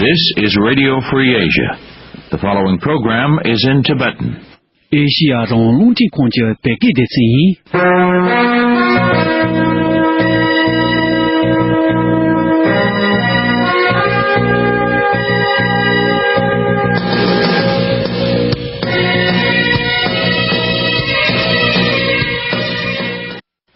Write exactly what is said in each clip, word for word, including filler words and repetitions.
This is Radio Free Asia. The following program is in Tibetan. ཨེ་ཤི་ཡ་རང་དབང་རླུང་འཕྲིན་ཁང་གི་བོད་སྐད་སྡེ་ཚན་ཡིན།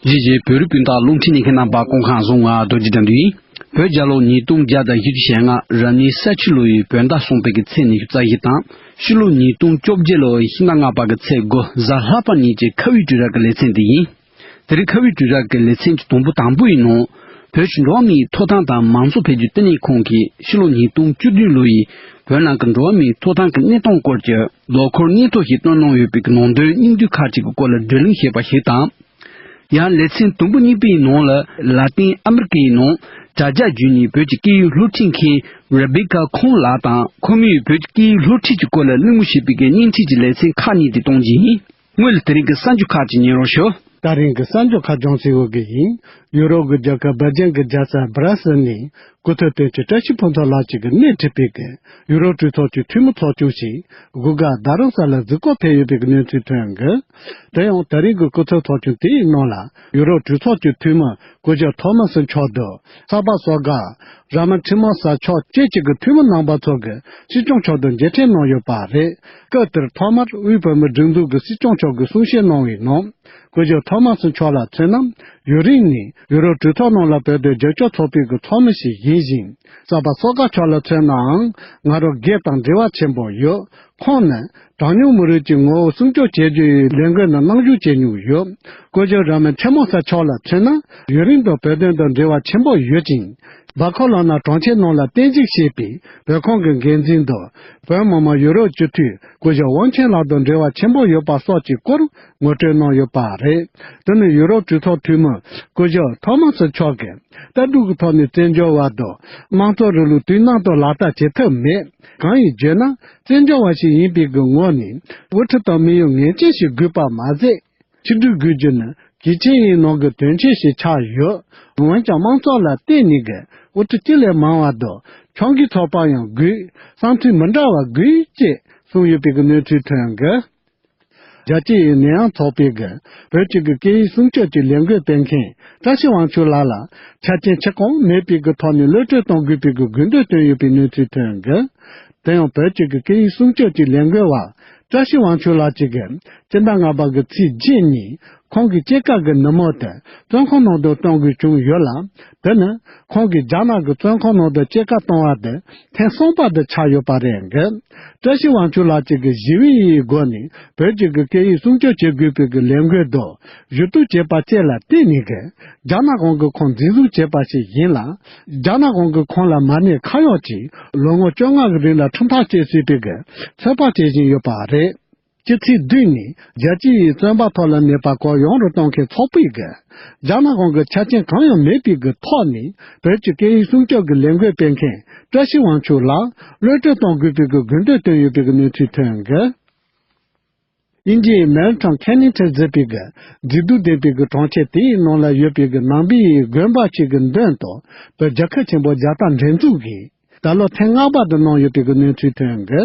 གཞིས་བྱེས་བོད་རིགས་སྤུན་ཟླ་རླུང་འཕྲིན་གཉིས་ཀྱི་རྣམ་པ་སྐུ་ཁམས་བཟང་། ང་རྡོ་རྗེ་དགྲ་འདུལ་ཡིན། བོད་རྒྱལ་ལོ་ཉིས་སྟོང་བརྒྱ་དང་བཞི་བཅུ་ཞེ་ལྔ་རབ་གནས་ས་ཁྱི་ལོ་ཡི་བོད་ཟླ་གསུམ་པའི་གི་ཚེས་ཉི་ཤུ་རྩ་བཞི་དང་། ཕྱི་ལོ་ཉིས་སྟོང་བཅོ་བརྒྱད་ལོ་ཡི་ཕྱི་ཟླ་ལྔ་པ་གི་ཚེས་དགུ་གཟའ་ལྷག་པ་ཉིན་གྱི་ཁ་བའི་དུས་རབས་ཀྱི་ལེ་ཚན་འདི་ཡིན། དེ་རིང་ཁ་བའི་དུས་རབས་ཀྱི་ལེ་ཚན་གྱི་དུམ་བུ་དང་པོ་ཡི་ནང་། བོད་ཀྱི་འགྲོ་བ་མིའི་ཐོབ་ཐང་དང་མང་གཙོ་འཕེལ་རྒྱས་བསྟི་གནས་ཁང་གིས་ཕྱི་ལོ་ཉིས་སྟོང་བཅུ་བདུན་ལོ་ཡི་བོད་ནང་གི་འགྲོ་བ་མིའི་ཐོབ་ཐང་གི་གནས་སྟངས་སྐོར་གྱི་ལོ་འཁོར་སྙན་ཐོ་ཞིག་བཏོན་གནང་ཡོད་པའི་གི་ནང་དོན་སྙིང་བསྡུས་ཁག་ཅིག་གི་སྐོར་ལ་བགྲོ་གླེང་བྱས་པ་ཞིག་དང་། ཡང་ལེ་ཚན་དུམ་བུ་གཉིས་པའི་ནང་ལ་ལ་ཏིན་ཨ་མི་རི་ཀའི་ནང་དྲ་རྒྱ་བརྒྱུད་ནས་བོད་ཀྱི་སྐད་ཡིག་སློབ་ཁྲིད་མཁན་རེ་བྷི་ཀ་ཁོང་ལགས་དང་ཁོ་མོས་བོད་ཀྱི་སྐད་ཡིག་སློབ་ཁྲིད་ཀྱི་སྐོར་ལ་གླེང་མོལ་བྱས་པའི་གི་བརྙན་འཕྲིན་གྱི་ལེ་ཚན་ཁག་གཉིས་དེ་གཏོང་རྒྱུ་ཡིན། སྔོན་ལ་དེ་རིང་གི་གསར་འགྱུར་ཁག་ཅིག་ཉན་རོགས་ཞུ། ད་རིང་གི་གསར་འགྱུར་ཁག་ལྗོངས་སྲིད་འོག་གི་ཡིན། ཡུ་རོབ་ཀྱི་རྒྱལ་ཁབ་སྦེལ་ཇམ་གྱི་རྒྱལ་ས་སྦ་ར་སེལ་ནས་སྐུ་ཚབ་དོན་གཅོད་བཀྲ་ཤིས་ཕུན་ཚོགས་ལགས་ཀྱིས་སྣེ་ཁྲིད་པའི་གི་ཡུ་རོབ་གྲོས་ཚོགས་ཀྱི་འཐུས་མི་ཚོགས་ཆུང་ཞིག་སྒུག་ག་རྡ་རམ་ས་ལ་གཟིགས་སྐོར་ཕེབས་ཡོད་པའི་གི་གནས་ཚུལ་ཐོན་གི། དེ་ཡང་ད་རིང་གི་སྐུ་ཚབ་ཚོགས་ཆུང་དེའི་ནང་ལ་ཡུ་རོབ་གྲོས་ཚོགས་ཀྱི་འཐུས་མི་སྐུ་ཞབས་ཐོ་མ་སི་མཆོག་དང་། གསར་པ་གསར་འགོད་ར་མ་ཁྲི་མོ་ས་མཆོག་བཅས་ཀྱི་གི་འཐུས་མི་རྣམ་པ་ཚོ་གིས་སྲིད་སྐྱོང་མཆོག་ཏུ་མཇལ་འཕྲད་གནང་ཡོད་པ་རེད། སྐབས་དེར་ཐོག་མར་དབུས་བོད་མིའི་སྒྲིག་འཛུགས་ཀྱི་སྲིད་སྐྱོང་མཆོག་གིས་གསུང་བཤད་གནང་བའི་ནང་། སྐུ་ཞབས་ཐོ་མ་སི་མཆོག་ལ་མཚོན་ན། ཡུན་རིང་ནས་ཡུ་རོབ་གྲོས་ཚོགས་ནང་ལ་བོད་དོན་རྒྱབ་སྐྱོར་ཚོགས་པའི་གི་ཚོགས་མི་ཞིག་ཡིན་ཞིང་། གསར་པ་གསར་འགོད་མཆོག་ལ་མཚོན་ནའང་ང་རང་སྒེར་དང་འབྲེལ་བ་ཆེན་པོ་ཡོད། ཁོང་ནི་གྲངས་ཉུང་མི་རིགས་ཀྱི་ངོ་བོ་སྲུང་སྐྱོབ་བྱེད་རྒྱུ་ཡི་ལས་འགུལ་ནང་རྣམ་ཞུགས་བྱེད་མྱོང་ཡོད། སྐུ་ཞབས་ར་མན་ཐེ་མོ་ས་མཆོག་ལ་མཚོན་ན། ཡུན་རིང་དུ་བོད་དོན་དང་འབྲེལ་བ་ཆེན་པོ་ཡོད་ཅིང་། སྦ་ཁོ་ལོན་ན་གྲོང་ཁྱེར་ནང་ལ་རྟེན་གཞི་བྱས་པའི་བོད་ཁང་གི་འགན་འཛིན་དང་། བོད་མི་མང་ཡུ་རོབ་སྤྱི་འཐུས་སྐུ་ཞབས་དབང་ཆེན་ལགས་དང་འབྲེལ་བ་ཆེན་པོ་ཡོད་པ་སོགས་ཀྱི་སྐོར་ངོ་སྤྲོད་གནང་ཡོད་པ་རེད། དེ་ནི་ཡུ་རོབ་གྲོས་ཚོགས་འཐུས་མི་སྐུ་ཞབས་ཐོ་མ་སི་མཆོག་གིས། ལྟ་གྲུབ་ཀྱི་ཐོག་ནས་བཙན་བྱོལ་བ་དང་། དམངས་གཙོ་རིང་ལུགས་དུས་ནམ་དུ་ལག་བསྟར་བྱེད་ཐབས་མེད། གང་ཡིན་བརྗོད་ན། བཙན་བྱོལ་བ་ཞིག་ཡིན་པའི་གི་ངོས་ནས། དབུ་ཁྲིད་དང་མི་ཡོད་ངེས་ཅན་ཞིག་དགོས་པ་མ་ཟད། ཕྱི་འབྲེལ་དགོས་རྒྱུ་ནི་གལ་ཆེ་ཡི་ནང་གི་དོན་ཆེན་ཞིག་ཆགས་ཡོད། འོན་ཀྱང་དམངས་གཙོ་ལ་བརྟེན་ནས་གི་དབུ་ཁྲིད་ཅི་ལས་མང་བ་དང་། ཕྱོགས་འགལ་ཚོགས་པ་ཡང་དགོས། བསམ་ཚུལ་མི་འདྲ་བ་དགོས་ཅེས་གསུངས་ཡོད་པའི་གི་གནས་ཚུལ་ཐོན་གི། རྒྱལ་སྤྱི་ཡི་ནད་ཡམས་ཚོགས་པའི་གི་བོད་ཀྱི་གི་སྐད་ཡིག་སྲུང་སྐྱོབ་ཀྱི་ལས་འགུལ་སྤེལ་མཁན་བཀྲ་ཤིས་དབང་ཕྱུག་ལགས་ལ་ཆ་རྐྱེན་ཆེ་གང་མེད་པའི་གི་ཐོག་ནས་གློད་གྲོལ་གཏོང་དགོས་པའི་གི་དགོས་འདུན་བཏོན་ཡོད་པའི་གནས་ཚུལ་ཐོན་གི། དེ་ཡང་བོད་ཀྱི་གི་སྐད་ཡིག་སྲུང་སྐྱོབ་ཀྱི་ལས་འགུལ་བ་བཀྲ་ཤིས་དབང་ཕྱུག་ལགས་ཀྱིས་གི་སྤྱི་ཟླ་ལྔ་པ་གི་ཚེས་བརྒྱད་ཉིན་ཁོང་གི་སྐྱེས་སྐར་གི་ནུབ་མོ་དེ་བཙོན་ཁང་ནང་དུ་གཏོང་དགོས་བྱུང་ཡོད་ལ། དེ་ནི་ཁོང་གིས་རྒྱ་ནག་གི་བཙོན་ཁང་ནང་དུ་སྐྱེས་སྐར་གཏོང་བ་དེ་ཐེངས་གསུམ་པ་དེ་ཆགས་ཡོད་པ་རེད་འདུག། བཀྲ་ཤིས་དབང་ཕྱུག་ལགས་ཀྱིས་གི་ཞི་བའི་སྒོ་ནས་བོད་ཀྱི་གི་སྐད་ཡིག་སྲུང་སྐྱོབ་བྱེད་དགོས་པའི་གི་ལས་འགུལ་དང་ཞུ་གཏུག་བྱས་པ་བཅས་ལ་བརྟེན་ནས་གི་རྒྱ་ནག་གཞུང་གིས་ཁོང་འཛིན་བཟུང་བྱས་པ་ཞིག་ཡིན་ལ། རྒྱ་ནག་གཞུང་གིས་ཁོང་ལ་མ་ཉེས་ཁ་གཡོགས་ཀྱིས་ལོ་ངོ་བཅོ་ལྔ་གི་རིང་ལ་ཁྲིམས་ཐག་བཅད་སྲིད་པའི་གི་ཚོད་དཔག་བྱེད་བཞིན་ཡོད་པ་རེད། སྤྱི་ཚེས་བདུན་ནས་རྒྱལ་སྤྱི་ཡི་བཙོན་པ་ཐོག་ལ་གནས་པ་སྐོར་ཡོང་རུ་གཏོང་མཁན་ཚོགས་པས་གི་རྒྱ་ནག་གཞུང་གི་ཆ་རྐྱེན་གང་ཡང་མེད་པའི་གི་ཐོག་ནས་བོད་ཀྱི་སྐད་ཡིག་སྲུང་སྐྱོབ་ཀྱི་ལས་འགུལ་སྤེལ་མཁན་བཀྲ་ཤིས་དབང་ཕྱུག་ལ་གློད་གྲོལ་གཏོང་དགོས་པའི་གི་དགོས་འདུན་བཏོན་ཡོད་པའི་གི་གནས་ཚུལ་ཐོན་གི། དབྱིན་ཇིའི་མེ་ལི་ཊོན་ཁེ་ནི་ཊི་ཟེར་བའི་གི་མཛེས་སྡུག་ལྡན་པའི་གི་གྲོང་ཁྱེར་དེའི་ནང་ལ་ཡོད་པའི་གི་ནང་པའི་དགོན་པ་ཞིག་གི་མདུན་དུ་བོད་རྒྱལ་ཁབ་ཆེན་པོ་རྒྱལ་དར་འདྲེན་འཛུགས་ཀྱིས། ད་ལོ་ཐེངས་ལྔ་པ་དུ་གནང་ཡོད་པའི་གི་གནས་ཚུལ་ཐོན་གི།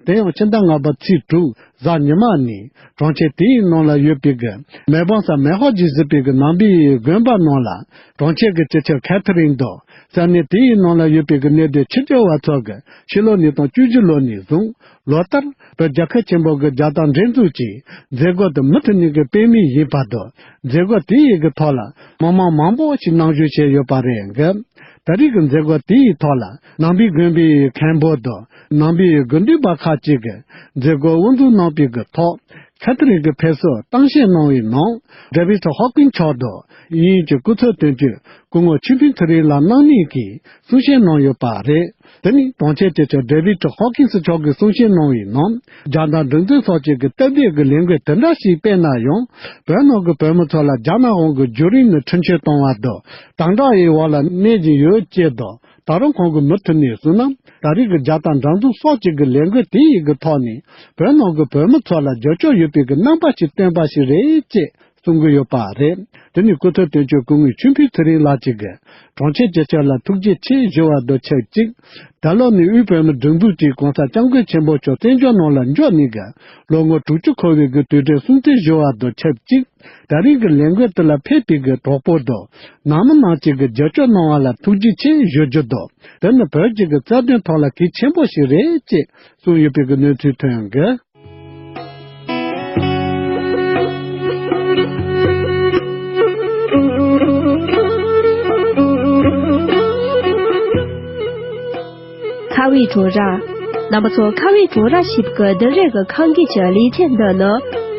དེ་ཡང་ཕྱི་ཟླ་ལྔ་པ་ཚེས་དྲུག་གཟའ་ཉི་མ་ནས་གྲོང་ཁྱེར་དེའི་ནང་ལ་ཡོད་པའི་གི་མེ་བོང་ས་མེ་ཧོ་ཇི་ཟེར་བའི་གི་ནང་པའི་དགོན་པ་ནང་ལ་གྲོང་ཁྱེར་གི་སྤྱི་ཁྱབ་ཁེ་ཐི་རིན་དང་ས་གནས་དེའི་ནང་ལ་ཡོད་པའི་གི་གནས་སྡོད་ཕྱི་རྒྱལ་བ་ཚོ་གི་ཕྱི་ལོ་ཉིས་སྟོང་བཅུ་བཞི་ལོ་ནས་བཟུང་ལོ་ལྟར་བོད་རྒྱལ་ཁབ་ཆེན་པོ་གི་རྒྱལ་དར་འདྲེན་འཛུགས་ཀྱི་མཛད་སྒོ་དེ་མུ་མཐུད་ནས་གི་སྤེལ་མུས་ཡིན་པ་དང་། མཛད་སྒོ་དེའི་གི་ཐོག་ལ་མི་མང་མང་པོ་ཞིག་གནང་ཞུ་བྱས་ཡོད་པ་རེད་འདུག། ད་རེས་ཀྱི་མཛད་སྒོ་དེའི་ཐོག་ལ་ནང་པའི་དགོན་པའི་མཁན་པོ་དང་ནང་པའི་དགེ་འདུན་པ་ཁག་ཅིག་གིས་མཛད་སྒོ་དབུ་འཛུགས་གནང་པའི་གི་ཐོག་ཁ་ཐི་རིག་གི་ཕེབས་བསུར་གཏམ་བཤད་གནང་བའི་ནང་ཌེ་བིཌ་ཧོག་ཀིན་མཆོག་དང་དབྱིན་ཡུལ་གྱི་སྐུ་ཚབ་དོན་གཅོད་སྐུ་ངོ་ཆོས་འཕེལ་ཚེ་རིང་ལགས་རྣམ་གཉིས་ཀྱིས་གསུང་བཤད་གནང་ཡོད་པ་རེད། དེ་ནི་གྲོང་ཁྱེར་སྤྱི་ཁྱབ་ཌེ་བིཌ་ཧོག་ཀིན་སི་མཆོག་གིས་གསུང་བཤད་གནང་བའི་ནང་རྒྱལ་དར་འདྲེན་འཛུགས་སོགས་ཀྱི་གི་སྟབས་བདེ་གི་ལས་འགུལ་དེ་འདྲ་ཞིག་སྤེལ་ན་ཡང་བོད་ནང་གི་བོད་མི་ཚོ་ལ་རྒྱ་ནག་དབང་གི་བརྒྱུད་རིམ་ནས་འཁྲུན་ཆོད་གཏོང་བ་དང་དམ་དྲག་ཡི་འོག་ལ་གནས་བཞིན་ཡོད་ཅེས་དང་། ད་རུང་ཁོང་གིས་མུ་མཐུད་ནས་གསུངས་ན། ད་རེས་ཀྱི་རྒྱལ་དར་འགྲན་བསྡུར་སོགས་ཀྱི་གི་ལས་འགུལ་དེ་ཡི་གི་ཐོག་ནས་བོད་ནང་གི་བོད་མི་ཚོ་ལ་རྒྱབ་སྐྱོར་ཡོད་པའི་གི་རྣམ་པ་ཞིག་བསྟན་པ་ཞིག་རེད་ཅེས་ གསུང་གི་ཡོད་པ་རེད། དེ་ནི་སྐུ་ཚབ་དོན་གཅོད་སྐུ་ངོ་ཆོས་འཕེལ་ཚེ་རིང་ལགས་ཀྱིས་གྲོང་ཁྱེར་སྐྱིད་ཆགས་ལ་ཐུགས་རྗེ་ཆེ་ཞུ་བ་དང་ཆབས་ཅིག་ད་ལོ་ནི་དབུས་བོད་མིའི་སྒྲིག་འཛུགས་ཀྱི་གོང་ས་སྐྱབས་མགོན་ཆེན་པོ་མཆོག་བཙན་བྱོལ་ནང་ལ་འབྱོར་ནས་ཀྱི་ལོ་ངོ་དྲུག་ཅུ་འཁོར་བའི་གི་དུས་དྲན་སྲུང་བརྩི་ཞུ་བ་དང་ཆབས་ཅིག་ད་རིང་གི་ལས་འགུལ་དེ་ལ་ཕེབས་པའི་གི་གྲོགས་པོ་དང་ནང་མི་རྣམས་ཀྱིས་གི་རྒྱབ་སྐྱོར་གནང་བ་ལ་ཐུགས་རྗེ་ཆེ་ཞུ་རྒྱུ་དང་། དེ་ནི་བོད་ཀྱི་གི་རྩ་དོན་ཐོག་ལ་གལ་ཆེན་པོ་ཞིག་རེད་ཅེས་གསུངས་ཡོད་པའི་གི་གནས་ཚུལ་ཐོན་གི། ཁ་བའི་བྲོ་ར། རྣམ་པ་ཚོ་ཁ་བའི་བྲོ་ར་ཞེས་པའི་འདི་རེས་ཀྱི་ཁང་གི་ཀྱི་ལེ་ཚན་འདི་ནི་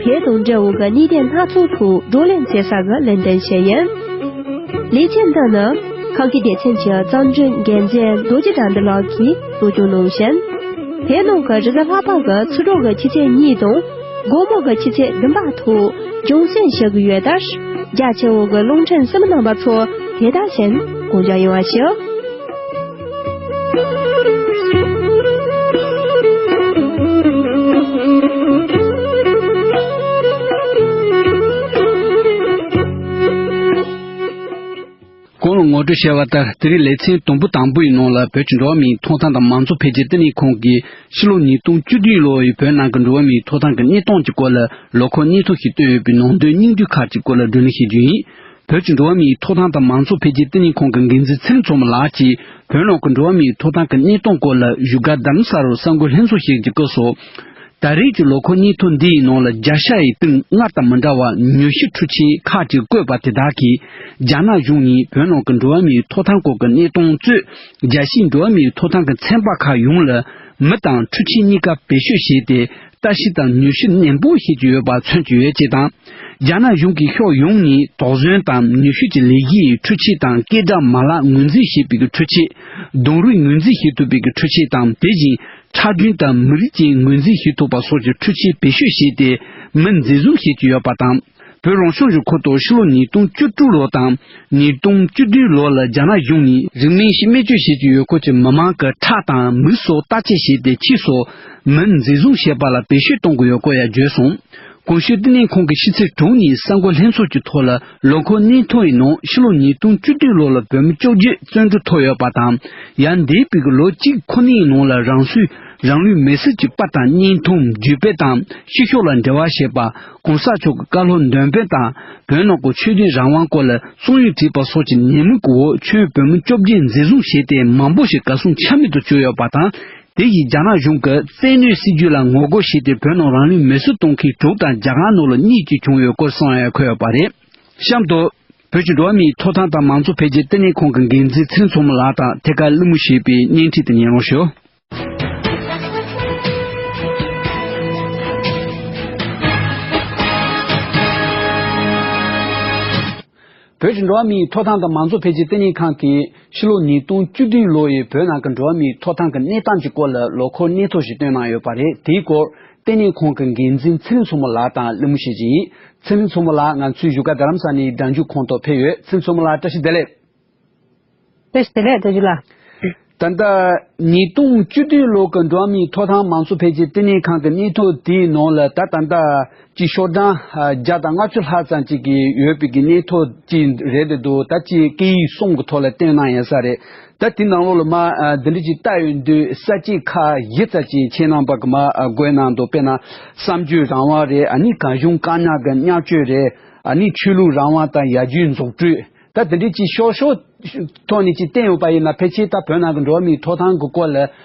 བོད་དང་འབྲེལ་བའི་གནད་དོན་སྣ་ཚོགས་ཐོག་བགྲོ་གླེང་བྱེད་ས་གི་ལེ་ཚན་ཞིག་ཡིན། ལེ་ཚན་འདི་ནི་ཁང་གི་སྡེ་ཚན་གྱི་གཙང་སྦྲའི་འགན་འཛིན་རྡོ་རྗེ་དགྲ་འདུལ་ལགས་ཀྱིས་གཙོ་སྐྱོང་གནང་ཞིང་། བོད་ནང་གི་རེས་གཟའ་ལྷག་པ་གི་ཕྱི་དྲོ་གི་ཆུ་ཚོད་གཉིས་དང་དགོང་མོ་གི་ཆུ་ཚོད་བདུན་པ་ཐོག་རྒྱང་སྲིང་བྱེད་ཀྱི་ཡོད་ལྟར། རྒྱ་ཆེ་བོ་གི་རླུང་འཕྲིན་གསན་མི་རྣམ་པ་ཚོ་དེ་དག་བཞིན་གོ་རྒྱ་ཡོང་བ་ཞུ། གོང་ལ་ངོ་སྤྲོད་བྱས་པ་ལྟར། དེ་རིང་ལེ་ཚན་དུམ་བུ་དང་པོའི་ནང་ལ་བོད་ཀྱི་འགྲོ་བ་མིའི་ཐོབ་ཐང་དང་མང་གཙོ་འཕེལ་རྒྱས་ལྟེ་གནས་ཁང་གིས་ཕྱི་ལོ་ཉིས་སྟོང་བཅུ་བདུན་ལོ་ཡི་བོད་ནང་གི་འགྲོ་བ་མིའི་ཐོབ་ཐང་གི་གནས་སྟངས་ཀྱི་སྐོར་ལ་ལོ་འཁོར་སྙན་ཐོ་ཞིག་བཏོན་ཡོད་པའི་ནང་དོན་སྙིང་བསྡུས་ཁག་ཅིག་སྐོར་ལ་བགྲོ་གླེང་བྱེད་རྒྱུ་ཡིན། བོད་ཀྱི་འགྲོ་བ་མིའི་ཐོབ་ཐང་དང་མང་གཙོ་འཕེལ་རྒྱས་ལྟེ་གནས་ཁང་གི་འགན་འཛིན་ཚེ་རིང་མཚོ་མོ་ལགས་ཀྱིས་བོད་ནང་གི་འགྲོ་བ་མིའི་ཐོབ་ཐང་གི་གནས་སྟངས་སྐོར་ལ་བཞུགས་སྒར་རྡ་རམ་ས་ལར་གསར་འགོད་ལྷན་ཚོགས་ཤིག་གི་སྐབས་སུ། ད་རེས་ཀྱི་ལོ་འཁོར་སྙན་ཐོ་འདིའི་ནང་ལ་བརྒྱ་ཆ་ཡི་སྟེང་སྔར་དང་མི་འདྲ་བ་ཉི་ཤུ་འཕྲུལ་ཆས་ཁག་ཅིག་བཀོད་པ་དེ་དག་གིས་རྒྱ་ནག་གཞུང་ནས་བོད་ནང་གི་འགྲོ་བ་མིའི་ཐོབ་ཐང་སྐོར་གྱི་གནས་སྟངས་གཙོས་རྒྱལ་སྤྱིའི་འགྲོ་བ་མིའི་ཐོབ་ཐང་གི་ཚན་པ་ཁག་ཡོངས་ལ་མི་དང་འཕྲུལ་ཆས་གཉིས་ཀ་བེད་སྤྱོད་བྱས་ཏེ་ལྟ་ཞིབ་དང་ཉམས་ཞིབ་ནན་པོ་བྱེད་ཀྱི་ཡོད་པ་མཚོན་གྱི་ཡོད་ཅེས་དང་། རྒྱ་ནག་གཞུང་གིས་ཕྱོགས་ཡོངས་ནས་དོགས་ཟོན་དང་ཉམས་ཞིབ་ཀྱི་ལས་གཞིའི་འཕྲུལ་ཆས་དང་སྐད་སྒྲ་མ་ལག་ངོས་འཛིན་བྱེད་པའི་འཕྲུལ་ཆས། རྡུང་རིགས་ངོས་འཛིན་བྱེད་ཐུབ་པའི་འཕྲུལ་ཆས་དང་དེ་བཞིན། ཁྲག་རྒྱུན་དང་མི་རིགས་ཀྱི་ངོས་འཛིན་བྱེད་ཐུབ་པ་སོགས་ཀྱི་འཕྲུལ་ཆས་བེད་སྤྱོད་བྱས་ཏེ་མི་འཛིན་བཟུང་བྱེད་ཀྱི་ཡོད་པ་དང་། བོད་རང་སྐྱོང་ལྗོངས་ཁུལ་དུ་ཕྱི་ལོ་ཉིས་སྟོང་བཅུ་དྲུག་ལོ་དང་ཉིས་སྟོང་བཅུ་བདུན་ལོ་ལ་རྒྱ་ནག་གཞུང་ནས་རིག་གནས་ཤིག་སྨན་བཅོས་བྱེད་ཀྱི་ཡོད་སྐོར་གྱི་མི་མང་གི་ཁྲག་དང་མིག་སོགས་བརྟག་དཔྱད་བྱས་ཏེ་ཕྱིས་སུ་མི་འཛིན་བཟུང་བྱེད་པ་ལ་བེད་སྤྱོད་གཏོང་གི་ཡོད་སྐོར་ཡང་བརྗོད་སོང་། གོང་ཞུས་ལྟེ་གནས་ཁང་གི་ཕྱི་ཚེས་དྲུག་ཉིན་གསར་འགོད་ལྷན་ཚོགས་ཀྱི་ཐོག་ལ། ལོ་འཁོར་སྙན་ཐོ་ཡི་ནང་ཕྱི་ལོ་ཉིས་སྟོང་བཅུ་བདུན་ལོ་ལ་བོད་མི་བཅོ་བརྒྱད་བཙོན་གྲོལ་ཐོབ་ཡོད་པ་དང་། ཡང་འདས་པའི་ལོ་གཅིག་ཁོ་ནའི་ནང་ལ་རང་སྲོག་རང་ལུས་མེར་སྲེག་བྱས་པ་དང་། བརྙན་ཐུང་བརྒྱུད་སྤེལ་དང་ཕྱི་ཕྱོགས་ལ་འབྲེལ་བ་བྱས་པ། གོང་ས་མཆོག་གི་བཀའ་སློབ་འདོན་སྤེལ་དང་། བོད་ནང་གི་ཆོས་དད་རང་དབང་སྐོར་ལ་རྩོམ་ཡིག་བྲིས་པ་སོགས་ཀྱི་ཉེས་མིང་གི་འོག་ཁྱོན་བོད་མི་བཅོ་བརྒྱད་འཛིན་བཟུང་བྱས་ཏེ་མང་པོ་ཞིག་གར་སོང་ཆ་མེད་དུ་གྱུར་ཡོད་པ་དང་། དེ་ཡིས་རྒྱ་ནག་གཞུང་གིས་བཙན་གནོན་སྲིད་ཇུས་ལ་ངོ་རྒོལ་བྱས་ཏེ་བོད་ནང་རང་ལུས་མེར་སྲེག་གཏོང་མཁན་དྲུག་དང་རྒྱ་གར་ནང་ལ་གཉིས་བཅས་བྱུང་ཡོད་སྐོར་གསུངས་ཡོད་འཁོད་ཡོད་པ་རེད། གཤམ་དུ། བོད་ཀྱི་འགྲོ་བ་མིའི་ཐོབ་ཐང་དང་མང་གཙོ་འཕེལ་རྒྱས་ལྟེ་གནས་ཁང་གི་འགན་འཛིན་ཚེ་རིང་མཚོ་མོ་ལགས་དང་ཐད་ཀར་གླེང་མོལ་བྱས་པའི་བརྙན་འཕྲིན་དེ་ཉན་རོགས་ཞུ། བོད་ཀྱི་འགྲོ་བ་མིའི་ཐོབ་ཐང་དང་མང་གཙོ་འཕེལ་རྒྱས་ལྟེ་གནས་ཁང་གིས་ཕྱི་ལོ་ཉིས་སྟོང་བཅུ་བདུན་ལོ་ཡི་བོད་ནང་གི་འགྲོ་བ་མིའི་ཐོབ་ཐང་གི་གནས་སྟངས་ཀྱི་སྐོར་ལ་ལོ་འཁོར་སྙན་ཐོ་ཞིག་བཏོན་གནང་ཡོད་པ་རེད། དེའི་སྐོར་ལྟེ་གནས་ཁང་གི་འགན་འཛིན་ཚེ་རིང་མཚོ་མོ་ལགས་དང་གླེང་མོལ་བྱེད་ཀྱི་ཡིན། ཚེ་རིང་མཚོ་མོ་ལགས་ང་ཚོའི་བཞུགས་སྒར་རྡ་རམ་ས་ལའི་སྒྲ་འཇུག་ཁང་དུ་ཕེབས་ཡོད། ཚེ་རིང་མཚོ་མོ་ལགས་བཀྲ་ཤིས་བདེ་ལེགས། བཀྲ་ཤིས་བདེ་ལེགས་རྡོ་རྗེ་ལགས། ད་ལྟ་ཉིས་སྟོང་བཅུ་བདུན་ལོ་གི་འགྲོ་བ་མིའི་ཐོབ་ཐང་མང་གཙོ་འཕེལ་རྒྱས་ལྟེ་གནས་ཁང་གི་སྙན་ཐོ་དེའི་ནང་ལ་ད་ད་ལྟ་ཅིག་ཤོག་གྲངས་བརྒྱ་དང་ལྔ་བཅུ་ལྷག་ཙམ་ཅིག་གི་ཡོད་པའི་གི་སྙན་ཐོ་ཅིག་རེད་དེ་འདུག་ད་ཅིག་སྐད་ཡིག་གསུམ་གི་ཐོག་ལ་བཏོན་གནང་ཡོད་ས་རེད། ད་དེ་ནང་ལོགས་ལ་མ་འདི་འདྲ་ཅིག་བལྟ་ཡོང་དུས་ས་བཅད་ཁག་བཞི་ཙམ་ཅིག་ཁྱེད་རྣམ་པ་གི་མ་བགོས་གནང་འདུག་དཔེར་ན་གསར་འགྱུར་རང་དབང་རེད། ཨ་ནི་གང་བྱུང་བཀག་ཉར་གི་མཉམ་སྤྱོད་རེད། ཨ་ནི་ཆོས་ལུགས་རང་དབང་དང་ཡར་རྒྱས་འཛུགས་སྐྲུན། ད་དེ་འདྲའི་ཅིག་ཤོག་ཤོག་ཐོག་ནས་ཅིག་བསྟན་ཡོད་པ་ཡིན་ན་ཕལ་ཆེར་ད་བོད་ནང་གི་འགྲོ་བ་མིའི་ཐོབ་ཐང་གི་སྐོར་ལ་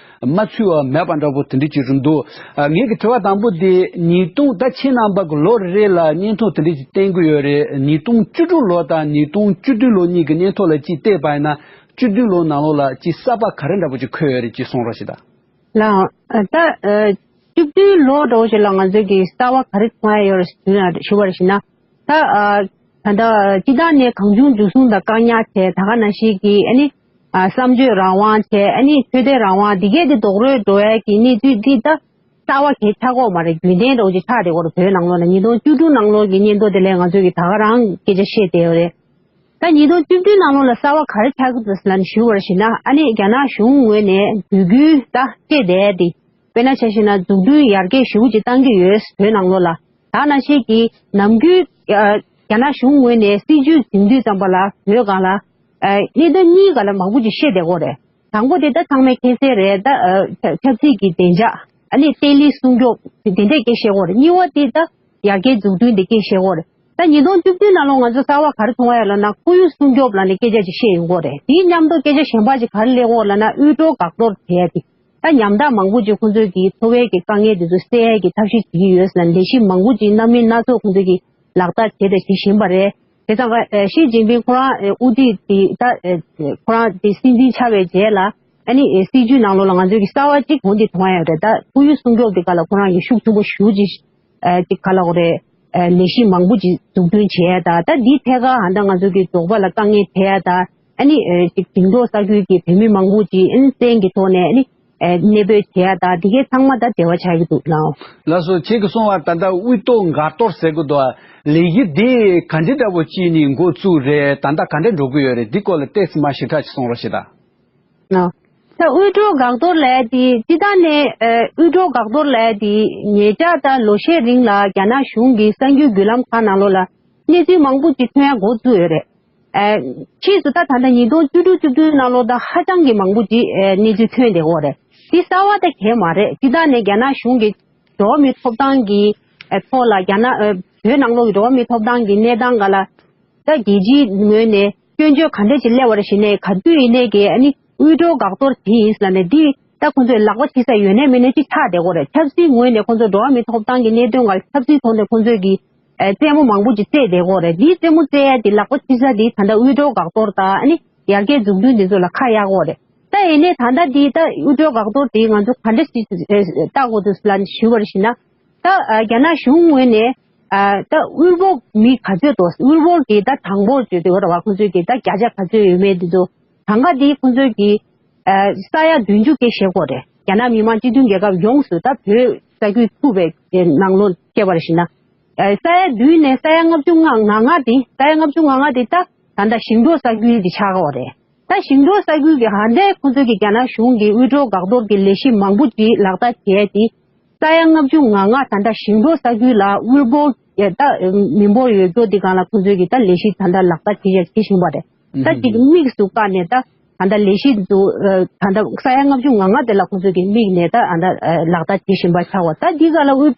མ་ཚུད་པ་མེད་པ་འདྲ་པོ་དེ་འདྲའི་ཅིག་རེད་འདུག་ཨ། ངེད་ཀྱི་དྲི་བ་དང་པོ་དེ་ཉིས་སྟོང་ད་ཁྱེད་རྣམ་པ་གི་ལོ་རེ་རེ་ལ་སྙན་ཐོ་དེ་འདྲའི་ཅིག་བསྟན་གྱི་ཡོད་རེད། ཉིས་སྟོང་བཅུ་དྲུག་ལོ་དང་ཉིས་སྟོང་བཅུ་བདུན་ལོ་གཉིས་ཀྱི་སྙན་ཐོ་ལ་ཅིག་བལྟས་པ་ཡིན་ན་བཅུ་བདུན་ལོ་ནང་ལོགས་ལ་ཅིག་གསར་པ་ག་རེ་འདྲ་པོ་ཅིག་འཁོད་ཡོད་རེད་ཅིག་གསུང་རོགས་ཞེས་དང་། ལགས། ད་ཨ་བཅུ་བདུན་ལོ་འདྲ་པོ་ཞིག་ལ་ང་ཚོས་ཀྱི་གསར་པ་ག་རེ་མཐོང་ཡ་ཡོད་རེད་ཞུ་ན་ཞུ་བ་རེད་ཞུ་ན། ད་ཨ་ད་ལྟ་སྤྱི་བཏང་ནས་གང་བྱུང་འཇུ་བཟུང་དང་བཀག་ཉར་བྱས། ད་ག་ནང་བཞིན་གྱི་ཨ་ནི་ཨ་བསམ་སྤྱོད་རང་དབང་བྱས། ཨ་ནི་ཆོས་དད་རང་དབང་འདི་གས་དེ་རྡོག་རོལ་འགྲོ་ཡ་གི་གནས་ཚུལ་འདི་ད་གསར་པ་གས་ཆགས་ཀྱི་ཡོད་མ་རེད། རྒྱུན་ལྡན་འདྲ་པོ་ཅིག་ཆགས་བསྡད་ཀྱི་ཡོད་རེད། བོད་ནང་ལོགས་ལ་ཉིས་སྟོང་བཅུ་དྲུག་ནང་ལོགས་ཀྱི་སྙན་ཐོ་དེ་ལས་ང་ཚོས་ཀྱི་ད་ག་རང་སྐད་ཆ་བཤད་བསྡད་ཡོད་རེད། ད་ཉིས་སྟོང་བཅུ་བདུན་ནང་ལོགས་ལ་གསར་པ་ག་རེ་ཆགས་ཀྱི་འདུག་ཟེར་ན་ཞུ་བར་ཞུ་ན། ཨ་ནི་རྒྱ་ནག་གཞུང་ངོས་ནས་དུས་རྒྱུན་ད་བཤད་བསྡད་དེ། དཔེར་ན་ཆ་བཞག་ན་འཛུགས་སྐྲུན་ཡར་རྒྱས་ཞེ་པོ་ཅིག་བཏང་གི་ཡོད་བོད་ནང་ལོགས་ལ། ད་ནང་བཞིན་གྱི་ནམ་རྒྱུན་ཨ་ རྒྱ་ནག་གཞུང་ངོས་ནས་སྲིད་ཇུས་འཛིན་དུས་ཙམ་པ་ལ་བོད་སྒང་ལ་ཨ་གནད་དོན་གཉིས་སྒང་ལ་མང་པོ་ཅིག་བཤད་བསྡད་ཡོད་རེད། དང་པོ་དེ་ད་ཚང་མས་མཁྱེན་གསལ་རེད། ད་ཨ་ཆབ་ཆབ་སྲིད་ཀྱི་བདེ་འཇགས། ཨ་ནི་བརྟན་ལྷིང་སྲུང་སྐྱོབ་དེ་འདྲས་སྐད་བཤད་ཡོད་རེད། གཉིས་པ་དེ་ད་ཡར་རྒྱས་འཛུགས་སྐྲུན་དེ་སྐད་བཤད་ཡོད་རེད། ད་ཉིས་སྟོང་བཅུ་བདུན་ནང་ལོགས་ང་ཚོ་གསར་པ་ག་རེ་མཐོང་ཡ་ལབ་ན་ཁོར་ཡུག་སྲུང་སྐྱོབ་ལབ་ནས་སྐད་ཆ་ཅིག་བཤད་ཡོང་གི་རེད། དེའི་མཉམ་དུ་སྐད་ཆ་གཞན་པ་ཅིག་ག་རེ་སླེབས་ཡོད་ལབ་ན་དབུལ་སྒྲོལ་འགག་གཏོར་བྱས་ཏེ། ད་ཉམ་ཐག་མང་པོ་ཅིག་ཁོང་ཚོས་ཀྱི་འཚོ་བའི་གི་དཀའ་ངལ་དེ་ཚོ་སེལ་ཡས་ཀྱི་ཐབས་ཤེས་བྱེད་ཀྱི་ཡོད་ཟེར་ནས་ལས་གཞི་མང་པོ་ཅིག་སྣ་མིན་སྣ་ཚོགས་ཁོང་ཚོས་ཀྱི་ལག་བསྟར་བྱས་དང་བྱེད་བཞིན་པ་རེད། དེ་ཙང་ཀ་ཨེ་ཞི་ཅིན་ཕིང་ཁོ་རང་ཨེ་དབུ་ཁྲིད་དེ་ད་ཨེ་ཁོ་རང་དེ་སྲིད་འཛིན་ཆགས་པའི་རྗེས་ལ་ཨ་ནི་ཨེ་སྲིད་ཇུས་ནང་ལོགས་ལ་ང་ཚོས་ཀྱི་གསར་པ་གཅིག་གོང་དེ་མཐོང་ཡ་ཡོད་རེད། ད་ཁོར་ཡུག་སྲུང་སྐྱོབ་དེ་ག་ལ་ཁོ་རང་གི་ཤུགས་ཆེན་པོ་ཞེ་པོ་ཅིག་ཨེ་ཅིག་ག་ལ་འོ་རེད། ཨེ་ལས་གཞི་མང་པོ་ཅིག་འཛུགས་སྐྲུན་བྱས་ཡ་ད་ད་འདིའི་ཐད་ཀར་ཧ་ད་ང་ཚོ་གི་འབྲོག་པ་ལ་དཀའ་ངལ་འཕྲད་ཡ་ད་ཨ་ནི་ཨེ་ཅིག་ཞིང་འབྲོག་ས་ཁུལ་གྱི་བོད་མི་མང་པོ་ཅིག་ཨ་ནི་བཙན་གྱི་ཐོག་ནས་ཨ་ནི་ཨེ་གནས་སྤོས་བྱས་ཡ་ད་འདི་གའི་ཚང་མ་ད་འབྲེལ་བ་ཆགས་ཀྱི་འདུག་ལགས། ལགས་སོ། ཁྱེད་ཀྱིས་གསུངས་པ་ད་ལྟ་དབུལ་སྒྲོལ་འགག་གཏོར་ཟེར་གི་འདུག་ལས་གཞི་འདི་ག་འདྲ་འདྲ་པོ་ཅིག་ནས་འགོ་བཙུགས་རེད། ད་ལྟ་ག་འདྲ་འགྲོ་གི་ཡོད་རེད། འདི་སྐོར་ལ་ཏོག་ཙམ་ཞིབ་ཕྲ་ཅིག་གསུང་རོགས་བྱེད་དང་། ད་དབུལ་སྒྲོལ་འགག་གཏོར་ལབ་ཡ་དེ་སྤྱིར་བཏང་ནས་ཨ་དབུལ་སྒྲོལ་འགག་གཏོར་ལབ་ཡ་དེ་ཉེ་ཆར་ད་ལོ་ཤས་རིང་ལ་རྒྱ་ནག་གཞུང་གི་གསར་འགྱུར་བརྒྱུད་ལམ་ཁག་ནང་ལོགས་ལ་གནས་ཚུལ་མང་པོ་ཅིག་ཐོན་ཡ་འགོ་བཙུགས་ཡོད་རེད། ཨ་ཕྱིས་སུ་ད་ད་ལྟ་ཉིས་སྟོང་བཅུ་དྲུག་བཅུ་བདུན་ནང་ལོགས་ད་ཧ་ཅང་གི་མང་པོ་ཅིག་ཨ་གནས་ཚུལ་ཐོན་བསྡད་ཡོད་རེད། དེ་གསར་པ་ད་གང་ཡང་མ་རེད། སྤྱིར་བཏང་ནས་རྒྱ་ནག་གཞུང་གི་འགྲོ་བ་མིའི་ཐོབ་ཐང་གི་ཨ་ཐོག་ལ་རྒྱ་ནག་ཨ་བོད་ནང་ལོགས་ཀྱི་འགྲོ་བ་མིའི་ཐོབ་ཐང་གི་གནས་སྟངས་སྒང་ལ་ད་རྒྱལ་སྤྱིའི་ངོས་ནས་སྐྱོན་བརྗོད་ག་འདྲ་ཅིག་སླེབས་པ་རེད་ཞེ་ནས་ག་དུས་ཡིན་ནའི་གི་ཨ་ནི་དབུལ་སྒྲོལ་འགག་གཏོར་དེ་ཡིན་ཟེར་ནས་འདི་ད་ཁོང་ཚོས་ལག་པ་འཁྱེར་ས་ཡོད་ནའི་མེད་ནའི་ཅིག་ཆགས་བསྡད་ཡོད་རེད། ཆབ་སྲིད་ངོས་ནས་ཁོང་ཚོ་འགྲོ་བ་མིའི་ཐོབ་ཐང་གི་གནད་དོན་སྒང་ལ་ཆབ་སྲིད་ཐོག་ནས་ཁོང་ཚོས་ཀྱི་ཨ་རྩེད་མོ་མང་པོ་ཅིག་རྩེད་བསྡད་ཡོད་རེད། འདིའི་རྩེད་མོ་རྩེ་ཡ་དེ་ལག་པ་འཁྱེར་ས་དེ་ད་ལྟ་དབུལ་སྒྲོལ་འགག་གཏོར་དང་ཨ་ནི་ཡར་རྒྱས་འཛུགས་སྐྲུན་དེ་ཚོ་ལ་ཁ་གཡར་ཡོད་རེད། ད་ཡིན་ནའི་ད་ལྟ་འདི་ད་དབུལ་སྒྲོལ་འགག་གཏོར་དེ་ང་ཚོ་ག་འདྲ་ཞིག་ཨ་ལྟ་དགོས་འདུག་ལ་ཞུས་པར་ཞུས་ན། ད་ཨ་རྒྱ་ནག་གཞུང་ངོས་ནས་ཨ་ད་དབུལ་པོ་མི་ག་ཚོད་འདུག་དབུལ་པོ་གི་ད་གྲངས་འབོར་བརྗོད་དེ་ཡོད་རེད་བ། ཁོང་ཚོས་ཀྱི་ད་བརྒྱ་ཆ་ག་ཚོད་ཡོད་མེད་དེ་ཚོ་གྲངས་ཀ་དེ་ཁོང་ཚོས་ཀྱི་ཨ་ས་ཡ་བདུན་ཅུ་སྐད་བཤད་ཀྱི་ཡོད་རེད། རྒྱ་ནག་མི་དམངས་སྤྱི་མཐུན་རྒྱལ་ཁབ་ཡོངས་སུ་ད་བོད་ས་ཁུལ་ཚུད་པའི་ནང་ལོགས་བཤད་པར་ཞུས་ན། ཨ་ས་ཡ་བདུན་ནས་ས་ཡ་ལྔ་བཅུ་ང་ལྔ་དེ་ས་ཡ་ལྔ་བཅུ་ང་ལྔ་དེ་ད་ད་ལྟ་ཞིང་འབྲོག་ས་ཁུལ་དེ་ཆགས་ཀྱི་ཡོད་རེད། ད་ཞིང་འབྲོག་ས་ཁུལ་གྱི་ཧ་འདས་ཁོང་ཚོས་ཀྱི་རྒྱ་ནག་གཞུང་གི་དབུལ་སྒྲོལ་འགག་གཏོར་གྱི་ལས་གཞི་མང་པོ་ཅིག་ལག་བསྟར་བྱས་ཏེ། ས་ཡ་ལྔ་བཅུ་ང་ལྔ་ད་ལྟ་ཞིང་འབྲོག་ས་ཁུལ་ལ་དབུལ་པོ་ད་མི་འབོར་ཡོད་རྒྱུ་འདི་སྒང་ལ་ཁོང་ཚོས་ཀྱི་ད་ལས་གཞི་ད་ལྟ་ལག་བསྟར་བྱེད་བྱེད་བཞིན་པ་རེད། ད་ཅིག་དམིགས་སུ་བཀར་ནས་ད་ད་ལྟ་ལས་གཞི་འདུ་ད་ལྟ་ས་ཡ་ལྔ་བཅུ་ང་ལྔ་དེ་ལ་ཁོང་ཚོས་ཀྱི་དམིགས་ནས་ད་ད་ལག་བསྟར་བྱེད་བཞིན་པ་ཆགས་པ། ད་འདི་སྒང་ལ་དབུལ་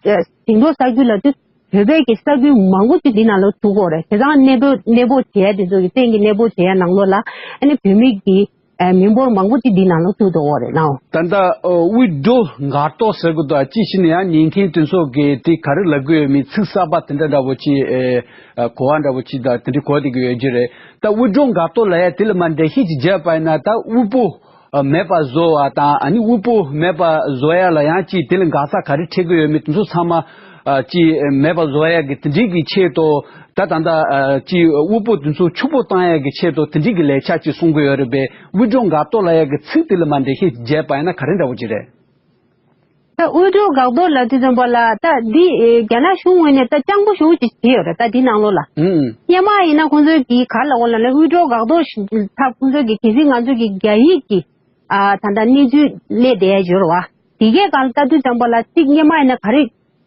ཞིང་འབྲོག་ས་ཁུལ་ལ་དུས་བོད་པའི་གི་ས་ཁུལ་མང་པོ་ཅིག་འདི་ནང་ལ་ཐུག་གི་ཡོད་རེད། དེ་ཚང་གནས་སྤོ་གནས་སྤོ་བྱས་དེ་ཚོ་གི་བཙན་གྱིས་གནས་སྤོ་བྱས་ནང་ལོགས་ལ་ཨ་ནི་བོད་མི་གི་ཨ་མི་འབོར་མང་པོ་ཅིག་འདི་ནང་ལ་ཐུག་འདུག་གོ་རེད་ལགས། ད་ལྟ་ཨ་དབུལ་སྒྲོལ་འགག་གཏོར་ཟེར་གི་འདུག་ཅི་ཞིག་ནས་ཡང་ཉན་མཁན་དེ་ཚོ་གིས་དེ་ག་རེ་ལབ་གི་ཡོད་མེད་ཚིག་གསར་པ་དེ་འདྲ་འདྲ་པོ་ཅིག་ཨེ་ཨ་གོ་བ་འདྲ་པོ་ཅིག་དང་དེ་འདྲ་གོ་བསྡད་ཀྱི་ཡོད་ཀྱི་རེད། ད་དབུལ་སྒྲོལ་འགག་གཏོར་ལབ་ཡ་དེ་ལ་མར་འགྲེལ་བཤད་ཅིག་བརྒྱབ་པ་ཡིན་ན། ད་དབུལ་པོ་ཨ་མེད་པ་བཟོ་བ་དང་ཨ་ནི་དབུལ་པོ་མེད་པ་བཟོ་ཡ་ལ་ཡང་ཅིག་དེ་ལ་འགག་རྩ་ག་རེ་འཕྲད་ཀྱི་ཡོད་མེད་དེ་ཚོ་ཚང་མ་ཨ་ཅིག་མེད་པ་བཟོ་ཡ་གི་དེ་འདྲའི་གི་ཆེད་དུ། ད་ད་ལྟ་ཨ་ཅིག་དབུལ་པོ་དེ་ཚོ་ཕྱུག་པོ་བཏང་ཡ་གི་ཆེད་དུ་དེ་འདྲའི་གི་ལས་འཆར་ཅིག་གསུང་གི་ཡོད་རེད་པས། དབུལ་སྒྲོལ་འགག་གཏོར་ལབ་ཡ་གི་ཚིག་དེ་ལ་མར་འགྲེལ་བཤད་བརྒྱབ་པ་ཡིན་ན་ག་རེ་འདྲ་པོ་ཅིག་རེད། ད་དབུལ་སྒྲོལ་འགག་གཏོར་ལབ་དུས་ཙམ་པ་ལ་ད་འདི་ཨེ་རྒྱ་ནག་གཞུང་ངོས་ནས་ད་སྤྱང་པོ་ཞེ་པོ་ཅིག་བྱས་ཡོད་རེད། ད་འདི་ནང་ལོགས་ལ། ཨུམ། སྔོན་མ་ཡིན་ན་ཁོང་ཚོས་ཀྱིས་ག་རེ་ལབ་ཡོད་ལབ་ན་དབུལ་སྒྲོལ་འགག་གཏོར་ཞིག་ད་ཁོང་ཚོས་ཀྱིས་གལ་སྲིད་ང་ཚོས་ཀྱིས་རྒྱ་ཡིག་གི་ཨ་ད་ལྟ་གནས་ཚུལ་སླེབས་བསྡད་ཡོད་རེད་བ། དེ་གའི་སྒང་ལ་ལྟ་དུས་ཙམ་པ་ལ་ཚིག་སྔོན་མ་ཡིན་ན་ག་རེ་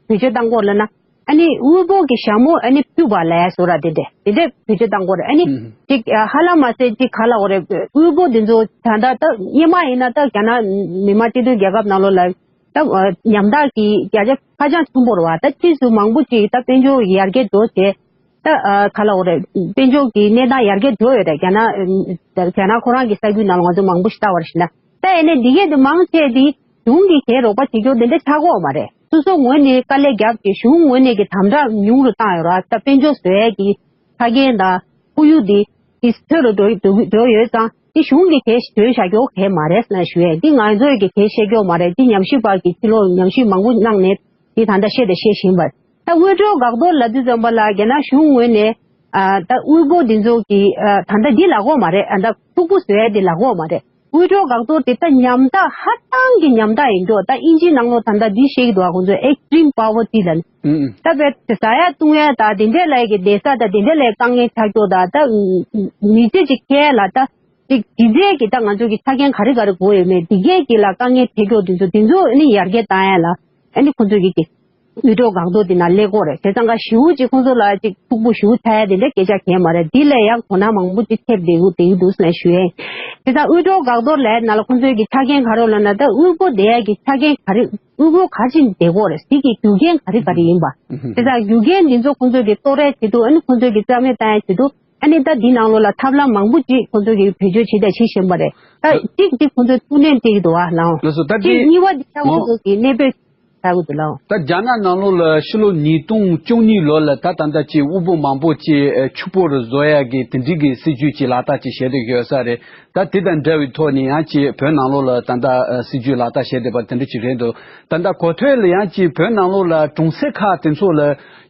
བེད་སྤྱོད་བཏང་གི་ཡོད་ལབ་ན། ཨ་ནི་དབུལ་པོ་གི་ཞྭ་མོ་ཨ་ནི་ཕུད་པ་ལབ་ཡ་བཟོ་འདྲ་དེ་འདྲས་དེ་འདྲས་བེད་སྤྱོད་བཏང་གི་ཡོད་རེད། ཨ་ནི་ཨུམ། ཅིག་ཨ་ཧ་ལམ་མ་ཟད་ཅིག་ག་ལབ་དགོས་རེད། དབུལ་པོ་འདི་ཚོ་ད་ལྟ་ད་སྔོན་མ་ཡིན་ན་ད་རྒྱ་ནག་མི་དམངས་སྤྱི་མཐུན་རྒྱལ་ཁབ་ནང་ལོགས་ལ་ད་ཨ་ཉམ་ཐག་གི་བརྒྱ་ཆ་ཧ་ཅང་ཆེན་པོ་རེད་བ། ད་ཕྱིས་སུ་མང་པོ་ཅིག་ད་དཔལ་འབྱོར་ཡར་རྒྱས་འགྲོ་བྱས། ད་ཨ་ག་ལབ་དགོས་རེད། དཔལ་འབྱོར་གྱི་གནས་སྟངས་ཡར་རྒྱས་འགྲོ་ཡོད་རེད། རྒྱ་ནག་རྒྱ་ནག་ཁོ་རང་གི་ས་ཁུལ་ནང་ལ་ང་ཚོ་མང་པོ་ཞིག་ལྟ་བར་ཞིག་ན། ད་ཡིན་ནའི་འདི་གས་དེ་མང་ཆེ་དེ་གཞུང་གིས་གས་རོགས་པ་བྱེད་རྒྱུ་དེ་འདྲ་ཆགས་ཀྱི་ཡོད་མ་རེད། སོ་སོ་ངོས་ནས་དཀའ་ལས་བརྒྱབ་ཀྱི་གཞུང་ངོས་ནས་ཀྱི་དམ་དྲག་ཉུང་རུ་བཏང་ཡོད་ར། ད་དཔལ་འབྱོར་བཟོ་ཡས་ཀྱི་ཆ་རྐྱེན་དང་ཁོར་ཡུག་དེ་དེ་ཐོལ་རུ་འགྲོ་འགྲོ་འགྲོ་ཡོད་ཙང་དེ་གཞུང་གིས་གས་ཞིག་འདོན་བཞག་རྒྱུ་གས་མ་རེད་ཟེར་ན་ཞུ་ཡས། འདི་ང་ཚོས་ཀྱི་གས་བཤད་རྒྱུ་མ་རེད། འདི་ཉམས་ཞིབ་པ་གི་ཕྱི་ལོགས་ཉམས་ཞིབ་མང་པོ་གནང་ནས་འདི་ད་ལྟ་བཤད་དང་བཤད་བཞིན་པ། ད་དབུལ་སྒྲོལ་འགག་གཏོར་ལབ་དུས་ཙམ་པ་ལ་རྒྱ་ནག་གཞུང་ངོས་ནས་ཨ་ད་དབུལ་པོ་འདི་ཚོ་གི་ཨ་ད་ལྟ་འདི་ལབ་ཀྱི་ཡོད་མ་རེད། ཨ་ད་ཕྱུག་པོ་བཟོ་ཡས་འདི་ལབ་ཀྱི་ཡོད་མ་རེད། དབུལ་སྒྲོལ་འགག་གཏོར་དེ་ད་ཉམ་ཐག་ཧ་ཅང་གི་ཉམ་ཐག་ཡིན་རྒྱུ། ད་དབྱིན་ཇིའི་ནང་ལོགས་ད་ལྟ་འདི་བཤད་ཀྱི་འདུག་ཨ། ཁོང་ཚོས་extreme poverty་ལབ་ནས། ཨུ་ཨུ། ད་དཔེ་ཟ་ཡ་བཏུང་ཡ་ད་དེ་འདྲས་ལ་གི་བསྡད་ས་ད་དེ་འདྲས་ལ་དཀའ་ངལ་ཆགས་རྒྱུ། ད་ད་མི་ཚེ་གཅིག་འཁྱེར་ལ་ད་ཅིག་གཞི་རྩའི་གི་ད་ང་ཚོ་གི་ཆ་རྐྱེན་ག་རེ་ག་རེ་དགོས་ཡོད་མེད་དེ་གས་གི་ལ་དཀའ་ངལ་འཕྲད་རྒྱུ་དེ་ཚོ་དེ་ཚོ་ཨ་ནི་ཡར་རྒྱས་བཏང་ཡ་ལ་ཨ་ནི་ཁོང་ཚོས་གི་གི་དབུལ་སྒྲོལ་འགག་གཏོར་འདི་ནང་སླེབས་ཀྱི་ཡོད་རེད། བྱས་ཙང་ཀ་ཞེ་པོ་ཅིག་ཁོང་ཚོ་ལ་ཅིག་ཕྱུག་པོ་ཞེ་པོ་ཆགས་ཡ་དེ་འདྲ་སྐད་ཆ་གང་ཡང་མ་རེད། འདི་ལ་ཡང་དོ་སྣང་མང་པོ་ཅིག་ཐེབས་བསྡད་ཀྱི་འདུག་ཟེར་ནས་ཞུ་ཡ་ཡིན། བྱས་ཙང་དབུལ་སྒྲོལ་འགག་གཏོར་ལབ་ནང་ལ་ཁོང་ཚོའི་གི་ཆ་རྐྱེན་ག་རེ་ལབ་ན། ད་དབུལ་པོ་བསྡད་ཡ་གི་ཆ་རྐྱེན་ག་རེ། དབུལ་པོ་ག་རེ་བྱས་ནས་བསྡད་ཀྱི་ཡོད་རེད། དེ་གི་རྒྱུ་རྐྱེན་ག་རེ་ག་རེ་ཡིན་པ། བྱས་ཙང་རྒྱུ་རྐྱེན་འདི་ཚོ་ཁོང་ཚོའི་གི་གཏོར་ཡ་ཆེད་དུ། ཨ་ནི་ཁོང་ཚོའི་གི་རྩ་མེད་བཏང་ཡ་ཆེད་དུ། ཨ་ནི་ད་འདི་ནང་ལོགས་ལ་ཐབས་ལམ་མང་པོ་ཅིག་ཁོང་ཚོས་ཀྱི་བེད་སྤྱོད་བྱེད་དང་བྱེད་བཞིན་པ་རེད། ད་གཅིག་འདི་ཁོང་ཚོས་ཐུགས་སྣོན་བསྐྱེད་ཀྱི་འདུག་ཨ་ལགས། ལགས་སོ། ད་གཅིག་འདི་གཉིས་པ་འདི་ད་ཁོང་ངོ་ཚོས་ཀྱི་གནས་སྤོས་བྱ་དགོས་འདུག་ལགས། ད་རྒྱ་ནག་ནང་ལོགས་ལ་ཕྱི་ལོ་ཉིས་སྟོང་བཅུ་གཉིས་ལོ་ལ་ད་ད་ལྟ་ཅིག་དབུལ་པོ་མང་པོ་ཅིག་ཕྱུག་པོ་རུ་བཟོ་ཡ་གི་དེ་འདྲའི་གི་སྲིད་ཇུས་ཅིག་ལག་བསྟར་ཅིག་བྱས་བསྡད་ཡོད་ས་རེད། ད་དེ་དང་འབྲེལ་བའི་ཐོག་ནས་ཡང་ཅིག་བོད་ནང་ལོགས་ལ་ད་ལྟ་སྲིད་ཇུས་ལག་བསྟར་བྱས་བསྡད་པ་དེ་འདྲ་ཅིག་རེད་འདུག་ད་ལྟ་གོ་ཐོས་ལ་ཡང་ཅིག་བོད་ནང་ལོགས་ལ་གྲོང་གསེབ་ཁག་དེ་ཚོ་ལ་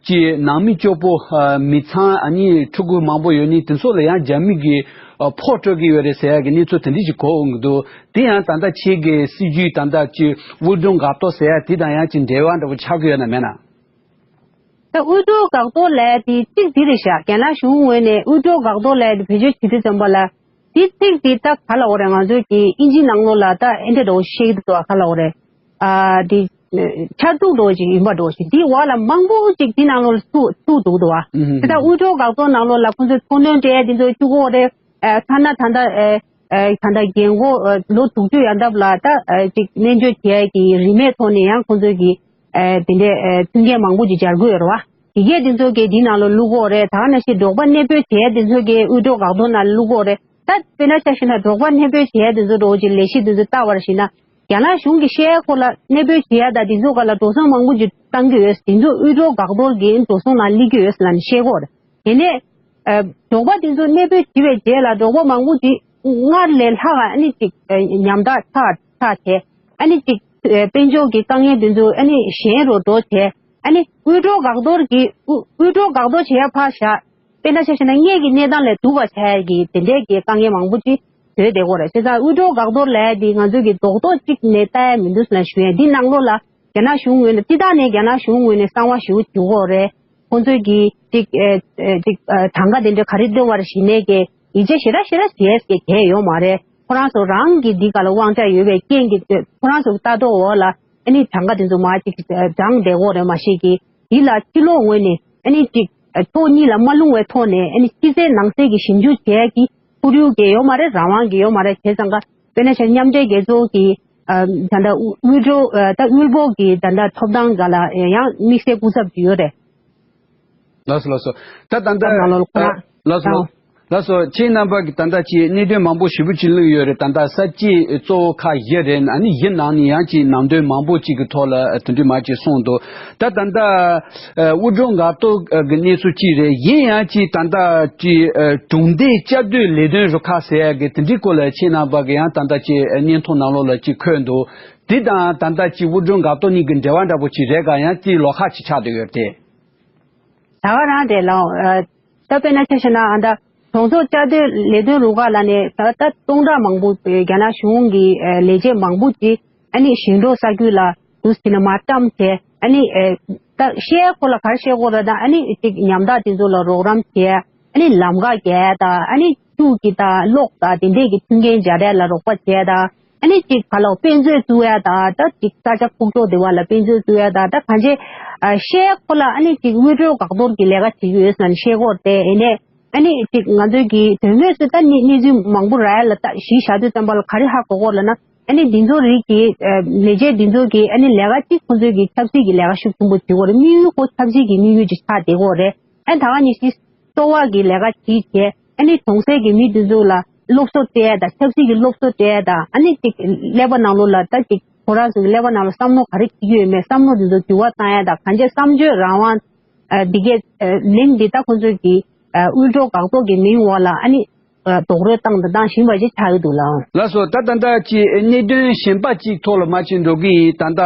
ཅིག་ནང་མི་སྐྱོ་པོ། ཨ། མི་ཚང་། ཨ་ནི་ཕྲུ་གུ་མང་པོ་ཡོད་ནི་དེ་ཚོ་ལ་ཡང་རྒྱ་མི་གིས་ཨ་ཕོག་སྤྲོད་ཀྱི་ཡོད་རེད་ཟེར་ཡ་གི་གནས་ཚུལ་དེ་འདྲ་ཞིག་གོ་འོང་གི་འདུག་དེ་ཡང་ད་ལྟ་ཁྱེད་ཀྱི་སྲིད་ཇུས་ད་ལྟ་ཅིག་དབུལ་སྒྲོལ་འགག་གཏོར་ཟེར་ཡ་དེ་དང་ཡང་ཅིག་འབྲེལ་བ་འདྲ་པོ་ཆགས་ཀྱི་ཡོད་ན་མེད་ན། ད་དབུལ་སྒྲོལ་འགག་གཏོར་ལབ་ཡ་དེ་ཚིག་འདི་རེད་ཤག་རྒྱ་ནག་གཞུང་ངོས་ནས་དབུལ་སྒྲོལ་འགག་གཏོར་ལབ་ཡ་དེ་བེད་སྤྱོད་བྱེད་དུས་ཙམ་པ་ལ། དེ་ཚིག་འདི་ད་ག་ལབ་དགོས་རེད། ང་ཚོའི་གི་ཨིན་ཇི་ནང་ལོགས་ལ་ད་ཨེ་འདྲ་འདྲ་པོ་བཤད་ཀྱི་འདུག་ག་ག་ལབ་དགོས་རེད། ཨ། དེ་ཆར་གདུགས་འདྲ་པོ་ཅིག་ཡིན་པ་འདྲ་པོ་ཞིག་འདི་འོག་ལ་མང་པོ་ཅིག་འདི་ནང་ལོགས་ལ་ཚུད་ཚུད་འདུག་འདུག་བ། ཨུ་ཧུམ། དེ་ད་དབུལ་སྒྲོལ་འགག་གཏོར་ནང་ལོགས་ལ་ཁོང་ཚོས་ཐུགས་སྣང་སྤྲད་ཡ་དེ་ཚོ་བཅུག་གི་ཡོད་རེད། ཨ། ཐ་ན་ད་ལྟ། ཨ། ཨ། ད་ལྟ་རྒན་གོག་ཨ། ལོ་དྲུག་ཅུ་ཡར་འདབ་ལ་ད། ཨ། ཅིག་སྨན་བཅོས་བྱེད་ཡ་གི་རིན་མེད་ཐོག་ནས་ཡང་ཁོང་ཚོས་ཀྱི། ཨ། དེ་འདྲའི། ཨ། མཐུན་རྐྱེན་མང་པོ་ཅིག་སྦྱར་གྱི་ཡོད་རེད་བ། དེ་གས་དེ་ཚོ་གི་འདི་ནང་ལ་བླུག་གི་ཡོད་རེད། ད་ག་ནང་བཞིན་འབྲོག་པ་གནས་སྤོས་བྱེད་ཡ་དེ་ཚོ་གི་དབུལ་སྒྲོལ་འགག་གཏོར་ནང་བླུག་གི་ཡོད་རེད། ད་དཔེར་ན་ཆ་བཞག་ན་འབྲོག་པ་གནས་སྤོས་བྱེད་ཡ་དེ་ཚོ་འདྲ་པོ་ཅིག་ལས་གཞི་དེ་ཚོ་བལྟ་བར་བྱས་ན། རྒྱ་ནག་གཞུང་གིས་བཤད་ཡ་ཁོ་ལ་གནས་སྤོས་བྱེད་ཡ་དང་དེ་ཚོ་སྒང་ལ་འགྲོ་སོང་མང་པོ་ཅིག་བཏང་གི་ཡོད། དེ་ཚོ་དབུལ་སྒྲོལ་འགག་གཏོར་གྱི་འགྲོ་སོང་ནང་སླེབས་ཀྱི་ཡོད་ལབ་ནས་བཤད་ཀྱི་ཡོད་རེད། དེ་ནས། ཨ། འབྲོག་པ་དེ་ཚོ་གནས་སྤོས་བྱས་པའི་རྗེས་ལ་འབྲོག་པ་མང་པོ་ཅིག་སྔར་ལས་ལྷག་ཨ་ནི་ཅིག་ཨ། ཉམ་ཐག་ཆགས་ཆགས་བྱས། ཨ་ནི་ཅིག་ཨ། དཔལ་འབྱོར་གྱི་དཀའ་ངལ་དེ་ཚོ་ཨ་ནི་ཞན་རུ་འགྲོ་བྱས། ཨ་ནི་དབུལ་སྒྲོལ་འགག་གཏོར་གྱི་དབུལ་དབུལ་སྒྲོལ་འགག་གཏོར་བྱེད་ཡ་ཕར་བཞག་དཔེར་ན་ཆ་བཞག་ན་སྔར་གྱི་གནས་སྟངས་ལས་སྡུག་པ་ཆགས་ཡ་གི་དེ་འདྲའི་གི་དཀའ་ངལ་མང་པོ་ཅིག་བཟོས་བསྡད་ཀྱི་ཡོད་རེད། བྱས་ཙང་དབུལ་སྒྲོལ་འགག་གཏོར་ལབ་ཡ་དེ་ང་ཚོས་ཀྱི་རྡོག་རྡོག་གཅིག་ནས་ལྟ་ཡ་མི་འདུག་ཟེར་ནས་ཞུ་ཡ། འདི་ནང་ལོགས་ལ་རྒྱ་ནག་གཞུང་ངོས་ནས་སྤྱིར་བཏང་ནས་རྒྱ་ནག་གཞུང་ངོས་ནས་གསང་བ་ཞེ་པོ་བྱེད་ཀྱི་ཡོད་རེད། ཁོང་ཚོས་ཀྱིས་ཅིག་ཨེ་ཨེ་ཅིག་ཨ། གྲངས་ཀ་དེ་འདྲ་ག་རེ་བཏོན་པ་རེད་ཟེར་ནས་ཀྱི་ཡིད་ཆེས་ཞེ་དྲག་ཞེ་དྲག་བྱས་ཀྱི་བྱས་ཡོད་མ་རེད། ཁོ་རང་ཚོ་རང་གི་འདི་ག་ལ་དབང་ཆ་ཡོད་པའི་རྐྱེན་གྱིས་ཁོ་རང་ཚོ་ལྟ་རྟོག་འོག་ལ་ཨ་ནི་གྲངས་ཀ་དེ་ཚོ་མར་ཅིག་བགྲངས་བསྡད་ཀྱི་ཡོད་རེད། མ་གཞི་གི་འདི་ལ་ཕྱི་ལོགས་ངོས་ནས་ཨ་ནི་ཅིག་ཨ། ཕྱོགས་གཉིས་ལ་མ་ལྷུང་བའི་ཐོག་ནས་ཨ་ནི་ཕྱི་གསལ་ནང་གསལ་གྱི་ཞིབ་འཇུག་བྱས་ཀྱི་ཁོར་ཡུག་གི་ཡོད་མ་རེད། རང་དབང་གི་ཡོད་མ་རེད། བྱས་ཙང་ཀ་དཔེར་ན་ཆ་མཉམ་འབྲེལ་རྒྱལ་ཚོགས་ཀྱི་ཨ། ད་ལྟ་དབུལ་སྒྲོལ་ཨ། ད་དབུལ་པོ་གི་ད་ལྟ་ཐོབ་ཐང་སྒང་ལ་ཡང་དམིགས་བསལ་སྐུ་ཚབ་ཅིག་ཡོད་རེད། ལགས་སོ་ལགས་སོ། ད་ད་ལྟ་ད་ནང་ལོགས་ཁོ་རང་ལགས་སོ་ལགས་སོ། ལགས་སོ། ཁྱེད་རྣམ་པ་གིས་ད་ལྟ་ཅིག་གནད་དོན་མང་པོ་ཞེ་པོ་ཅིག་གླེང་ཡོད་རེད། ད་ལྟ་ས་བཅད་གཙོ་བོ་ཁག་བཞི་རེད། ཨ་ནི་བཞི་ནང་ནས་ཡང་ཅིག་ནང་དོན་མང་པོ་ཅིག་གི་ཐོག་ལ་དེ་འདྲ་མར་ཅིག་གསུངས་འདུག་ད་ད་ལྟ་ཨ། དབུལ་སྒྲོལ་འགག་གཏོར་གྱི་གནས་ཚུལ་གཅིག་རེད། གཞན་ཡང་ཅིག་ད་ལྟ་ཅིག་ཨ། གྲོང་སྡེ་བཅའ་སྡོད་ལས་དོན་རུ་ཁག་ཟེར་ཡ་གི་དེ་འདྲའི་སྐོར་ལ་ཁྱེད་རྣམ་པ་གིས་ཡང་ད་ལྟ་ཅིག་ཨ། སྙན་ཐོ་ནང་ལོགས་ལ་ཅིག་འཁོད་འདུག་དེ་དང་ད་ལྟ་ཅིག་དབུལ་སྒྲོལ་འགག་གཏོར་གཉིས་ཀྱི་འབྲེལ་བ་འདྲ་པོ་ཅིག་རེད་ག་ཡང་ཅིག་ལོགས་ཁག་ཅིག་ཆགས་བསྡད་ཡོད་རེད་དེ། ད་ག་རང་རེད་ལགས། ཨ། ད་དཔེར་ན་ཆ་བཞག་ན་ཨ། ད་གྲོང་ཚོ་བཅའ་སྡོད་ལས་དོན་རུ་ཁག་ལབ་ནས་ད་ལྟ་སྟོང་ཕྲག་མང་པོ་རྒྱ་ནག་གཞུང་གི་ཨ། ལས་བྱེད་མང་པོ་ཅིག་ཨ་ནི་ཞིང་འབྲོག་ས་ཁུལ་ལ་འདུག་སེ་བྱས་ནས་མར་བཀྲམ་བྱས། ཨ་ནི་ཨ། ད་བཤད་ཁོ་ལ་ག་རེ་བཤད་དགོས་རེད། ད་ཨ་ནི་ཅིག་ཉམ་ཐག་དེ་ཚོ་ལ་རོགས་རམ་བྱས། ཨ་ནི་ལམ་ཁ་རྒྱག་ཡ་དང་། ཨ་ནི་ཆུ་གི་དང་གློག་དང་དེ་འདྲས་ཀྱི་མཐུན་རྐྱེན་སྦྱར་ཡ་ལ་རོགས་པ་བྱས་དང་། ཨ་ནི་ཅིག་ག་ལ་དཔེ་མཛོད་བཙུགས་ཡ་དང་། ད་ཅིག་ས་ཆ་ཁུག་ཀྱོག་དེ་བ་ལ་དཔེ་མཛོད་བཙུགས་ཡ་དང་། ད་གང་ཅི་ཨ། བཤད་ཁོ་ལ་ཨ་ནི་ཅིག་དབུལ་སྒྲོལ་འགག་གཏོར་གྱི་ལས་ཀ་བྱེད་ཀྱི་ཡོད་ཟེར་ནས་བཤད་ཀྱི་ཡོད་རེད་དེ། ཡིན་ནའི་ཨ་ནི་ཅིག་ང་ཚོའི་གི་དོན་དངོས་སུ་ད་གནས་གནས་ཚུལ་མང་པོ་རག་ཡ་ལ་ད་གཞི་བཞག་དུས་ཙམ་པ་ལ་ག་རེ་ཧ་གོ་གི་ཡོད་ལབ་ན། ཨ་ནི་འདི་ཚོ་རིགས་ཀྱི་ཨ། ལས་བྱེད་འདི་ཚོ་གི་ཨ་ནི་ལས་ཀ་གཅིག་ཁོང་ཚོའི་གི་ཆབ་སྲིད་ཀྱི་ལས་ཀ་ཤུགས་ཆེན་པོ་བྱེད་ཀྱི་ཡོད་རེད། དམིགས་ཡུལ་ཁོ་ཆབ་སྲིད་ཀྱི་དམིགས་ཡུལ་ཅིག་ཆགས་བསྡད་ཀྱི་ཡོད་རེད། ཨ་ནི་ད་ག་ནང་བཞིན་གསོ་བ་གི་ལས་ཀ་གཅིག་བྱས། ཨ་ནི་གྲོང་གསེབ་ཀྱི་མི་དེ་ཚོ་ལ་སློབ་གསོ་སྤྲད་ཡ་དང་། ཆབ་སྲིད་ཀྱི་སློབ་གསོ་སྤྲད་ཡ་དང་། ཨ་ནི་ཅིག་ཀླད་པ་ནང་ལོགས་ལ་ད་ཅིག་ཁོ་རང་ཚོ་གི་ཀླད་པ་ནང་ལ་བསམ་བློ་ག་རེ་སྐྱེ་གི་ཡོད་མེད། བསམ་བློ་དེ་ཚོ་འགྱུར་བ་བཏང་ཡ་དང་། གང་ཅི་བསམ་སྤྱོད་རང་དབང་ཨ། འདི་གའི་ཨ། གླེང་འདི་ད་ཁོང་ཚོ་གི་ཨ། དབུལ་སྒྲོལ་འགག་གཏོར་གྱི་མིང་འོག་ལ་ཨ་ནི་ཨ། རྡོག་རོལ་བཏང་དང་བཏང་བཞིན་པ་ཞིག་ཆགས་ཀྱི་འདུག་ལགས། ལགས་སོ། ད་ད་ལྟ་ཅིག་གནད་དོན་གཞན་པ་ཅིག་ཐོག་ལ་མར་ཅིག་འགྲོ་གི་ཡིན། ད་ལྟ་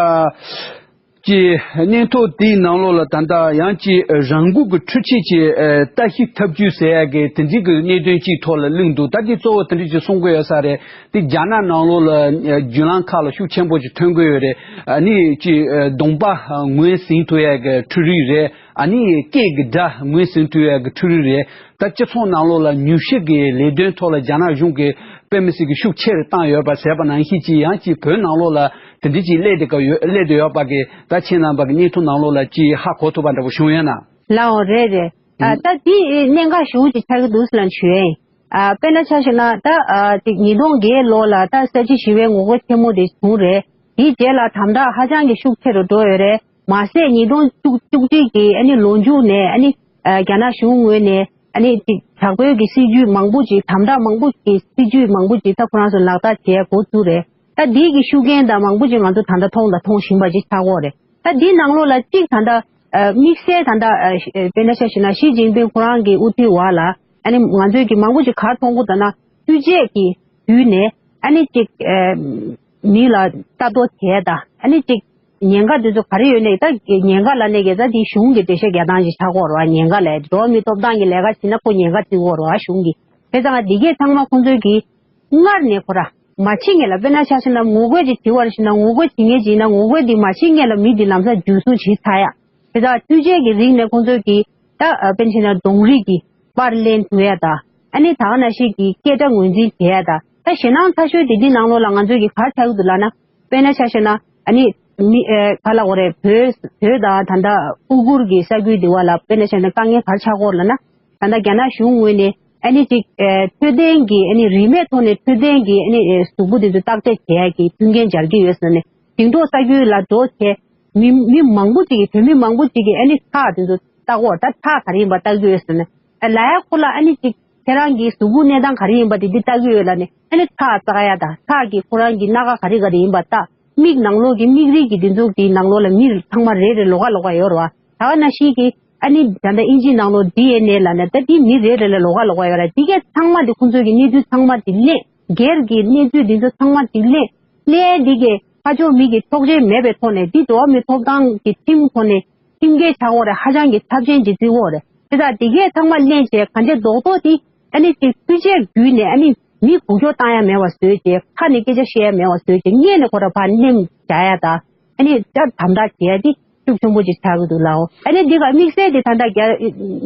ཀྱི་སྙན་ཐོ་དེའི་ནང་ལོགས་ལ་ད་ལྟ་ཡང་ཅིག་རང་འགུལ་གྱི་འཕྲུལ་ཆས་ཀྱི་ཨ། ལྟ་ཞིབ་ཐབས་ཇུས་ཟེར་ཡ་གི་དེ་འདྲའི་གི་གནད་དོན་ཅིག་ཐོག་ལ་གླེང་འདུག་ད་འདི་གཙོ་བོ་དེ་འདྲ་ཅིག་གསུང་གི་ཡོད་ས་རེད། དེ་རྒྱ་ནག་ནང་ལོགས་ལ་བརྒྱུད་ལམ་ཁག་ལ་ཤུགས་ཆེན་པོ་ཅིག་ཐོན་གི་ཡོད་རེད། ཨ་ནི་ཅིག་གདོང་པ་ངོས་ཟིན་ཐུབ་ཡ་གི་འཕྲུལ་རིགས་རེད། ཨ་ནི་སྐད་ཀྱི་སྒྲ་ངོས་ཟིན་ཐུབ་ཡ་གི་འཕྲུལ་རིགས་རེད། ད་སྤྱི་ཚོགས་ནང་ལོགས་ལ་མྱུལ་ཞིབ་ཀྱི་ལས་དོན་ཐོག་ལ་རྒྱ་ནག་གཞུང་གིས་ དཔེ་མི་སྲིད་ཀྱི་ཤུགས་ཆེ་རུ་བཏང་ཡོད་པ་ཟེར་བ་ནང་བཞིན་ཅིག་ཡང་ཅིག་བོད་ནང་ལོགས་ལ་དེ་འདྲ་ཅིག་སླེབས་བསྡད་ཀྱི་ཡོད། སླེབས་བསྡད་ཡོད་པ་གི་ད་ཁྱེད་རྣམ་པ་གི་བརྙན་ཐུང་ནང་ལོགས་ལ་ཅིག་ཧ་གོ་ཐུབ་པ་འདྲ་པོ་བྱུང་ཡོད་ན། ལགས་འོང་། རེད་རེད། ཨ། ཨུ། ད་འདི་གནད་འགག་ཞེ་པོ་ཅིག་ཆགས་ཀྱི་འདུག་ཟེར་ལབ་ཞུ་ཡ་ཡིན། ཨ། དཔེར་ན་ཆ་བཞག་ན་ད། ཨ། ཅིག་ཉིས་སྟོང་བརྒྱད་ལོ་ལ་ད་ས་བྱི་ཞི་བའི་ངོ་རྒོལ་ཆེན་མོ་དེ་བྱུང་རེད། དེའི་རྗེས་ལ་དམ་དྲག་ཧ་ཅང་གི་ཤུགས་ཆེ་རུ་འགྲོ་ཡོད་རེད། མ་ཟད་ཉིས་སྟོང་བཅུ་བཅུ་གཅིག་གི་ཨ་ནི་ལོ་མཇུག་ནས་ཨ་ནི། ཨ། རྒྱ་ནག་གཞུང་ངོས་ནས་ཨ་ནི་ཅིག་དྲག་པོའི་གི་སྲིད་ཇུས་མང་པོ་ཅིག་དམ་དྲག་མང་པོ་གི་སྲིད་ཇུས་མང་པོ་ཅིག་ད་ཁོ་རང་ཚོ་ལག་བསྟར་བྱས་འགོ་བཙུགས་རེད། ད་འདི་གི་ཤུགས་རྐྱེན་དང་མང་པོ་ཅིག་ང་ཚོ་ད་ལྟ་མཐོང་དང་མཐོང་བཞིན་པ་ཅིག་ཆགས་ཀྱི་ཡོད་རེད། ད་འདི་ནང་ལོགས་ལ་གཅིག་ད་ལྟ། ཨ། དམིགས་བསལ་ད་ལྟ། ཨ། དཔེར་ན་ཆ་བཞག་ན་ཞི་ཅིན་ཕིང་ཁོ་རང་གི་དབུ་ཁྲིད་འོག་ལ་ཨ་ནི་ང་ཚོས་ཀྱི་མང་པོ་ཅིག་ག་རེ་མཐོང་གི་འདུག་ན། འཕྲུལ་ཆས་ཀྱི་བརྒྱུད་ནས་ཨ་ནི་ཅིག་ཨ། མི་ལ་ལྟ་རྟོག་བྱས་དང་ཨ་ནི་ཅིག་ཉེན་ཁ་དེ་ཚོ་ག་རེ་ཡོད་ནའི་ད་ཉེན་ཁ་ལབ་ནའི་གི་ད་དེ་གཞུང་གི་འགྲེལ་བཤད་རྒྱག་སྟངས་ཅིག་ཆགས་ཀྱི་ཡོད་རེད་བ། ཉེན་ཁ་ལབ་འགྲོ་བ་མིའི་ཐོབ་ཐང་གི་ལས་ཀ་བྱེད་ན་ཁོ་ཉེན་ཁ་བརྩི་གི་ཡོད་རེད་བ་གཞུང་གིས། བྱས་ཙང་འདི་གས་ཚང་མ་ཁོང་ཚོས་ཀྱིས་སྔར་ནས་ཁོ་ར་མ་བྱེད་སྔོན་ལ། དཔེར་ན་ཆ་བཞག་ན་ངོ་རྒོལ་ཅིག་བྱེད་པར་བྱེད་ན། ངོ་རྒོལ་བྱེད་མཁན་ཅིག་ཡིན་ན་ངོ་རྒོལ་འདི་མ་བྱེད་སྔོན་ལ་མི་འདི་ལམ་སང་འཇུ་བཟུང་བྱེད་ཚར་ཡ། དེ་དག་འཕྲུལ་ཆས་ཀྱི་རིགས་ནས་ཁོང་ཚོས་ཀྱིས་ད། ཨ། དཔེར་ན་ཆ་བཞག་ན་རྡུང་རེས་ཀྱི་པར་ལེན་ཐུབ་ཡ་དང་། ཨ་ནི་ད་ག་ནང་བཞིན་གྱི་སྐད་སྒྲ་ངོས་འཛིན་བྱེད་ཡ་དང་། ད་ཞེད་སྣང་ཚ་ཤོས་དེ་འདི་ནང་ལོགས་ལ་ང་ཚོས་ཀྱིས་ག་རེ་ཆགས་ཀྱི་འདུག་ལབ་ན། དཔེར་ན་ཆ་བཞག་ན་ཨ་ནི་མི། ཨེ། ག་ལབ་དགོས་རེད། བོད་བོད་དང་ད་ལྟ་ཨུ་ཀུར་གྱི་ས་ཁུལ་འདི་བ་ལ་དཔེར་ན་ཆ་བཞག་ན་དཀའ་ངལ་ག་རེ་ཆགས་ཀྱི་ཡོད་ལབ་ན། ད་ལྟ་རྒྱ་ནག་གཞུང་ངོས་ནས་ཨ་ནི་ཅིག་ཨེ། འཕྲོད་བསྟེན་གྱི་ཨ་ནི་རིན་མེད་ཐོག་ནས་འཕྲོད་བསྟེན་གྱི་ཨ་ནི་ཨེ། གཟུགས་པོ་དེ་ཚོ་བརྟག་དཔྱད་བྱེད་ཡ་གི་མཐུན་རྐྱེན་སྦྱར་གྱི་ཡོད་ཟེར་ནས། ཞིང་འབྲོག་ས་ཁུལ་ལ་འགྲོ་བྱས། མི་མི་མང་པོ་ཅིག་གིས། བོད་མི་མང་པོ་ཅིག་གིས་ཨ་ནི་ཁྲག་དེ་ཚོ་བལྟ་གོ། ད་ཁྲག་ག་རེ་ཡིན་པ་བལྟ་གི་ཡོད་ཟེར་ནས། ཨ། ལབ་ཡ་ཁོ་ལ་ཨ་ནི་ཅིག་ཁྱེད་རང་གི་གཟུགས་པོ་གནས་སྟངས་ག་རེ་ཡིན་པ་དེ་འདི་བལྟ་གི་ཡོད་ལབ་ནས། ཨ་ནི་ཁྲག་བཙག་ཡ་དང་། ཁྲག་གི་ཁོ་རང་གི་སྣ་ཁ་ག་རེ་ག་རེ་ཡིན་པ་བལྟ། མིག་ནང་ལོགས་ཀྱི་མིག་རིལ་གྱི་འདི་ཚོ་དེའི་ནང་ལོགས་ལ་མི་ཚང་མ་རེ་རེ་ལོགས་ཀ་ལོགས་ཀ་ཡོད་རེད་བ། ད་ག་ནང་བཞིན་གྱི་ཨ་ནི་ད་ལྟ་ཨིན་ཇིའི་ནང་ལོགས་ཌི་ཨེན་ཨེ་ལབ་ནས། ད་དེ་མི་རེ་རེ་ལ་ལོགས་ཀ་ལོགས་ཀ་ཡོད་རེད། དེ་གས་ཚང་མ་དེ་ཁོང་ཚོས་ཀྱི་གནས་ཚུལ་ཚང་མ་དེ་ལེན། སྒེར་གྱི་གནས་ཚུལ་དེ་ཚོ་ཚང་མ་དེ་ལེན། ལེན་དེ་གས་ཕར་ཕྱོགས་མི་གི་ཆོག་མཆན་མེད་པའི་ཐོག་ནས། འདི་འགྲོ་བ་མིའི་ཐོབ་ཐང་གི་ཁྲིམས་ཐོག་ནས་ཁྲིམས་འགལ་ཆགས་ཀྱི་ཡོད་རེད། ཧ་ཅང་གི་ཚབས་ཆེན་ཅིག་བརྩི་གི་ཡོད་རེད། དེ་དག་དེ་གས་ཚང་མ་ལེན་བྱས། གང་བྱས་རྡོག་རྡོག་དེ་ཨ་ནི་ཅིག་འཕྲུལ་ཆས་བརྒྱུད་ནས་ཨ་ནི་མི་འགུལ་སྐྱོད་བཏང་ཡ་མེད་པ་བཟོས་བྱས། ཁ་ནས་སྐད་ཆ་བཤད་ཡ་མེད་པ་བཟོས་བྱས། སྔོན་ནས་ཁོ་ར་ཕར་མནན་བཞག་ཡ་དང་། ཨ་ནི་ཅིག་དམ་དྲག་བྱེད་ཡ་དེ་ཤུགས་ཆེན་པོ་ཅིག་ཆགས་ཀྱི་འདུག་ལགས། ཨ་ནི་འདི་ག་དམིགས་བསལ་དེ་ད་ལྟ་རྒྱ།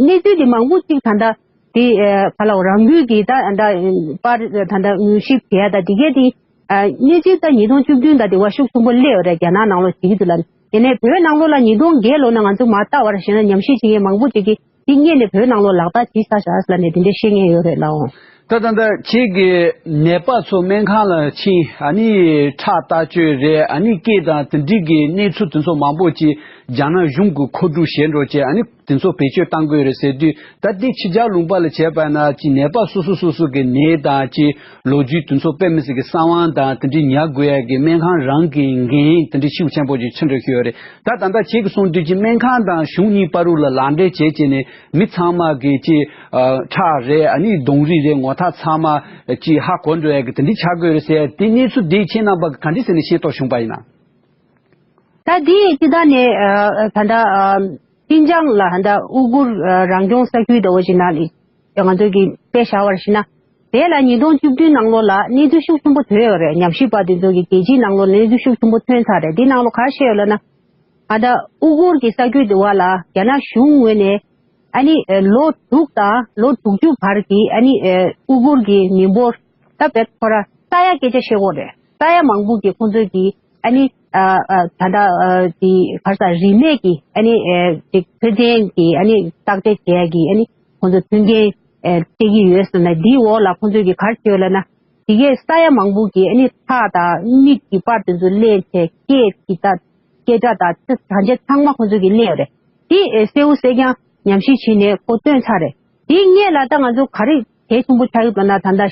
གནས་ཚུལ་དེ་མང་པོ་ཅིག་ད་ལྟ་དེ། ཨ། ག་ལབ། རང་འགུལ་གྱིས་ད་ད་པར་ད་ད་མྱུལ་ཞིབ་བྱས་ད་དེ་གས་དེ། ཨ། གནས་ཚུལ་ད་ཉིས་སྟོང་བཅུ་བདུན་ད་དེ་བ་ཤུགས་ཆེན་པོ་སླེབས་ཡོད་རེད། རྒྱ་ནག་ནང་ལོགས་བྱེད་ཀྱི་འདུག་ལབ་ནས། ཡིན་ནའི་བོད་ནང་ལོགས་ལ་ཉིས་སྟོང་བརྒྱད་ལོ་ནས་ང་ཚོ་མར་ལྟ་བར་བྱས་ན། ཉམས་ཞིབ་བྱེད་མཁན་མང་པོ་ཅིག་གིས་དེ་སྔོན་ནས་བོད་ནང་ལོགས་ལག་བསྟར་བྱས་ཚར་ཤག་ལབ་ནས་དེ་འདྲ་བཤད་མཁན་ཡོད་རེད་ལགས། ད་ད་ད་ཁྱེད་ཀྱི་ནད་པ་ཚོ་སྨན་ཁང་ལ་ཕྱིན། ཨ་ནི་ཁྲག་བལྟ་བཅོས་རེད། ཨ་ནི་སྐད་དང་དེ་འདྲའི་གི་གནས་ཚུལ་དེ་ཚོ་མང་པོ་ཅིག་རྒྱ་ནག་གཞུང་གི་མཁོ་སྒྲུབ་བྱས་འགྲོ་བྱས། ཨ་ནི་དེ་ཚོ་བེད་སྤྱོད་གཏང་དགོས་རེད་ཟེར་དུས། ད་འདི་ཕྱི་རྒྱལ་ལུང་པ་ལ་བྱས་པ་ན་ཅིག་ནད་པ་སོ་སོ་སོ་སོ་གི་ནད་དང་ཅིག་ལོ་རྒྱུས་དེ་ཚོ་དཔེ་མི་སྲིད་ཀྱི་གསང་བ་དང་། དེ་འདྲའི་ཉར་དགོས་ཡ་གི་སྨན་ཁང་རང་གི་འགན་དེ་འདྲའི་ཤུགས་ཆེན་པོ་ཅིག་ཆེ་འགྲོ་གི་ཡོད་རེད། ད་ད་ལྟ་ཁྱེད་ཀྱིས་གསུངས་དུས་ཀྱི་སྨན་ཁང་དང་གཞུང་གཉིས་བར་དུ་ལ་ལག་འབྲེལ་བྱས་བྱས་ནས་མི་ཚང་མ་གི་ཅིག་ཨ། ཁྲག་རེད། ཨ་ནི་རྡུང་རེས་རེད། ངོ་ཐག་ཚང་མ་ཅིག་ཧ་གོ་འགྲོ་ཡ་གི་དེ་འདྲའི་ཆགས་དགོས་རེད་ཟེར་ཡ་དེ། གནས་ཚུལ་དེ་ཁྱེད་རྣམ་པ་གི་ག་འདྲ་ཟེར་ནས་ཤེས་རྟོགས་བྱུང་པ་ཡིན་ན། ད་དེ་སྤྱི་བཏང་ནས། ཨ། ད་ལྟ། ཨ། ཤིན་ཅང་ལ་ད་ལྟ་ཨུ་ཀུར། ཨ། རང་སྐྱོང་ས་ཁུལ་འདྲ་བོ་ཞིག་ནང་ལ་ང་ཚོ་གིས་དཔེ་བཞག་པར་བྱས་ན། དེ་ལ་ཉིས་སྟོང་བཅུ་བདུན་ནང་ལོགས་ལ་གནས་ཚུལ་ཤུགས་ཆེན་པོ་ཐོན་ཡོད་རེད། ཉམས་ཞིབ་པ་དེ་ཚོ་གིས་རྒྱལ་སྤྱིའི་ནང་ལོགས་ལ་གནས་ཚུལ་ཤུགས་ཆེན་པོ་ཐོན་ཚར་རེད། དེ་ནང་ལོགས་ག་རེ་བཤད་ཡོད་ལབ་ན། ད་ལྟ་ཨུ་ཀུར་གྱི་ས་ཁུལ་དེ་བ་ལ་རྒྱ་ནག་གཞུང་ངོས་ནས་ཨ་ནི་ལོ་དྲུག་དང་ལོ་དྲུག་ཅུ་བར་གྱི་ཨ་ནི་ཨུ་ཀུར་གྱི་མི་འབོར། ད་དཔེ་ཁོ་ར་ས་ཡ་སྐད་ཆ་བཤད་དགོས་རེད། ས་ཡ་མང་པོ་གིས་ཁོང་ཚོས་ཀྱི་ཨ་ནི། ཨ། ཨ། ད་ལྟ། ཨ། དེ་ག་རེ་ཟ། རིན་མེད་ཀྱི་ཨ་ནི། ཨེ། ཅིག་འཕྲོད་བསྟེན་གྱི་ཨ་ནི་བརྟག་དཔྱད་བྱེད་ཡ་གི་ཨ་ནི་ཁོང་ཚོ་མཐུན་རྐྱེན། ཨེ། སྤྲད་ཀྱི་ཡོད་ཟེར་ན། དེའི་འོག་ལ་ཁོང་ཚོས་ཀྱི་ག་རེ་བྱས་ཡོད་ལབ་ན། དེ་གས་ས་ཡ་མང་པོ་གི་ཨ་ནི་ཁྲག་དང་མིག་གི་པར་དེ་ཚོ་ལེན་བྱས། སྐད་ཀྱི་ད། སྐད་སྒྲ་དང་དེ་གང་ཅི་ཚང་མ་ཁོང་ཚོས་ཀྱིས་གླེང་ཡོད་རེད། དེ་གསལ་བོ་གསལ་རྐྱང་ཉམས་ཞིབ་བྱས་ནས་ཁོ་བཏོན་ཚར་རེད། དེ་སྔོན་ལ་ད་ང་ཚོ་ག་རེ་གལ་ཆེན་པོ་ཆགས་ཡོད་པ་ན། ད་ལྟ་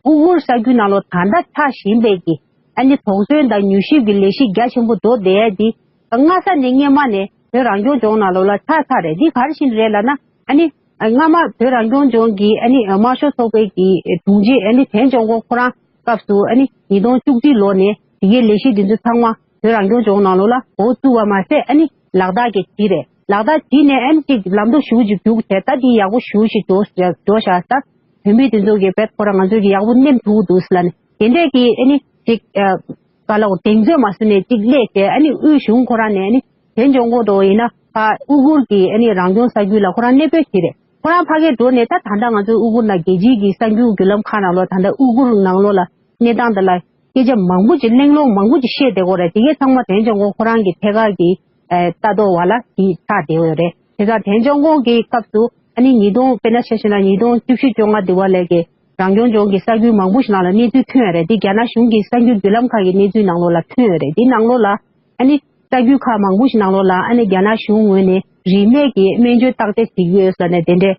ཨུ་ཀུར་ས་ཁུལ་ནང་ལོགས་ད་ལྟ་ཆགས་བཞིན་པའི་གི་ཨ་ནི་དོགས་ཟོན་དང་མྱུལ་ཞིབ་ཀྱི་ལས་གཞི་རྒྱ་ཆེན་པོ་འགྲོ་བསྡད་དེ། སྔ་ས་ནས་སྔོན་མ་ནས་བོད་རང་སྐྱོང་ལྗོངས་ནང་ལོགས་ལ་ཆགས་ཚར་རེད། འདི་ག་རེ་བྱས་ནས་རེད་ལབ་ན། ཨ་ནི་སྔ་མ་བོད་རང་སྐྱོང་ལྗོངས་ཀྱི་ཨ་ནི་དམར་ཤོག་ཚོགས་པའི་གི་དྲུང་ཆེ་ཨ་ནི་བན་ཅོན་ཀོ་ཁོ་རང་སྐབས་སུ། ཨ་ནི་ཉིས་སྟོང་བཅུ་གཅིག་ལོ་ནས་དེ་གའི་ལས་གཞི་འདི་ཚོ་ཚང་མ་བོད་རང་སྐྱོང་ལྗོངས་ནང་ལོགས་ལ་འགོ་བཙུགས་པ་མ་ཟད། ཨ་ནི་ལག་བསྟར་གྱི་བྱས་རེད། ལག་བསྟར་བྱས་ནས་ཨ་ནི་ཅིག་ལམ་འགྲོ་ཞུ་ཅིག་རྒྱུགས་བྱས། ད་འདི་ཡག་པོ་ཞེ་པོ་ཅིག་འགྲོ་འགྲོ་བཞག་ད། བོད་མི་དེ་ཚོ་གི་བེད་ཁོ་རང་ང་ཚོ་གི་ཡག་པོ་ནེམ་ཐུག་འདུག་ཟེར་ལབ་ནས། དེ་འདྲས་ཀྱི་ཨ་ནི་ཅིག་ཨ། ག་ལ་འོ། གདེང་ཚོད་མ་བཟོས་ནས་ཅིག་སླེབས་བྱས། ཨ་ནི་དབུས་གཞུང་ཁོ་རང་ནས་ཨ་ནི་བན་ཅོན་ཀོ་འདྲ་བོ་ཡིན་ན་ཕར་ཨུ་ཀུར་གྱི་ཨ་ནི་རང་སྐྱོང་ས་ཁུལ་ལ་ཁོ་རང་གནས་སྤོས་བྱས་རེད། ཁོ་རང་ཕ་གིར་འགྲོ་ནས་ད་ད་ལྟ་ང་ཚོའི་ཨུ་གུར་ནང་རྒྱལ་སྤྱིའི་གི་གསར་འགྱུར་བརྒྱུད་ལམ་ཁག་ནང་ལོགས་ད་ལྟ་ཨུ་གུར་ནང་ལོགས་ལ་གནས་སྟངས་དེ་ལ་སྐད་ཆ་མང་པོ་ཅིག་གླེང་སློང་མང་པོ་ཅིག་བཤད་བསྡད་ཀྱི་ཡོད་རེད། དེ་གའི་ཚང་མ་དོན་ཆེན་ཁོ་ཁོ་རང་གི་ཐད་ཀར་གྱི་ཨེ་ལྟ་རྟོག་པ་ལ་དེ་ཆགས་བསྡད་ཡོད་རེད། དེ་ཙང་དོན་ཆེན་ཁོ་གི་སྐབས་སུ་ཨ་ནི་ཉིས་སྟོང་དཔེར་ན་ཆ་བཞག་ན་ཉིས་སྟོང་བཅུ་བཞི་བཅོ་ལྔ་དེ་བ་ལས་ཀྱི་རང་སྐྱོང་ལྗོངས་ཀྱི་གསར་འགྱུར་མང་པོ་ཞིག་ནང་ལ་གནས་ཚུལ་ཐོན་ཡོད་རེད། དེ་རྒྱ་ནག་གཞུང་གི་གསར་འགྱུར་བརྒྱུད་ལམ་ཁག་གི་གནས་ཚུལ་ནང་ལོགས་ལ་ཐོན་ཡོད་རེད། དེ་ནང་ལོགས་ལ་ཨ་ནི་གསར་འགྱུར་ཁག་མང་པོ་ཞིག་ནང་ལོགས་ལ་ཨ་ནི་རྒྱ་ནག་གཞུང་ངོས་ནས་རིན་མེད་ཀྱི་སྨན་བཅོས་བརྟག་དཔྱད་བྱེད་ཀྱི་ཡོད་ཟེར་ནས་དེ་འདྲའི་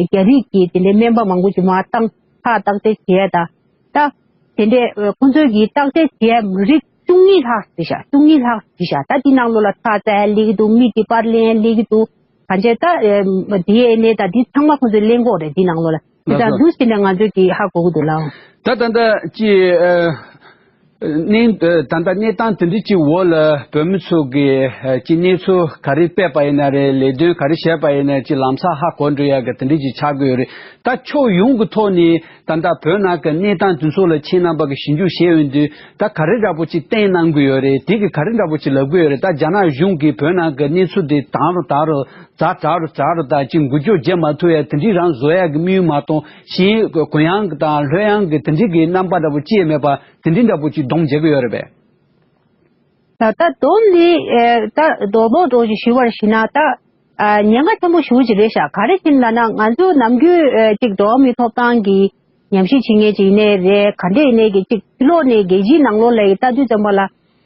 རྒྱ་རིགས་ཀྱི་དེ་འདྲའི་སྨན་པ་མང་པོ་ཞིག་མར་བཏང་ཁག་བརྟག་དཔྱད་བྱས་ད། ད་དེ་འདྲའི་ཁོང་ཚོས་ཀྱི་བརྟག་དཔྱད་བྱས་རིགས་བཅུ་གཉིས་ལྷག་བྱས་ཤག་བཅུ་གཉིས་ལྷག་བྱས་ཤག་ད་འདི་ནང་ལོགས་ལ་ཚྭ་བཙལ་སླེབས་ཀྱི་འདུག་མིག་གི་པར་ལེན་སླེབས་ཀྱི་འདུག་གང་བྱས་ད་ཨེ་ཌི་ཨེན་ཨེ་ད་འདི་ཚང་མ་ཁོང་ཚོས་ལེན་གྱི་ཡོད་རེད། འདི་ནང་ལོགས་ལ་དེ་ལགས་ད་སོ། འདུག་ཟེར་ནས་ང་ཚོས་ཀྱི་ཧ་གོ་གི་འདུག་ལགས། ད་ད་ལྟ་ཅི་ཨ་གནས་ད་ལྟ་གནས་སྟངས་དེ་འདྲ་ཅིག་འོག་ལ་བོད་མི་ཚོ་གི་ཨ་ཅི་གནས་ཚུལ་ག་རེ་སྤེལ་པ་ཡིན་ན་རེད། ལས་དོན་ག་རེ་བྱས་པ་ཡིན་ན་ཅི་ལམ་སང་ཧ་གོ་འགྲོ་ཡག་གི་དེ་འདྲ་ཅིག་ཆགས་ཀྱི་ཡོད་རེད། ད་ཕྱོགས་ཡོངས་ཀྱི་ཐོག་ནས་ད་ལྟ་བོད་ནང་གི་གནས་སྟངས་དེ་ཚོ་ལ་ཁྱེད་རྣམ་པ་གི་ཞིབ་འཇུག་བྱས་ཡོང་དུས་ད་ག་རེ་འདྲ་པོ་ཅིག་བསྟན་གནང་གི་ཡོད་རེད། དེ་གི་ག་རེ་འདྲ་པོ་ཅིག་ལབ་གི་ཡོད་རེད། ད་རྒྱ་ནག་གཞུང་གིས་བོད་ནང་གི་གནས་ཚུལ་དེ་དང་རུ་དང་རུ་ཛ་དྲག་རུ་ཛ་དྲག་རུ་དང་ཅིག་འགུལ་སྐྱོད་བྱེད་མ་ཐུབ་ཡ་དེ་འདྲའི་རང་བཟོ་ཡ་གི་དམིགས་ཡུལ་མ་གཏོང་ཞིང་གུ་ཡངས་གི་དང་ལྷོད་ཡངས་གི་དེ་འདྲའི་གི་རྣམ་པ་འདྲ་པོ་ཅི་ཡང་མེད་པ་དེ་འདྲའི་འདྲ་པོ་ཅིག་སྡོམ་བྱེད་གི་ཡོད་རེད་པས། ད་ད་སྡོམ་འདི་ཨེ་ད་རྡོག་རྡོག་འགྲོ་ཞིག་ཞུ་བར་ཞུ་ན་ད་ཨ་ཉེན་ཁ་ཆེན་པོ་ཞེ་པོ་ཅིག་རེད་ཤག་ག་རེ་ཡིན་ལབ་ན་ང་ཚོ་ནམ་རྒྱུན་ཨེ་ཅིག་འགྲོ་བ་མིའི་ཐོབ་ཐང་གི་ཉམས་ཞིབ་བྱེད་མཁན་ཅིག་ཡིན་ནའི་རེད། ག་འདྲས་ཡིན་ནའི་གི་ཅིག་ཕྱི་ལོགས་ནས་རྒྱལ་སྤྱིའི་ནང་ལོགས་ལ་ཡི་ལྟ་དུས་ཙམ་པ་ལ་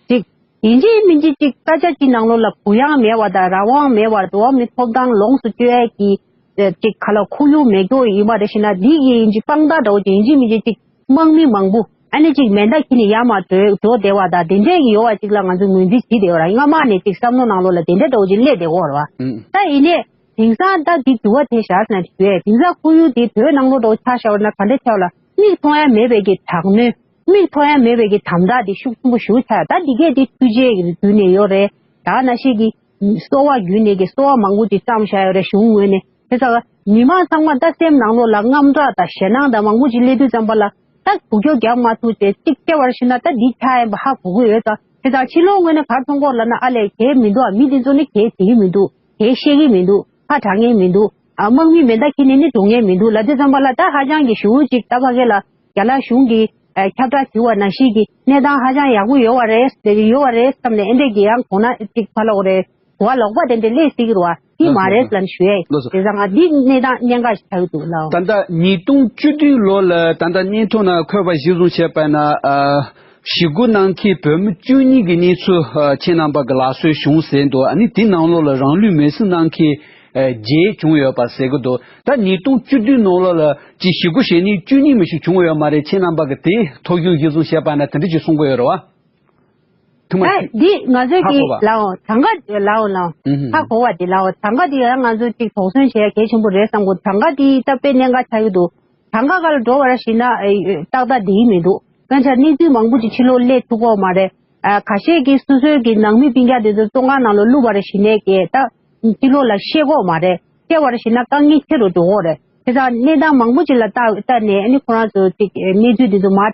ཅིག་ཡིན་གཅིག་མིན་གཅིག་ཅིག་ས་ཆ་གཅིག་ནང་ལོགས་ལ་གུ་ཡངས་མེད་པ་དང་རང་དབང་མེད་པར་འགྲོ་བ་མིའི་ཐོབ་ཐང་ལོངས་སུ་སྤྱོད་ཡས་ཀྱི་ཅིག་ག་ལ་ཁོར་ཡུག་མེད་སྐྱོ་ཡིན་པ་རེད་ཤི་ན་འདི་གི་ཡིན་གཅིག་དཔང་རྟགས་འདྲ་བོ་ཅིག་ཡིན་གཅིག་མིན་གཅིག་ཅིག་དམག་མི་མང་པོ་ཨ་ནི་ཅིག་མེ་མདའ་འཁྱེར་ནས་ཡར་མར་འགྲོ་འགྲོ་བསྡད་པ་དང་དེ་འདྲས་ཀྱི་ཡོད་པ་ཅིག་ལ་ང་ཚོས་ངོས་འཛིན་བྱེད་བསྡད་ཡོད་ར། སྔ་མ་ནས་ཅིག་བསམ་བློ་ནང་ལོགས་ལ་དེ་འདྲས་འདྲ་བོ་ཅིག་སླེབས་བསྡད་ཡོད་ར་བ། ད་ཡིན་ནའི་དེང་སང་ད་འདི་དུ་བ་དེ་བཞག་ཟེར་ན་དེ་དུས་དེང་སང་ཁོར་ཡུག་དེ་བོད་ནང་ལོགས་འདྲ་བོ་ཆ་བཞག་པ་ན་ག་འདྲས་ཆགས་ལ་མིག་མཐོང་ཡ་མེད་པའི་གི་དྲག་གནོན། མིག་མཐོང་ཡ་མེད་པའི་གི་དམ་དྲག་དེ་ཤུགས་ཆེན་པོ་ཞེ་པོ་ཆགས་ཡོད། ད་འདི་གས་དེ་འཕྲུལ་ཆས་ཀྱི་བརྒྱུད་ནས་ཡོད་རེད། ད་ནང་བཞིན་གྱི་གསོ་བ་བརྒྱུད་ནས་ཀྱི་གསོ་བ་མང་པོ་ཅིག་བརྩམས་བཞག་ཡོད་རེད་གཞུང་ངོས་ནས། དེ་ཙང་མི་མང་ཚང་མ་ད་སེམས་ནང་ལོགས་ལ་དངངས་སྐྲག་དང་ཞེད་སྣང་དང་མང་པོ་ཅིག་སླེབས་དུས་ཙམ་པ་ལ་ད་འགུལ་སྐྱོད་རྒྱག་མ་ཐུབ་བྱས་གཅིག་བལྟས་པར་ཤི་ན་ད་འདི་ཆགས་ཡིན་པ་ཧ་གོ་གི་ཡོད་ཙང་། དེ་ཙང་ཕྱི་ལོགས་ངོས་ནས་ག་རེ་མཐོང་གི་ཡོད་ལབ་ན་ཨ་ལས་གལ་མི་འདུག་ཨ་མི་འདི་ཚོ་ནི་གལ་བྱེད་ཀྱི་མི་འདུག་གལ་བཤད་ཀྱི་མི་འདུག་ཁ་གྲག་མཁན་མི་འདུག་ཨ་དམག་མི་མེ་མདའ་འཁྱེར་ནས་ནི་འགྲོ་མཁན་མི་འདུག་ལབ་དུས་ཙམ་པ་ལ་ད་ཧ་ཅང་གི་ཞེ་པོ་ཅིག་ད་ཕ་གི་ལ་རྒྱ་ནག་གཞུང་གིས་ཨ་ཁྱབ་བསྒྲགས་བྱས་པ་ནང་བཞིན་གྱི་གནས་སྟངས་ཧ་ཅང་ཡག་པོ་ཡོད་པ་རེད་ཡོད་པ་རེད་བསམ་ནས་ཨེ་འདྲས་ཀྱི་ཡང་གོང་ན་ཅིག་ཕ་ལོག་རེད་གོ་བ་ལོག་པ་དེ་འདྲས་སླེབས་སྲིད་ཀྱི་རེད་བ། དེ་མ་རེད་ལབ་ནས་ཞུ་ཡས། ལགས་སོ། དེ་ཙང་ང་འདི་གནས་སྟངས་གནད་འགག་ཞིག་ཆགས་ཀྱི་འདུག་ལགས། ད་ལྟ་ཉིས་སྟོང་བཅུ་བདུན་ལོ་ལ་ད་ལྟ་སྙན་ཐོ་ནང་འཁོད་པ་གཞིར་བཟུང་བྱས་པ་ན་ཨ། ཞི་རྒོལ་གནང་མཁན་བོད་མི་བཅུ་གཉིས་ཀྱི་གནས་ཚུལ་ཨ། ཁྱེད་རྣམ་པ་གི་ལག་སོན་བྱུང་ཟེར་འདུག་ཨ་ནི་དེ་ནང་ལོགས་ལ་རང་ལུས་མེར་སྲེག་གནང་མཁན་ཨ། བརྒྱད་བྱུང་ཡོད་པ་ཟེར་གི་འདུག་ད་ཉིས་སྟོང་བཅུ་བདུན་ནང་ལོགས་ལ་ཅིག་ཞི་རྒོལ་བྱེད་མཁན་བཅུ་གཉིས་མི་ཞིག་བྱུང་ཡོད་མ་རེད། ཁྱེད་རྣམ་པ་གི་དེ་ཐོ་གཞུང་གཞིར་བཟུང་བྱས་པ་ན་དེ་འདྲ་ཅིག་གསུང་གི་ཡོད་རེད་བ། ཐུབ་མ་ད་ཐུབ། འདི་ང་ཚོས་ཧ་གོ་ཀྱི་བ། ལའོ་གྲངས་ཀ་ལའོ་ལའོ། ཨུ་ཧུ། ཧ་གོ་བ་འདི་ལའོ་གྲངས་ཀ་འདི་ཡང་ང་ཚོས་ཅིག་དོགས་ཟོན་བྱེད་ཡ་གལ་ཆེན་པོ་རེད་བསམ་གོ། གྲངས་ཀ་འདི་ད་དཔེ་གནད་འགག་ཆགས་ཀྱི་འདུག་གྲངས་ཀ་སྒང་ལ་འགྲོ་བར་ཞིག་ན་ཨེ་ཏག་ཏག་འདི་མི་འདུག་གང་ཆ་གནས་ཚུལ་མང་པོ་ཅིག་ཕྱི་ལོགས་སླེབས་ཐུབ་ཀྱི་མ་རེད། ཨ་ཁ་ཤས་ཀྱིས་སོ་སོའི་གི་ནང་མི་སྤུན་ཀྱག་དེ་ཚོ་བཙོན་ཁང་ནང་ལ་བླུགས་པར་ཞིག་ནས་ཀྱི་ད་ཕྱི་ལོགས་ལ་བཤད་ཀྱི་མ་རེད། བཤད་པར་ཞིག་ན་དཀའ་ངལ་ཆེ་རུ་འགྲོ་གི་རེད། དེ་དག་གནས་སྟངས་མང་པོ་ཅིག་ལ་བལྟ་བལྟ་ནས་ཨ་ནི་ཁོ་རང་ཚོ་ཅིག་གནས་ཚུལ་འདི་ཚོ་མར་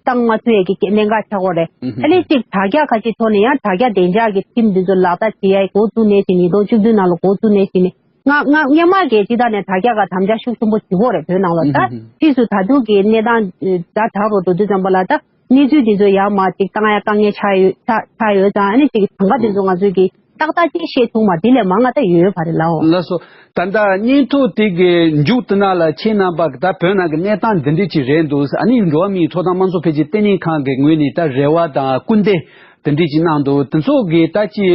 བཏང་མ་ཐུབ་ཡས་ཀྱི་གནད་འགག་ཆགས་ཀྱི་རེད། ཨ་ནི་ཅིག་དྲ་རྒྱ་ཁ་ཅིག་ཐོག་ནས་ཡང་དྲ་རྒྱ་བདེ་འཇགས་ཀྱི་ཁྲིམས་འདི་ཚོ་ལག་བསྟར་བྱེད་ཡས་འགོ་བཙུགས་ནས་ཅིག་ཉིས་སྟོང་བཅུ་བདུན་ནང་ལ་འགོ་བཙུགས་ནས་ཅིག་ནས་སྔ་སྔ་སྔོན་མ་གི་སྤྱི་བཏང་ནས་དྲ་རྒྱ་ཁག་དམ་བཅའ་ཤུགས་ཆེན་པོ་བྱེད་ཀྱི་རེད་བོད་ནང་ལ། ད་ཕྱིས་སུ་ད་དུང་གི་གནས་སྟངས་ཛ་དྲག་རུ་འགྲོ་དུས་ཙམ་པ་ལ་ད། གནས་ཚུལ་འདི་ཚོ་ཡར་མར་ཅིག་བཏང་ཡ་དཀའ་ངལ་ཆགས་ཡོད་ཆགས་ཆགས་ཡོད་ཙང་ཨ་ནི་ཅིག་གྲངས་ཀ་འདི་ཚོ་ང་ཚོས་ཀྱིས་ཏག་ཏག་ཅིག་ཤེས་ཐུབ་མ་འདི་ལས་མང་ང་ད་ཡོད་ཡོད་བ་རེད་ལའོ། ལགས་སོ། ད་ལྟ་སྙན་ཐོ་དེ་གི་མཇུག་ཏུ་ན་ལ་ཁྱེད་རྣམ་པ་གི་ད་བོད་ནང་གི་གནས་སྟངས་འདི་འདྲས་ཅིག་རེད་འདུག་ཨ་ནི་འགྲོ་བ་མིའི་ཐོབ་ཐང་དམངས་གཙོ་འཕེལ་རྒྱས་ལྟེ་གནས་ཁང་གི་ངོས་ནས་ད་རེ་བ་དང་སྐུལ་འདེད་འདི་འདྲས་ཅིག་གནང་འདུག་དེ་ཚོ་གི་ད་ཅིག་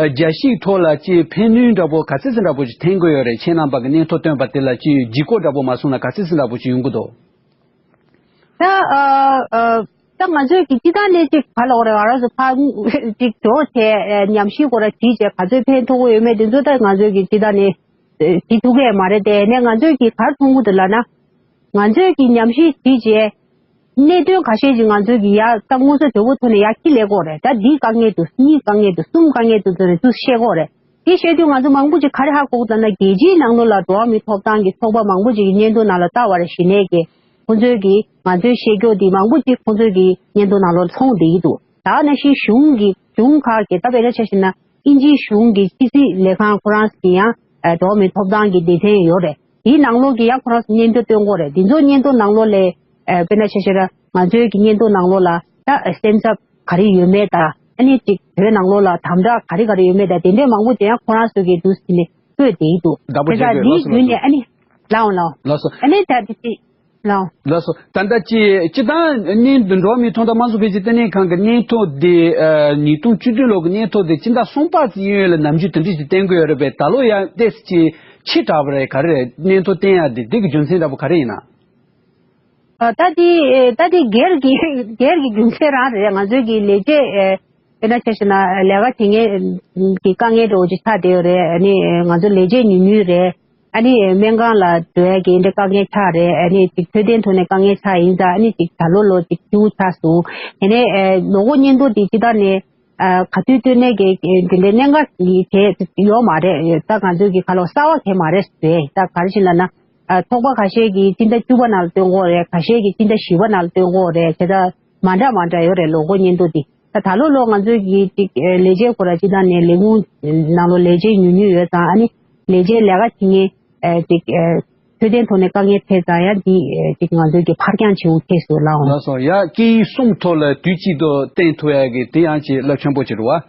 རྒྱལ་སྤྱིའི་ཐོག་ལ་ཅིག་ཕན་ནུས་འདྲ་པོ་ག་ཚད་ཙམ་འདྲ་པོ་ཅིག་ཐོན་གི་ཡོད་རེད། ཁྱེད་རྣམ་པ་གི་སྙན་ཐོ་བཏོན་པ་དེ་ལ་ཅིག་ལྗིད་ཁོག་འདྲ་པོ་མ་སོང་ན་ག་ཚད་ཙམ་འདྲ་པོ་ཅིག་ཡོང་གི་འདུག་ད་ཨ་ཨ་ད་ང་ཚོས་ཀྱི་སྤྱི་བཏང་ནས་ཅིག་ག་ལ་འོ་རེད་ང་རང་ཚོ་ཕར་ཅིག་འགྲོ་བྱས་ཉམས་ཞིབ་སྐོར་ལ་བྲིས་བྱས་ག་ཚོད་ཕན་ཐོགས་ཀྱི་ཡོད་མེད་དེ་ཚོ་ད་ང་ཚོས་ཀྱི་སྤྱི་བཏང་ནས་བྲིས་ཐུབ་ཀྱི་མ་རེད་དེ་ནས་ང་ཚོས་ཀྱི་ག་རེ་མཐོང་གི་འདུག་ལབ་ན་ང་ཚོས་ཀྱི་ཉམས་ཞིབ་བྲིས་བྱས་གནད་དོན་ཁ་ཤས་ཅིག་ང་ཚོས་ཀྱི་ཡ་ད་མངོན་གསལ་དོད་པོ་ཐོག་ནས་ཡ་ཁྱི་ལས་དགོས་རེད། ད་འདིའི་དཀའ་ངལ་འདུག་གཉིས་དཀའ་ངལ་འདུག་གསུམ་དཀའ་ངལ་འདུག་ཚོ་རེ་ཚུར་བཤད་དགོས་རེད། དེ་བཤད་དུས་ང་ཚོ་མང་པོ་ཅིག་ག་རེ་ཧ་གོ་གི་འདུག་ན་རྒྱལ་སྤྱིའི་ནང་ལོགས་ལ་འགྲོ་བ་མིའི་ཐོབ་ཐང་གི་ཚོགས་པ་མང་པོ་ཅིག་གི་སྙན་ཐོ་ནང་ལ་ལྟ་བ་རེ་ཞིག་ནས་ཀྱི་ཁོང་ཚོས་ཀྱི་ང་ཚོའི་བཤད་རྒྱུ་འདི་མང་པོ་ཅིག་ཁོང་ཚོས་ཀྱི་སྙན་ཐོ་ནང་ལོགས་ཚོང་བསྡད་ཀྱི་འདུག་ད་ག་ནང་བཞིན་གཞུང་གི་གཞུང་ཁག་གི་ད་དཔེར་ན་ཆ་བཞག་ན་དབྱིན་ཇིའི་གཞུང་གི་ཕྱི་སྲིད་ལས་ཁང་ཁོ་རང་གི་ཡང་འགྲོ་བ་མིའི་ཐོབ་ཐང་གི་སྡེ་ཚན་ཡོད་རེད། དེའི་ནང་ལོགས་ཀྱི་ཡང་ཁོ་རང་ཚོ་སྙན་ཐོ་སྟོན་དགོས་རེད། དེ་ཚོ་སྙན་ཐོ་ནང་ལོགས་ལ་ཨ་དཔེར་ན་ཆ་བཞག་ན་ང་ཚོའི་གི་སྙན་ཐོ་ནང་ལོགས་ལ་ད་སེམས་འཚབ་ག་རེ་ཡོད་མེད་དང་། ཨ་ནི་ཅིག་བོད་ནང་ལོགས་ལ་དམ་དྲག་ག་རེ་ག་རེ་ཡོད་མེད་དང་། དེ་འདྲའི་མང་པོ་དེ་ཡང་ཁོ་རང་ཚོ་གིས་འདུག་སེ་ནས་བཀོད་བསྡད་ཀྱི་འདུག། བདག་པོ་བྱས་དེ་ཚོ་ཡོད། འདིའི་ལགས་སོ་བརྒྱུད་ནས་ཨ་ནི་ལའོ་ལའོ། ལགས་སོ། ཨ་ནི་ད་དེ་དེ་ལའོ། ལགས་སོ། ད་ལྟ་ཅི་སྤྱི་བཏང་ནས་འགྲོ་བ་མིའི་ཐོབ་ཐང་དམངས་གཙོ་འཕེལ་རྒྱས་ལྟེ་གནས་ཁང་གི་སྙན་ཐོ་འདི་ཨ་ཉིས་སྟོང་བཅུ་བདུན་ལོ་གི་སྙན་ཐོ་འདི་སྤྱི་ཟླ་གསུམ་པ་ཙམ་གཡས་གཡོན་ལ་ནམ་རྒྱུན་དེ་འདྲ་ཞིག་བསྟན་གྱི་ཡོད་རེད་པས། ད་ལོ་ཡང་ཏོག་ཙམ་ཅིག་ཕྱི་དྲགས་པ་རེད། ག་རེ་རེད། སྙན་ཐོ་བསྟན་ཡག་འདི་འདི་གི་རྒྱུ་མཚན་འདྲ་པོ་ག་རེ་ཡིན་ན། ཨ་ད་དེ་ཨེ་ད་དེ་སྒེར་གྱི་སྒེར་གྱི་རྒྱུ་མཚན་རང་རེད། ང་ཚོའི་གི་ལས་བྱེད་ཨེ་དཔེར་ན་ཆ་བཞག་ན་ལས་ཀ་བྱེད་མཁན་གྱི་དཀའ་ངལ་འདྲ་བོ་ཅིག་ཆགས་བསྡད་ཡོད་རེད། ཨ་ནི་ང་ཚོ་ལས་བྱེད་ཉུང་ཉུང་རེད། ཨ་ནི་སྨན་ཁང་ལ་འགྲོ་ཡ་གི་འདྲ་དཀའ་ངལ་ཆགས་རེད། ཨ་ནི་ཅིག་འཕྲོད་བསྟེན་ཐོག་ནས་དཀའ་ངལ་ཆགས་ཡིན་ཙང་། ཨ་ནི་ཅིག་ད་ལོ་ལོ་ཅིག་སྐྱིད་པོ་ཆགས་སོང་། དེ་ནས་ཨེ་ལོ་འཁོར་སྙན་ཐོ་དེ་སྤྱི་བཏང་ནས་ཨ་ག་དུས་སྤྲོད་ནས་གི་དེ་འདྲའི་གནད་འགག་གི་གལ་ཡོད་མ་རེད། ད་ང་ཚོའི་གི་ཁ་ལོ་གསར་བ་གལ་མ་རེད་ཟེར། ད་ག་རེ་ཞིག་ལབ་ན། ཨ་ཚོགས་པ་ཁ་ཤས་ཀྱིས་སྤྱི་ཟླ་བཅུ་པ་ནང་ལ་སྟོན་གྱི་ཡོད་རེད། ཁ་ཤས་ཀྱིས་སྤྱི་ཟླ་བཞི་པ་ནང་ལ་སྟོན་གྱི་ཡོད་རེད། བྱས་ཙང་མ་འདྲ་མ་འདྲ་ཡོད་རེད་ལོ་འཁོར་སྙན་ཐོ་འདི། ད་ད་ལོ་ལོ་ང་ཚོའི་གི་ཅིག་ཨ་ལས་བྱེད་ཁོ་རང་སྤྱི་བཏང་ནས་ལས་ཁུངས་ནང་ལོ་ལས་བྱེད་ཉུང་ཉུང་ཡོད་ཙང་། ཨ་ནི་ལས་བྱེད་ལས་ཀ་བྱེད་མཁན་ཨ་ཅིག་ཨ་འཕྲོད་བསྟེན་ཐོག་ནས་དཀའ་ངལ་འཕྲད་ཙང་ཡང་འདི་ཨ་ཅིག་ང་ཚོའི་གི་ཕར་འགྱངས་བྱེད་དགོས་ཐེབས་སོང་ལགས། ལགས་སོ། ཡ་སྐད་ཡིག་གསུམ་ཐོག་ལ་དུས་གཅིག་ཏུ་བསྟན་ཐུབ་ཡ་གི་དེ་ཡང་ཅིག་རླབས་ཆེན་པོ་ཅིག་རེད་བ།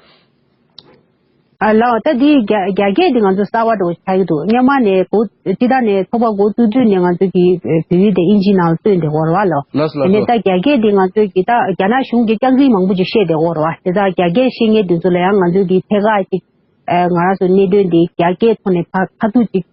ཨ་ལའོ། ད་འདི་རྒྱ་རྒྱ་སྐད་འདི་ང་ཚོ་གསར་པ་འདྲ་བོ་ཆགས་ཀྱི་འདུག། སྔོན་མ་ནས་གོ་སྤྱི་བཏང་ནས་ཚོགས་པ་འགོ་བཙུགས་དུས་ནས་ང་ཚོ་གིས་བོད་ཡིག་དེ་ཨིན་ཇི་ནང་ལ་བཏོན་བསྡད་ཡོད་རེད་བ་ལོ། ལགས་སོ་ལགས་དེ་ནས་སོ། ད་རྒྱ་སྐད་འདི་ང་ཚོ་གིས་ད་རྒྱ་ནག་གཞུང་གིས་སྐྱག་རྫུན་མང་པོ་ཅིག་བཤད་བསྡད་ཡོད་རེད་བ། དེ་ད་རྒྱ་སྐད་ཤེས་མཁན་དེ་ཚོ་ལ་ཡང་ང་ཚོ་གིས་ཐད་ཀར་ཅིག་ཨ་ང་རང་ཚོ་གནད་དོན་འདི་རྒྱ་སྐད་ཐོག་ནས་ཕར་ཁ་ཐུག་ཅིག་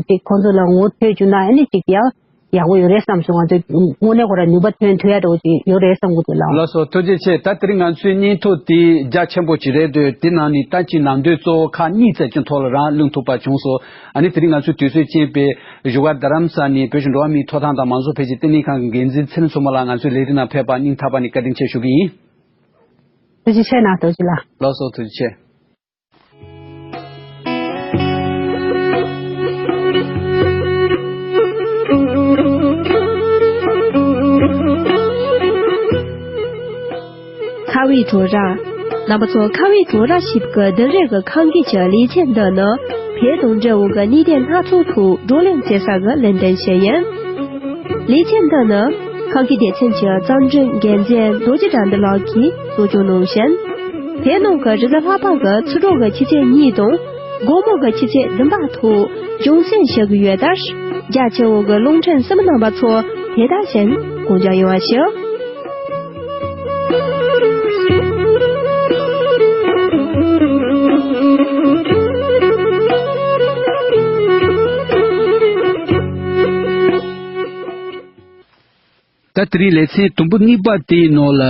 ཅིག་ཁོང་ཚོ་ལ་ངོ་འཕྲོད་བཅུག་ན་ཨ་ནི་ཅིག་ཡང་ཡག་པོ་ཡོད་རེད་བསམ་སོང་། ང་ཚོས་དངོས་གནས་ཁོ་རང་ནུས་པ་ཐོན་ཐུབ་ཡ་འདྲ་བོ་ཅིག་ཡོད་རེད་བསམ་གྱི་འདུག་ལགས། ལགས་སོ། ཐུགས་རྗེ་ཆེ། ད་དེ་རིང་ང་ཚོའི་སྙན་ཐོ་དེ་རྒྱ་ཆེན་པོ་ཅིག་རེད་འདུག། དེ་ནང་ནས་ད་ཅིག་ནང་དོན་གཙོ་བོ་ཁག་གཉིས་ཙམ་གྱི་ཐོག་ལ་རང་གླེང་ཐུབ་པ་བྱུང་སོང་། ཨ་ནི་དེ་རིང་ང་ཚོའི་དུས་ཚོད་ཅན་པའི་བཞུགས་སྒར་རྡ་རམ་ས་ནས་བོད་ཀྱི་འགྲོ་བ་མིའི་ཐོབ་ཐང་དང་མང་གཙོ་འཕེལ་རྒྱས་ལྟེ་གནས་ཁང་གི་འགན་འཛིན་ཚེ་རིང་མཚོ་མོ་ལགས་ང་ཚོའི་ལས་རིམ་ནང་ཕེབས་པར་སྙིང་ཐག་པ་ནས་བཀའ་དྲིན་ཆེ་ཞུ་གི་ཡིན། ཐུགས་རྗེ་ཆེ་གནང་། ཐུགས་རྗེ་ཆེ་ལགས། ལགས་སོ། ཐུགས་རྗེ་ཆེ། ཁ་བའི་བྲོ་ར། རྣམ་པ་ཚོ། ཁ་བའི་བྲོ་ར་ཞེས་པའི་བདུན་རེ་གི་ཁམས་སྐད་ཀྱི་ལེ་ཚན་འདི་ནི་བོད་དང་འབྲེལ་བའི་གནད་དོན་སྣ་ཚོགས་ཐོག་བགྲོ་གླེང་བྱེད་ས་གི་ལས་འགན་ཞིག་ཡིན། ལེ་ཚན་འདི་ནི་ཁམས་སྐད་སྡེ་ཚན་གྱི་རྩོམ་སྒྲིག་འགན་འཛིན་རྡོ་རྗེ་དགྲ་འདུལ་ལགས་ཀྱིས་གཙོ་སྐྱོང་གནང་ཞིང་། བོད་ནང་གི་རེས་གཟའ་ལྷག་པ་གི་ཚེས་དྲུག་གི་ཆུ་ཚོད་གཉིས་དང་དགོང་མོ་གི་ཆུ་ཚོད་བདུན་པ་ཐོག་སྦྱོང་བརྩོན་བྱེད་ཀྱི་ཡོད་དུས། རྒྱ་ཆེ་བོ་གི་རླུང་འཕྲིན་གསན་པ་རྣམ་པ་ཚོ་དེ་དག་བཞིན་གོ་འཇོག་ཡོང་བ་ཞུ། ད་དེ་རིང་ལེ་ཚན་དུམ་བུ་གཉིས་པ་དེའི་ནང་ལ་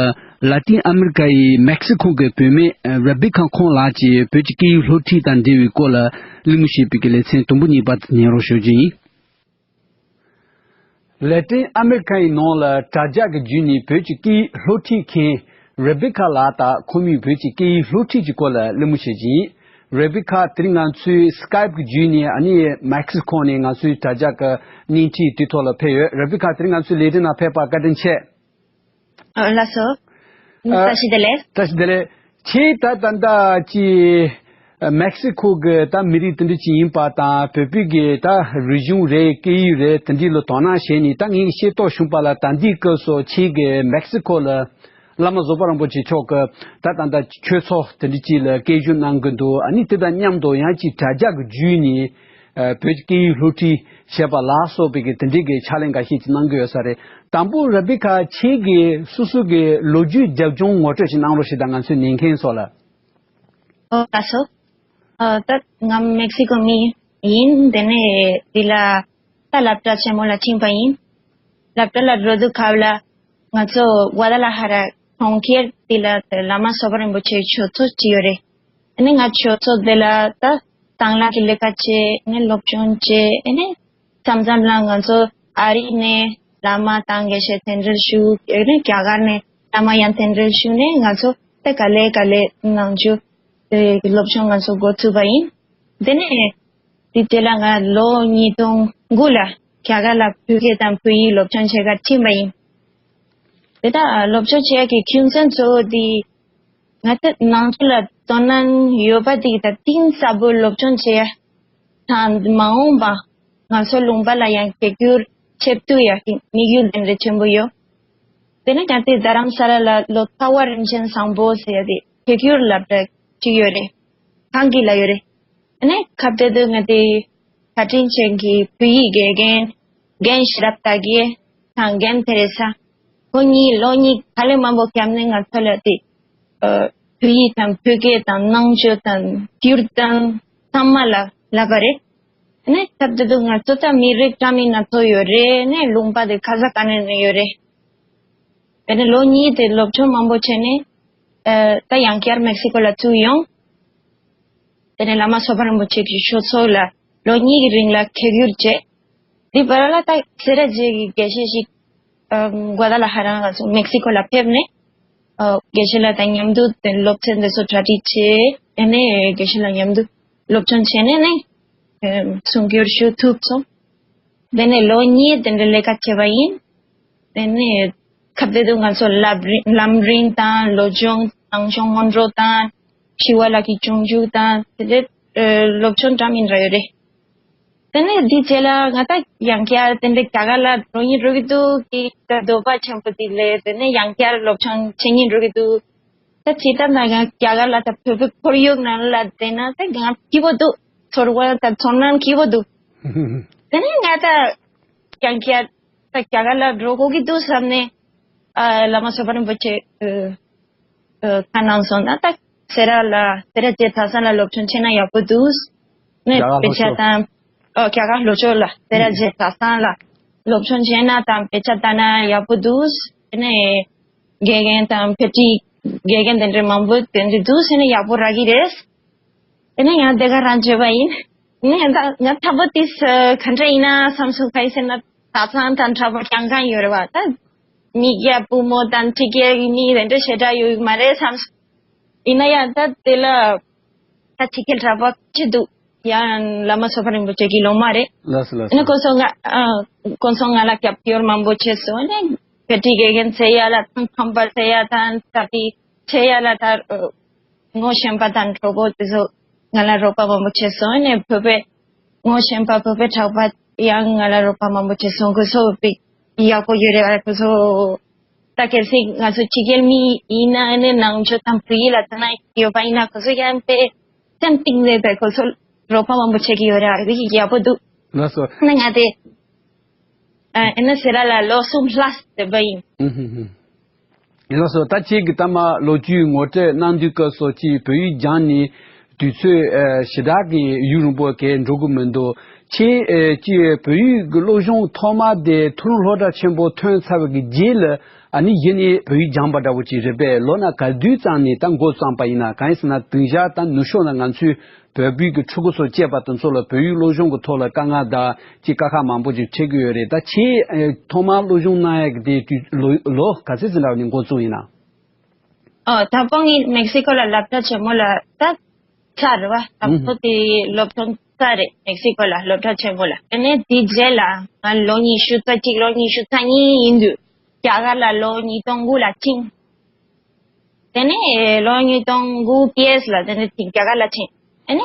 ལ་ཏིན་ཨ་མི་རི་ཀ་ཡི་མེག་སི་ཁོ་གི་བུད་མེད་རེ་བྷི་ཁ་ཁོང་ལགས་ཀྱིས་བོད་ཀྱི་སྐད་ཡིག་སློབ་ཁྲིད་དང་འབྲེལ་བའི་སྐོར་ལ་གླེང་མོལ་བྱེད་པའི་གི་ལེ་ཚན་དུམ་བུ་གཉིས་པ་དེ་ཉན་རོགས་ཞུ་རྒྱུ་ཡིན། ལ་ཏིན་ཨ་མི་རི་ཀ་ཡི་ནང་ལ་དྲ་རྒྱ་གི་བརྒྱུད་ནས་བོད་ཀྱི་སྐད་ཡིག་སློབ་ཁྲིད་མཁན་རེ་བྷི་ཁ་ལགས་དང་ཁོ་མོས་བོད་ཀྱི་སྐད་ཡིག་སློབ་ཁྲིད་ཀྱི་སྐོར་ལ་གླེང་མོལ་བྱེད་ཀྱི་ཡིན། རེ་བྷི་ཁ་དེ་རིང་ང་ཚོའི་སི་ཀའེབ་ཀྱི་བརྒྱུད་ནས་ཨ་ནི་མེག་སི་ཁོ་ནས་ང་ཚོའི་དྲ་རྒྱ་གི་བརྙན་འཕྲིན་དེའི་ཐོག་ལ་ཕེབས་ཡོད། རེ་བྷི་ཁ་དེ་རིང་ང་ཚོའི་ལས་རིམ་ནང་ཕེབས་པར་བཀའ་དྲིན་ཆེ། ཨ་ལགས་སོ། ཨ་བཀྲ་ཤིས་བདེ་ལེགས། བཀྲ་ཤིས་བདེ་ལེགས། ཁྱེད་ད་ད་ལྟ་ཅི་མེག་སི་ཁོ་གི་ད་མི་རིགས་དེ་འདྲ་ཅིག་ཡིན་པ་དང་བོད་པའི་གི་ད་རིག་གཞུང་རེད། སྐད་ཡིག་རེད། དེ་འདྲའི་ལ་དོ་སྣང་བྱས་ནས་ད་ངས་ཤེས་རྟོགས་བྱུང་བ་ལ་ད་ལྟའི་སྐབས་སུ་ཁྱེད་ཀྱི་མེག་སི་ཁོ་ལ་བླ་མ་བཟོད་པ་རིན་པོ་ཆེ་མཆོག་གི་ད་ད་ལྟ་ཆོས་ཚོགས་དེ་འདྲ་ཅིག་ལ་སྐད་སྒྱུར་གནང་གི་འདུག། ཨ་ནི་དེ་དང་མཉམ་དུ་ཡང་ཅིག་དྲ་རྒྱ་གི་བརྒྱུད་ནས་ཨ་བོད་ཀྱི་སྐད་ཡིག་སློབ་ཁྲིད་བྱས་པ་ལ་སོགས་པའི་གི་དེ་འདྲའི་གི་ཕྱག་ལས་འགའ་ཤས་ཅིག་གནང་གི་ཡོད་ས་རེད། དང་པོ་རེ་བྷི་ཁ་ཁྱེད་ཀྱིས་སོ་སོ་གི་ལོ་རྒྱུས་རྒྱབ་ལྗོངས་ངོ་སྤྲོད་ཅིག་གནང་རོགས་ཞེས་དང་ང་ཚོའི་ཉན་མཁན་ཚོ་ལ། ཨོ་ལགས་སོ། ཨ་ད་ང་མེག་སི་ཀོ་མི་ཡིན། དེ་ནས་འདི་ལ་ད་སློབ་གྲྭ་ཆེན་མོ་ལ་ཕྱིན་པ་ཡིན། སློབ་གྲྭ་ལ་འགྲོ་དུས་སྐབས་ལ་ང་ཚོ་ཝ་ད་ལ་ཧ་ར་གྲོང་ཁྱེར་འདི་ལ་བླ་མ་བཟོད་པ་རིན་པོ་ཆེའི་ཆོས་ཚོགས་ཅིག་ཡོད་རེད། ཨ་ནི་ང་ཆོས་ཚོགས་འདི་ལ་ད་དང་བླངས་ཀྱི་ལས་ཀ་བྱས། ཨ་ནི་སློབ་སྦྱོང་བྱས། ཨ་ནི་མཚམས་མཚམས་ལ་ང་ཚོ་ཨ་རི་ནས་བླ་མ་དང་དགེ་བཤེས་གདན་འདྲེན་ཞུ། ཨ་ནི་རྒྱ་གར་ནས་བླ་མ་ཡང་གདན་འདྲེན་ཞུས་ནས་ང་ཚོ་ད་ག་ལེ་ག་ལེ་ནང་ཆོས་དེ་སློབ་སྦྱོང་ང་ཚོ་འགོ་ཚུགས་པ་ཡིན། དེ་ནས་དེ་རྗེས་ལ་ང་ལོ་ཉིས་སྟོང་དགུ་ལ་རྒྱ་གར་ལ་བོད་སྐད་དང་བོད་ཡིག་སློབ་སྦྱོང་བྱེད་གར་ཕྱིན་པ་ཡིན། དེ་དག་སློབ་སྦྱོང་བྱེད་ཡག་གི་རྒྱུ་མཚན་གཙོ་བོ་དེ་ང་ཚོ་ནང་ཆོས་ལ་དོ་སྣང་ཡོད་པ་དེ་གི་ད་གཏིང་ཟབ་པོ་སློབ་སྦྱོང་བྱེད་ཡ་དང་མ་འོངས་པ་ ང་ཚོ་ལུང་པ་ལ་ཡང་སྒེར་གྱུར་ཆེད་དུ་ཡང་དམིགས་ཡུལ་དེ་འདྲ་ཆེན་པོ་ཡོད། དེ་ནས་ཀྱང་དེ་རྡ་རམ་ས་ལ་ལ་ལོ་ཙཱ་བ་རིན་ཆེན་བཟང་པོ་ཟེར་ཡ་དེ་སྒེར་གྱུར་སློབ་གྲྭ་གཅིག་ཡོད་རེད། གང་གི་ལ་ཡོད་རེད། དེ་ནས་ཁ་གཏད་དུ་ང་དེ་བཀའ་དྲིན་ཅན་གྱི་བོད་ཡིག་དགེ་རྒན་རྒན་ཤེས་རབ་དར་རྒྱས་དང་རྒན་ཐེ་རེ་ས། ཁོ་གཉིས་ལོ་གཉིས་དཀའ་ལས་མང་པོ་བརྒྱབ་ནས་ང་ཚོ་ལ་དེ་ཨ་བོད་ཡིག་དང་བོད་སྐད་དང་རྣམ་དཔྱོད་དང་སྒྱུར་སྟངས་ཚང་མ་ལ་བསླབ་པ་རེད། ཨ་ནི་སྐབས་དེ་དུས་ང་ཚོ་ད་མི་རིགས་འདྲ་མིན་སྣ་ཚོགས་ཡོད་རེད། ཨ་ནི་ལུང་པ་དེ་ག་ས་ག་ནས་ནས་ཡོད་རེད། དེ་ནས་ལོ་གཉིས་དེ་སློབ་སྦྱོང་མང་པོ་བྱས་ནས་ཨ་ད་ཡང་བསྐྱར་མེག་སི་ཀོ་ལ་ཚུར་ཡོང་། དེ་ནས་བླ་མ་མཚོ་པ་རིན་པོ་ཆེ་གི་ཆོས་ཚོགས་ལ་ལོ་གཉིས་ཀྱི་རིང་ལ་ཁེག་ཡུར་བྱས། འདི་བར་ལ་ད་སེ་ར་བྱེས་ཀྱི་དགེ་བཤེས་ཤིག་ཨམ་གོ་ད་ལ་ཧ་རང་ང་ཚོ་མེག་སི་ཀོ་ལ་ཕེབས་ནས་ཨ་དགེ་བཤེས་ལགས་དང་མཉམ་དུ་དེ་སློབ་ཚན་དེ་ཚོ་གྲ་སྒྲིག་བྱས། དེ་ནས་དགེ་བཤེས་ལགས་མཉམ་དུ་སློབ་སྦྱོང་བྱས་ནས་ནས་ཨམ་གསུང་སྒྱུར་ཞུ་ཐུབ་སོང་། དེ་ནས་ལོ་གཉིས་དེ་འདྲ་ལས་ཀ་བྱས་པ་ཡིན། དེ་ནས་སྐབས་དེ་དུས་ང་ཚོ་ལམ་རིམ་ལམ་རིམ་དང་སློབ་སྦྱོང་ནང་སྦྱོང་སྔོན་འགྲོ་དང་ཞི་བ་ལྷ་གི་སྤྱོད་འཇུག་དང་དེ་འདྲའི་ཨ་སློབ་སྦྱོང་འདྲ་མིན་ར་ཡོད་རེད། དེ་ནས་འདི་རྗེས་ལ་ང་ད་ཡང་བསྐྱར་དེ་འདྲའི་རྒྱ་གར་ལ་འགྲོ་སྙིང་འདོད་ཀྱི་འདུག་གི་ད་འདོད་པ་ཆེན་པོ་དེ་ལས་དེ་ནས་ཡང་བསྐྱར་སློབ་སྦྱོང་བྱེད་སྙིང་འདོད་ཀྱི་འདུག་ད་ཇི་ལྟར་ན་ཡང་རྒྱ་གར་ལ་ད་བོད་པའི་ཁོར་ཡུག་ནང་ལ་བསྡད་ན་ད་ང་སྐྱིད་པོ་འདུག་ཚོར་བ་དང་ཚོར་སྣང་སྐྱིད་པོ་འདུག་དེ་ནས་ང་ད་ཡང་བསྐྱར་ད་རྒྱ་གར་ལ་འགྲོ་དགོས་ཀྱི་འདུག་བསམ་ནས་ཨ་བླ་མ་མཚོ་པ་རིན་པོ་ཆེ་ཨ་ཨ་ཁ་གནང་སོང་ན་ད་སེ་ར་ལ་སེ་ར་བྱེས་གྲྭ་ཚང་ལ་སློབ་སྦྱོང་བྱས་ན་ཡག་པོ་འདུག་ནས་རྒྱ་གར་དཔེ་ཆ་ལྷོ་ཕྱོགས། དང་ཨ་རྒྱ་གར་ལྷོ་ཕྱོགས་ལ་སེ་ར་བྱེས་གྲྭ་ཚང་ལ་སློབ་སྦྱོང་བྱས་ན་དང་དཔེ་ཆ་ལྟ་ན་ཡག་པོ་འདུག་དེ་ནས་དགེ་རྒན་དང་དཔེ་ཁྲིད་དགེ་རྒན་དེ་འདྲ་མང་པོ་དེ་འདྲ་འདུག་ཟེར་ནས་ཡག་པོ་རག་གི་རེད། དེ་ནས་ཡང་དེ་ག་རང་བརྗོད་པ་ཡིན། ངས་ད་ང་ཐ་པོ་ཏིས་ག་འདྲ་ཡིན་ན་བསམ་སོང་། ག་ཡིན་ཟེར་ན་གྲྭ་ཚང་དང་གྲྭ་པ་རྐྱང་རྐྱང་ཡོད་རེད་བ། ད་མི་སྐྱ་བུ་མོ་དང་ཕྲུ་གུ་གི་མི་དེ་འདྲ་ཞེ་དྲག་ཡོད་ཀྱི་མ་རེད་བསམ་སོང་། ཡིན་ན་ཡང་ད་དེ་ལ་ད་ཕྱི་རྒྱལ་གྲྭ་པ་ཅི་འདུག་ཡང་བླ་མ་མཚོ་པ་རིན་པོ་ཆེ་གི་སློབ་མ་རེད། ལགས་སོ་ལགས་ཨ་ནི་སོ། ཁོང་ཚོ་ང་ཨ་ཁོང་ཚོ་ང་ལ་རྒྱབ་སྐྱོར་མང་པོ་བྱས་སོང་། ཨ་ནི་དཔེ་ཁྲིད་དགེ་རྒན་བྱེད་ཡ་ལ་དང་ཁམས་པ་བྱེད་ཡ་དང་ད་དེ་བྱེད་ཡ་ལ་ད་ངོ་ཤེས་པ་དང་གྲོགས་པོ་དེ་ཚོ་ང་ལ་རོགས་པ་མང་པོ་བྱས་སོང་། ཨ་ནི་བོད་པའི་ངོ་ཤེས་པ་བོད་པའི་གྲྭ་པ་ཡང་ང་ལ་རོགས་པ་མང་པོ་བྱས་སོང་། ཁོ་ཚོ་དཔེ་ཡག་པོ་ཡོད་རེད་བ། ཁོ་ཚོ་ད་གལ་སྲིད་ང་ཚོ་ཕྱི་རྒྱལ་མི་ཡིན་ན་ཨ་ནི་ནང་ཆོས་དང་བོད་ཡིག་ལ་དོ་སྣང་ཡོད་པ་ཡིན་ན་ཁོ་ཚོ་ཡང་དཔེ་སེམས་གཏིང་ནས་དཔེ་ཁོ་ཚོ་རོགས་པ་མང་པོ་བྱེད་ཀྱི་ཡོད་རེད་བ། དེ་ཡག་པོ་འདུག་ལགས་སོ། ཨ་ནི་ང་དེ་ཨ་ཨེ་ན་སེ་ར་ལ་ལོ་གསུམ་ལྷག་བསྡད་པ་ཡིན། ཨུ་ཧུ་ཧུ། ལགས་སོ། ད་ཁྱེད་ཀྱིས་ད་མ་ལོ་རྒྱུས་ངོ་སྤྲོད་གནང་དུས་སྐབས་སུ་ཅིག་བོད་ཡིག་སྦྱངས་ནས་དུས་ཚོད་ཨ་ཞེ་དྲག་གི་ཡུན་རིང་པོ་གས་འགྲོ་གི་མི་འདུག་ཁྱེད་ཨ་ཅིག་བོད་ཡིག་གི་སློབ་སྦྱོང་ཐོག་མ་དེ་མཐོ་རིམ་སློབ་གྲྭ་ཆེན་པོ་ཐོན་ཚར་བའི་གི་རྗེས་ལ་ཨ་ནི་གཞི་ནས་བོད་ཡིག་སྦྱངས་པ་འདྲ་བོ་ཅིག་རེད་པས། ལོ་ན་ག་དུས་ཙམ་ནས་ད་འགོ་བརྩམས་པ་ཡིན་ན། གང་ཡིན་ཟེར་ན་དེང་སང་ད་ནུབ་ཕྱོགས་ན་ང་ཚོའི་བོད་པའི་གི་ཕྲུ་གུ་ཚོ་སྐྱེས་པ་དེ་ཚོ་ལ་བོད་ཡིག་སློབ་སྦྱོང་གི་ཐོག་ལ་དཀའ་ངལ་དང་ཅིག་དཀའ་ཁག་མང་པོ་ཅིག་འཕྲད་ཀྱི་ཡོད་རེད། ད་ཁྱེད་ཨེ་ཐོག་མར་སློབ་སྦྱོང་གནང་ཡག་གི་དེ་དུས་ལོ་ལོ་ག་ཚོད་ཙམ་འདྲ་བ་ནས་འགོ་བཙུགས་ཡིན་ན། ཨོ་ད་ཕོ་ངས་མེག་སི་ཀོ་ལ་སློབ་གྲྭ་ཆེན་མོ་ལ་ད་ཚར་རེད་བ། ད་ཕོ་དེ་སློབ་སྦྱོང་ཚར་རེད་མེག་སི་ཀོ་ལ་སློབ་གྲྭ་ཆེན་མོ་ལ། དེ་ནས་དེ་རྗེས་ལ་ང་ལོ་ཉི་ཤུ་རྩ་གཅིག་ལོ་ཉི་ཤུ་རྩ་གཉིས་ཡིན་དུས་རྒྱ་གར་ལ་ལོ་ཉིས་སྟོང་དགུ་ལ་ཕྱིན། དེ་ནས་ལོ་ཉིས་སྟོང་དགུ་པི་ཨེས་ལ་དེ་ནས་ཕྱིན་རྒྱ་གར་ལ་ཕྱིན། དེ་ནས་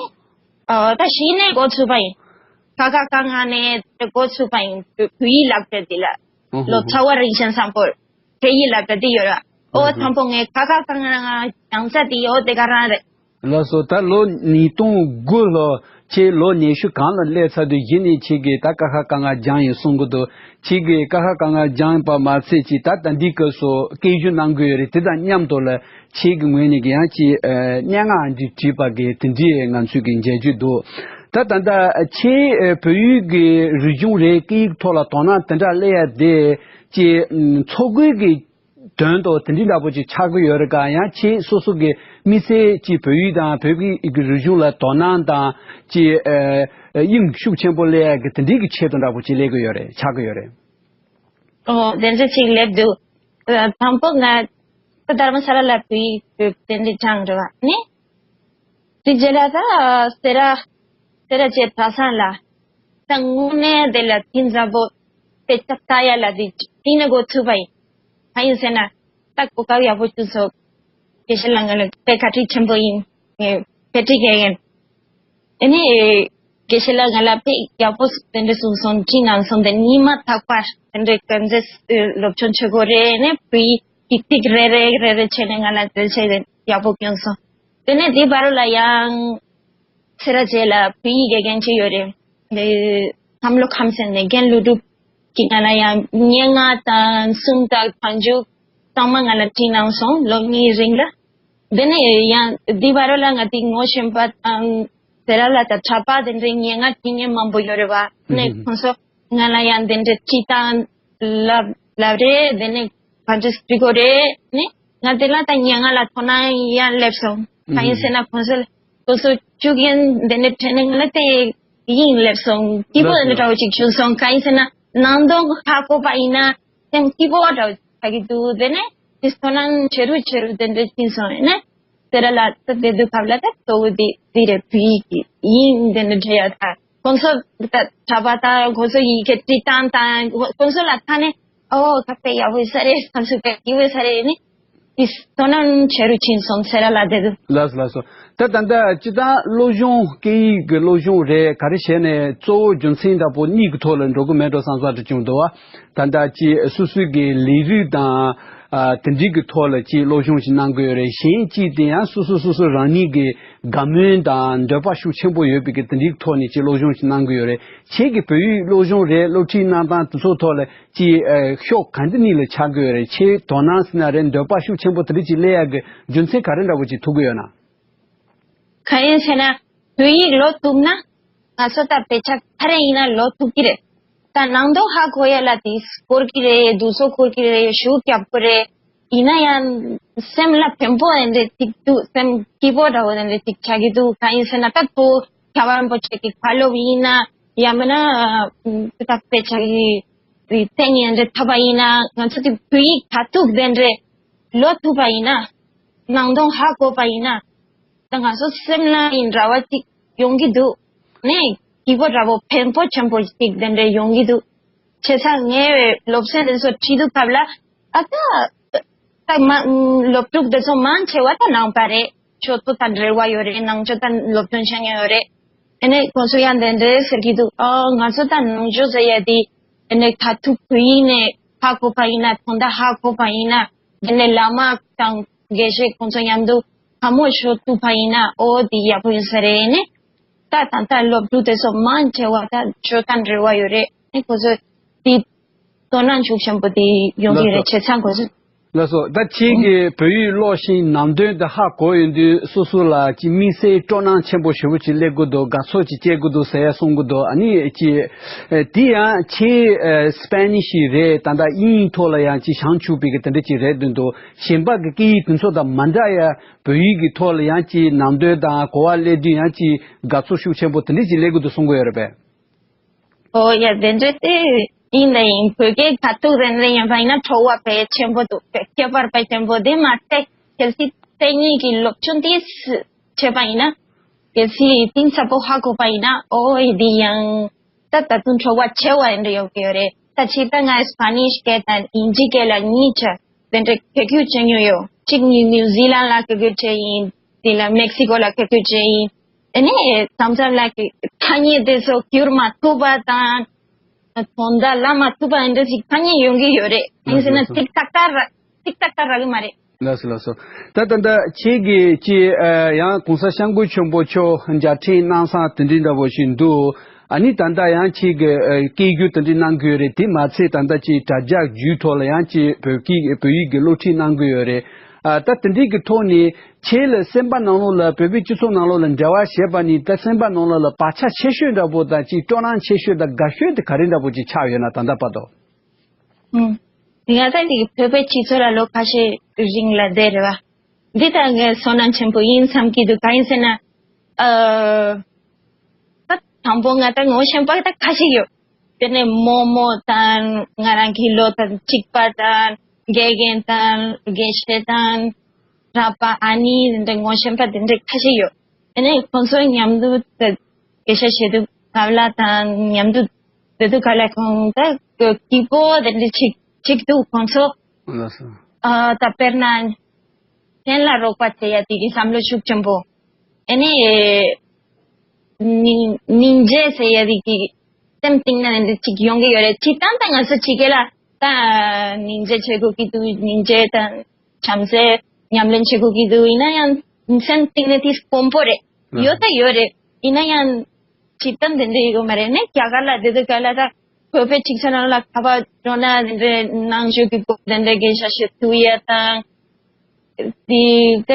ཨ་ད་གཞི་ནས་འགོ་ཚུགས་པ་ཡིན། ཁ་ཁ་ག་ང་ནས་འགོ་ཚུགས་པ་ཡིན། བོད་ཡིག་སློབ་གྲྭ་འདི་ལ་ལོ་ཙཱ་བ་རིན་ཆེན་བཟང་པོ་བོད་ཡིག་སློབ་གྲྭ་འདི་ཡོད་ར། ཨོ་དང་པོ་ངས་ཁ་ཁ་ག་ང་སྦྱང་ས་འདི་ཡོད་དེ་ག་རང་རེད། ལགས་སོ། ད་ལོ་ཉིས་སྟོང་དགུ་ལོ་ཁྱེད་ལོ་ཉི་ཤུ་གང་ལ་སླེབས་ཚར་དུས་གཞི་ནས་ཁྱེད་ཀྱིས་ད་ཀ་ཁ་ག་ང་སྦྱངས་ཡིན་གསུང་གི་འདུག་ཁྱེད་ཀྱིས་ཀ་ཁ་ག་ང་སྦྱངས་པ་མ་ཚད་ཅིག་ད་ད་འདི་སྐབས་སུ་སྐད་སྒྱུར་གནང་གི་ཡོད་རེད། དེ་དང་མཉམ་དུ་ལ་ཁྱེད་ཀྱི་ངོས་ནས་ཀྱི་ཡང་ཅིག་ཨ་སྙན་ངག་འདི་བྲིས་པ་གི་དེ་འདྲའི་ང་ཚོས་ཀྱི་མཇལ་རྒྱུ་འདུག་ད་ད་ལྟ་ཁྱེད་ཨ་བོད་ཡིག་གི་རིག་གཞུང་རེད། སྐད་ཡིག་ཐོག་ལ་དོ་སྣང་དེ་འདྲ་སླེབས་ཡ་དེ་ཅིག་ཨ་འཚོ་གོས་ཀྱི་དོན་དུ་དེ་འདྲའི་འདྲ་པོ་ཅིག་ཆགས་ཀྱི་ཡོད་རེད་ག་ཡང་ཁྱེད་སོ་སོ་གི་དམིགས་བསལ་ཅིག་བོད་ཡིག་དང་བོད་ཀྱི་རིག་གཞུང་ལ་དོ་སྣང་དང་ཅིག་ཨ་དབྱིངས་ཤུགས་ཆེན་པོ་སླེབས་ཡ་གི་དེ་འདྲའི་གི་ཆེད་དུ་འདྲ་པོ་ཅིག་སླེབས་ཀྱི་ཡོད་རེད། ཆགས་ཀྱི་ཡོད་རེད། ཨོ་དེ་འདྲ་ཅིག་སླེབས་འདུག་ཨ་དང་པོ་ང་ད་རྡ་རམ་ས་ལ་ལ་བོད་ཡིག་གི་དེ་འདྲའི་སྦྱངས་རེད་བ། ནི་དེ་རྗེས་ལ་ད་སེ་ར་སེ་ར་བྱེས་གྲྭ་ཚང་ལ་ད་དངོས་གནས་དེ་ལ་དེ་འདྲ་པོ་དཔེ་ཆ་ལྟ་ཡ་ལ་དེ་དེ་ནས་འགོ་ཚུགས་པ་ཡིན། གང་ཡིན་ཟེར་ན་ད་གོ་སྐབས་ཡག་པོ་བྱུང་སོང་། དགེ་བཤེས་ལགས་ང་ལ་དཔེ་བཀའ་དྲིན་ཆེན་པོ་ཡིན། ངས་དཔེ་ཁྲིད་མཁན་ཡིན། ཨ་ནི་ དགེ་བཤེས་ལགས་ང་ལ་དཔེ་ཡག་པོ་དེ་འདྲ་གསུངས་སོང་། བྲིས་གནང་སོང་། དེ་ཉི་མ་རྟག་པར་དེ་འདྲ་གན་རྩེ་སློབ་སྦྱོང་བྱེད་དགོས་རེད། ནས་བོད་ཡིག་ཏིག་ཏིག་རེ་རེ་རེ་རེ་བྱས་ནས་ང་ལ་འགྲེལ་བཤད་ཡག་པོ་བསྐྱོན་སོང་། དེ་ནས་དེའི་བར་ལ་ཡང་སེ་ར་བྱེས་ལ་བོད་ཡིག་དགེ་རྒན་ཅིག་ཡོད་རེད། དེ་བསམ་བློ་ཁམས་ཟེར་ནས་རྒན་ཀླུ་སྒྲུབ་ཀྱིས་ང་ལ་ཡང་སྙན་ངག་དང་སུམ་རྟགས་བྱང་ཆུབ་ཚང་མ་ང་ལ་བྲིས་གནང་སོང་། ལོ་གཉིས་རིང་ལ། དེ་ནས་ཡང་འདི་བར་ལ་ང་དེ་ངོ་ཤེས་པ་དང་སེ་ར་ལ་དང་གྲྭ་པ་དེ་འདྲའི་སྙན་ངག་བྲིས་མཁན་མང་པོ་ཡོད་རེད་བ། ནས་ཁོང་ཚོ་ང་ལ་ཡང་དེ་འདྲའི་བྲིས་སྟངས་ལབ་ལབ་རེད། དེ་ནས་ག་འདྲ་བྲིས་དགོས་རེད། ནས་ང་དེ་ལ་ད་སྙན་ངག་ལ་དོ་སྣང་ཡང་སླེབས་སོང་། གང་ཡིན་ཟེར་ན་ཁོང་ཚོ་ཁོང་ཚོ་བཅུག་མཁན་དེ་འདྲ་དྲན་ནས་ང་ལ་དེ་དབྱིངས་སླེབས་སོང་། སྐྱིད་པོ་དེ་འདྲ་འདྲ་བོ་ཅིག་བྱུང་སོང་། གང་ཡིན་ཟེར་ན་ནང་དོན་ཧ་གོ་བ་ཡིན་ན་སེམས་སྐྱིད་པོ་འདྲ་བོ་ཆགས་ཀྱི་འདུག་དེ་ནས་དེ་དོ་སྣང་ཆེ་རུ་ཆེ་རུ་དེ་འདྲ་ཕྱིན་སོང་། ཡིན་ནས་སེ་ར་ལ་ད་དེ་དུས་སྐབས་ལ་ད་གཙོ་བོ་དེ་དེ་རེད། བོད་ཡིག་གི་དབྱིངས་དེ་འདྲ་འདྲ་ཡོད་ད། ཁོང་ཚོ་ད་གྲྭ་པ་དང་ཁོང་ཚོ་ཡི་གེ་བྲིས་སྟངས་དང་ཁོང་ཚོ་ལ་ད་ནས་ཨོ་ཁ་དཔེ་ཡག་པོ་ཡོད་ས་རེད། བསམ་ཚུལ་དཔེ་སྐྱིད་པོ་ཡོད་ས་རེད། ནི་དེ་དོ་སྣང་ཆེ་རུ་ཕྱིན་སོང་སེ་ར་ལ་དེ་དུས། ལགས་སོ་ལགས་སོ། ད་ད་ལྟ་སྤྱི་བཏང་སློབ་སྦྱོང་སྐད་ཡིག་གི་སློབ་སྦྱོང་རེད། ག་རེ་བྱས་ནས་གཙོ་བོ་རྒྱུ་མཚན་འདྲ་པོ་གཉིས་ཀྱི་ཐོག་ལ་འགྲོ་གི་མེད་འགྲོ་བསམ་བསམ་དུ་བྱུང་འདུག་བ། ད་ལྟ་ཅིག་སོ་སོའི་གི་ལས་རིགས་དང་ཨ་དེ་འདྲའི་གི་ཐོག་ལ་ཅིག་སློབ་སྦྱོང་ཞིག་གནང་གི་ཡོད་རེད། གཞན་གཅིག་དེ་ཡང་སོ་སོ་སོ་སོ་རང་ཉིད་ཀྱི་དགའ་མོས་དང་འདོད་པ་ཤུགས་ཆེན་པོ་ཡོད་པའི་གི་དེ་འདྲའི་ཐོག་ནས་ཅིག་སློབ་སྦྱོང་ཞིག་གནང་གི་ཡོད་རེད། ཁྱེད་ཀྱི་བོད་ཡིག་སློབ་སྦྱོང་རེད། སློབ་ཁྲིད་གནང་སྟངས་དེ་ཚོ་ཐོག་ལ་ཅིག་ཨ་ཕྱོགས་ག་འདྲ་གཉིས་ལ་ཆགས་ཀྱི་ཡོད་རེད། ཁྱེད་དོ་སྣང་ཟེར་ན་རེད། འདོད་པ་ཤུགས་ཆེན་པོ་དེ་འདྲ་ཅིག་སླེབས་ཡག་གི་རྒྱུ་མཚན་ག་རེ་འདྲ་པོ་ཅིག་ཐུག་གི་ཡོད་ན། གང་ཡིན་ཟེར་ན་བོད་ཡིག་ཀློག་ཐུབ་ན་ང་ཚོ་ད་དཔེ་ཆ་ག་རེ་ཡིན་ན་ཀློག་ཐུབ་ཀྱི་རེད། ད་ནང་དོན་ཧ་གོ་ཡ་ལ་དེ་སྐོར་གྱི་རེད། དུས་ཚོད་འཁོར་གྱི་རེད། ཤུགས་རྒྱབ་དགོས་རེད། ཡིན་ན་ཡང་སེམས་ལ་ཕན་པོ་དེ་འདྲ་ཅིག་འདུག་སེམས་སྐྱིད་པོ་འདྲ་བོ་དེ་འདྲ་ཅིག་ཆགས་ཀྱི་འདུག་གང་ཡིན་ཟེར་ན་ད་ཐོ་ཁྱད་པར་པོ་ཆེ་གི་ཁ་སློབ་ཡིན་ན་ཡང་མིན་ན་ད་དཔེ་ཆ་གི་རྩེད་ཉན་རེ་འཐབ་པ་ཡིན་ན་ང་ཚོ་གི་བོད་ཡིག་ག་ཐུག་དེ་འདྲ་ཀློག་ཐུབ་པ་ཡིན་ན་ནང་དོན་ཧ་གོ་བ་ཡིན་ན། ད་ང་ཚོ་སེམས་ལ་ཡིན་འདྲ་བ་ཅིག་ཡོང་གི་འདུག་ནས་སྐྱིད་པོ་འདྲ་བོ་ཕན་པོ་ཆེན་པོ་ཅིག་དེ་འདྲ་ཡོང་གི་འདུག་བྱས་ཙང་ངའི་སློབ་ཚན་དེ་ཚོ་ཁྲིད་དུས་སྐབས་ལ་ཨ་ད་ད་མ་སློབ་ཕྲུག་དེ་ཚོ་མང་ཆེ་བ་ད་ནང་པ་རེད། ཆོས་ཚོ་དང་འབྲེལ་བ་ཡོད་རེད། ནང་ཆོས་དང་སློབ་སྦྱོང་བྱེད་མཁན་ཡོད་རེད། ཨ་ནི་ཁོང་ཚོ་ཡང་དེ་འདྲ་ཟེར་གྱི་འདུག་ཨ་ང་ཚོ་ད་ནང་ཆོས་ཟེར་ཡ་དེ་ཨ་ནི་ད་ཐུག་བོད་ཡིག་ནས་ཧ་གོ་བ་ཡིན་ན་དོན་དག་ཧ་གོ་བ་ཡིན་ན་དེ་ནས་བླ་མ་དང་དགེ་བཤེས་ཁོང་ཚོ་མཉམ་དུ་ཐལ་མོ་ཤོར་ཐུབ་པ་ཡིན་ན་ཨོ་དེ་ཡག་པོ་ཡིན་ས་རེད། ནི་ད་ད་ལྟ་སློབ་ཕྲུག་དེ་ཚོ་མང་ཆེ་བ་ད་ཆོས་དང་འབྲེལ་བ་ཡོད་རེད། ནི་ཁོ་ཚོ་དེ་དོ་སྣང་ཤུགས་ཆེན་པོ་དེ་ཡོང་གི་ལགས་རེད། སོ། བྱས་ཙང་ཁོ་ཚོ། ལགས་སོ། ད་ཁྱེད་ཀྱིས་བོད་ཡིག་ཀློག་བཞིན་ནང་དོན་དེ་ཧ་གོ་ཡོང་དུས་སོ་སོ་ལ་ཅིག་དམིགས་བསལ་སྤྲོ་སྣང་ཆེན་པོ་ཞེ་པོ་ཅིག་སླེབས་ཀྱི་འདུག་དགའ་ཚོར་ཅིག་སྐྱེ་གི་འདུག་ཟེར་ཡ་གསུང་གི་འདུག་ཨ་ནི་ཅིག་ཨ་དེ་ཡང་ཁྱེད་ཨ་སི་པེ་ནི་ཤི་རེད། ད་ལྟ་དབྱིན་ཡིག་ཐོག་ལ་ཡང་ཅིག་བྱང་ཆུབ་པའི་གི་དེ་འདྲ་ཅིག་རེད་འདུག་གཞན་པ་གི་སྐད་ཡིག་དེ་ཚོ་དང་མ་འདྲ་ཡ་བོད་ཡིག་གི་ཐོག་ལ་ཡང་ཅིག་ནང་དོན་དང་གོ་བ་སླེབས་དུས་ཡང་ཅིག་དགའ་ཚོར་ཤུགས་ཆེན་པོ་དེ་འདྲ་ཅིག་སླེབས་ཀྱི་འདུག་གསུང་གི་ཡོད་རེད་པས། ཨོ་ཡ་དེ་འདྲ་དེ་ཡིན་ད་ཡིན། བོད་སྐད་ག་ཐུག་རན་རན་ཡིན་པ་ཡིན་ན་སྤྲོ་བ་དཔེ་ཆེན་པོ་འདུག་དཔེ་ཁྱད་པར་དཔེ་ཆེན་པོ་དེ་མ་ཚད་གལ་སྲིད་དེ་གཉིས་ཀྱི་སློབ་སྦྱོང་དེ་བྱས་པ་ཡིན་ན་གལ་སྲིད་གཏིང་ཟབ་པོ་ཧ་གོ་བ་ཡིན་ན་ཨོ་ཡ་དེ་ཡང་ད་ད་དུང་སྤྲོ་བ་ཆེ་བ་ཡིན་འདྲ་ཡོང་གི་ཡོད་རེད། ད་ཕྱིར་ད་ང་སི་པ་ནིཤ་སྐད་དང་དབྱིན་ཇི་སྐད་ལ་གཉིས་ཆ་དེ་འདྲ་བཀོལ་སྤྱོད་བྱེད་མྱོང་ཡོད། གཅིག་ནི་ནིའུ་ཛི་ལན་ལ་བཀོལ་སྤྱོད་བྱས་ཡིན། དེ་ལ་མེག་སི་ཀོ་ལ་བཀོལ་སྤྱོད་བྱས་ཡིན། ཨ་ནི་མཚམས་མཚམས་ལ་ཐ་སྙད་དེ་ཚོ་བསྒྱུར་མ་ཐུབ་པ་དང་དོན་དག་ལབ་མ་ཐུབ་པ་འདྲ་ཞིག་ཐ་སྙད་ཡོང་གི་ཡོད་རེད། ཡིན་ཟེར་ན་ཏིག་ཏག་ཏག་ར་ཏིག་ཏག་ཏག་རག་གི་མ་རེད། ལགས་སོ་ལགས་སོ། ད་ད་ལྟ་ཁྱེད་ཀྱིས་ཅི་ཨ་ཡང་གོང་ས་སྐྱབས་མགོན་ཆེན་པོ་མཆོག་མཇལ་འཕྲད་གནང་ས་དེ་འདྲའི་འདྲ་བོ་ཞིག་འདུག་ཨ་ནི་ད་ལྟ་ཡང་ཁྱེད་ཀྱིས་ཨ་སྐད་སྒྱུར་དེ་འདྲ་གནང་གི་ཡོད་རེད། དེ་མ་ཚད་ད་ལྟ་ཅིག་དྲ་རྒྱ་བརྒྱུད་ཐོག་ལ་ཡང་ཅིག་བོད་སྐད་བོད་ཡིག་གི་སློབ་ཁྲིད་གནང་གི་ཡོད་རེད། ཨ་ད་དེ་འདྲའི་གི་ཐོག་ནས་ཁྱེད་ལ་སེམས་པ་ནང་ལོགས་ལ་བོད་པའི་སྤྱི་ཚོགས་ནང་ལོགས་ལ་འབྲེལ་བ་བྱས་པ་ནི་ད་སེམས་པ་ནང་ལོགས་ལ་བག་ཆགས་ཆེ་ཤོས་འདྲ་པོ་དང་ཅིག་སྤྲོ་སྣང་ཆེ་ཤོས་དང་དགའ་ཤོས་དེ་ག་རེ་འདྲ་པོ་ཅིག་ཆགས་ཡོད་ན་ད་ལྟ་བར་དུ། ཨུམ། ང་ད་འདི་བོད་པའི་སྤྱི་ཚོགས་ལ་ལོ་ཁ་ཤས་རིང་ལ་བསྡད་རེད་བ། འདི་ད་ངའི་བསོད་ནམས་ཆེན་པོ་ཡིན་བསམ་གྱི་འདུག་གང་ཡིན་ཟེར་ན། ཨ། ད་དང་པོ་ང་ད་ངོ་ཤེས་པ་ད་ཁ་ཤས་ཡོད། དེ་ནས་རྨོ་མོ་དང་ང་རང་གི་ལོ་དང་གཅིག་པ་དང་དགེ་རྒན་དང་དགེ་བཤེས་དང་གྲྭ་པ་ཨ་ནེ་དེ་འདྲ་ངོ་ཤེས་པ་དེ་འདྲ་ཁ་ཤས་ཡོད། དེ་ནས་ཁོང་ཚོ་མཉམ་དུ་དེ་དགེ་བཤེས་བྱེད་དུས་ག་ལ་དང་མཉམ་དུ་བསྡད་དུས་ག་ལ་ཁོང་ད་སྐྱིད་པོ་དེ་འདྲ་ཅིག་ཅིག་འདུག་ཁོང་ཚོ། ལགས་སོ། ཨ་ད་དཔེར་ན་གཞན་ལ་རོགས་པ་བྱེད་ཡ་དེ་གི་བསམ་བློ་ཤུགས་ཆེན་པོ། ཨ་ནི། སྙིང་སྙིང་རྗེ་ཟེར་ཡ་རིགས་ཀྱི་སེམས་གཏིང་ནས་འདི་ཅིག་ཡོང་གི་ཡོད་རེད། སྤྱིར་བཏང་ད་ང་ཚོ་ཕྱི་རྒྱལ་ལ་ད་སྙིང་རྗེ་བྱེད་དགོས་ཀྱི་འདུག་སྙིང་རྗེ་དང་བྱམས་བརྩེ་ཉམས་ལེན་བྱེད་དགོས་ཀྱི་འདུག་ཡིན་ན་ཡང་སེམས་གཏིང་ནས་དེ་དཀོན་པོ་རེད། ཡོད་ད་ཡོད་རེད། ཡིན་ན་ཡང་སྤྱིར་བཏང་དེ་འདྲ་ཡོད་མ་རེད། ནས་རྒྱ་གར་ལ་བསྡད་དུས་ག་ལ་ད་བོད་པའི་ཅིག་ཆ་ནང་ལ་ཁ་པར་འགྲོ་ན་དེ་འདྲའི་ནང་ཆོས་ཀྱི་སྐོར་དེ་འདྲ་སྐད་ཆ་བཤད་ཐུབ་ཡ་དང་། དེ་དེ་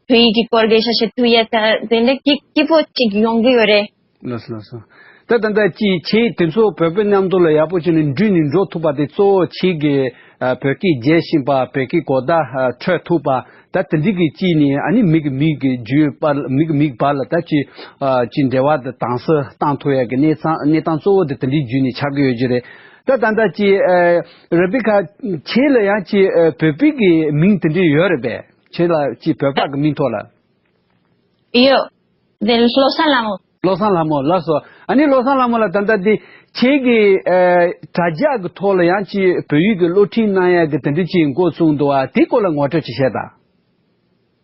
བོད་ཡིག་གི་སྐོར་སྐད་ཆ་བཤད་ཐུབ་ཡ་དང་དེ་འདྲ་སྐྱིད་སྐྱིད་པོ་ཅིག་ཡོང་གི་ཡོད་རེད། ལགས་སོ་ལགས་སོ། ད་ད་ལྟ་ཅི་ཁྱེད་དེ་ཚོ་བོད་པའི་མཉམ་དུ་ལ་ཡག་པོ་བྱས་ནས་འགྲུལ་ནས་འགྲོ་ཐུབ་པ་དེ་གཙོ་བོ་ཁྱེད་ཀྱིས་ཨ་བོད་སྐད་རྒྱས་ཤིང་པ་བོད་སྐད་གོ་བརྡ་ཨ་འཕྲོད་ཐུབ་པ་ད་དེ་འདྲ་གི་ཅི་ནས་ཨ་ནི་མི་གི་མི་གི་རྒྱུད་བར་མི་གི་མི་བར་ལ་ད་ཅི་ཨ་ཅི་འབྲེལ་བ་དང་དྭངས་གསལ་བཏང་ཐུབ་ཡ་གི་གནས་སྟངས་གནས་སྟངས་གཙོ་བོ་དེ་དེ་འདྲའི་བརྒྱུད་ནས་ཆགས་ཀྱི་ཡོད་ཀྱི་རེད། ད་ད་ལྟ་ཅི་ཨ་རེ་བི་ཁ་ཁྱེད་ལ་ཡང་ཅི་ཨ་བོད་པའི་གི་མིང་དེ་འདྲ་ཡོད་རེད་པས། ཁྱེད་ལ་ཅི་བོད་པ་གི་མིང་ཐོག་ལ། ཡོད། དེ་བློ་བཟང་ལྷ་མོ། བློ་བཟང་ལྷ་མོ་ལགས་སོ། ཨ་ནི་བློ་བཟང་ལྷ་མོ་ལ་ད་ལྟ་འདི་ཁྱེད་ཀྱི་ཨ་དྲ་རྒྱ་གི་ཐོག་ལ་ཡང་ཅི་བོད་ཡིག་གི་སློབ་ཁྲིད་གནང་ཡ་གི་དེ་འདྲ་ཅིག་འགོ་བཙུགས་འདུག་ཨ། དེ་སྐོར་ལ་ངོ་སྤྲོད་ཅིག་བྱས་དང་།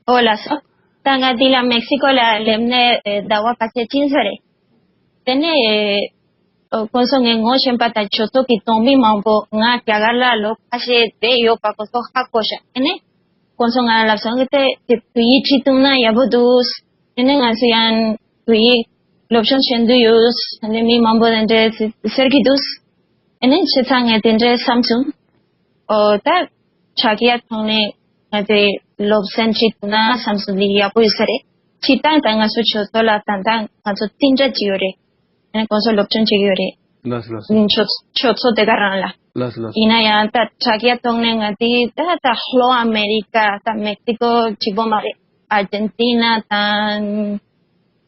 ཨོ་ལགས་སོ། ད་ང་འདི་ལ་མེག་སི་ཀོ་ལ་སླེབས་ནས་ཨེ་ཟླ་བ་ཁ་ཤས་ཕྱིན་ས་རེད། དེ་ནས་ཨེ་ཨོ་དཀོན་མཆོག་ངས་ངོ་ཤེས་པ་དང་ཆོས་ཚོགས་ཀྱི་གཏོང་མི་མང་པོ་ང་རྒྱ་གར་ལ་ལོ་ཁ་ཤས་བསྡད་ཡོད་པ་དཀོན་མཆོག་ཧ་གོ་ཤག་དེ་ནས་དཀོན་མཆོག་ང་ལ་ལབ་སོང་གི་དེ་དེ་བོད་ཡིག་ཁྲིད་ཐུབ་ན་ཡག་པོ་འདུག་དེ་ནས་ང་ཚོ་ཡང་བོད་ཡིག་སློབ་སྦྱོང་བྱེད་འདོད་ཡོད། དེ་ནས་མི་མང་པོ་དེ་འདྲས་ཟེར་གྱི་འདུག་དེ་ནས་བྱས་ཙང་ངས་དེ་འདྲས་བསམ་བྱུང་། ཨོ་ད་དྲ་རྒྱ་ཐོག་ནས་ང་ཚོའི་སློབ་ཚན་ཁྲིད་ཐུབ་ན་བསམ་སོང་། འདི་ཡག་པོ་ཡོད་ས་རེད། སྤྱིར་བཏང་ད་ང་ཚོ་ཆོས་ཚོགས་ལ་ད་ལྟ་ང་ཚོ་བསྟུན་གྲ་བྱེད་ཡོད་རེད། ཨ་ནི་ཁོང་ཚོ་སློབ་སྦྱོང་བྱེད་ཀྱི་ཡོད་རེད། ལགས་སོ་ལགས་སོ། ཨ་ནི་ཆོས་ཆོས་ཚོགས་དེ་ག་རང་ལ། ལགས་སོ་ལགས་སོ། ཡིན་ན་ཡང་ད་དྲ་རྒྱ་ཐོག་ནས་ང་ཚོའི་ད་ད་ལྷོ་ཨ་མེ་རི་ཀ་ད་མེག་སི་ཀོ་གཅིག་པོ་མ་རེད། ཨར་ཇེན་ཊི་ན་དང་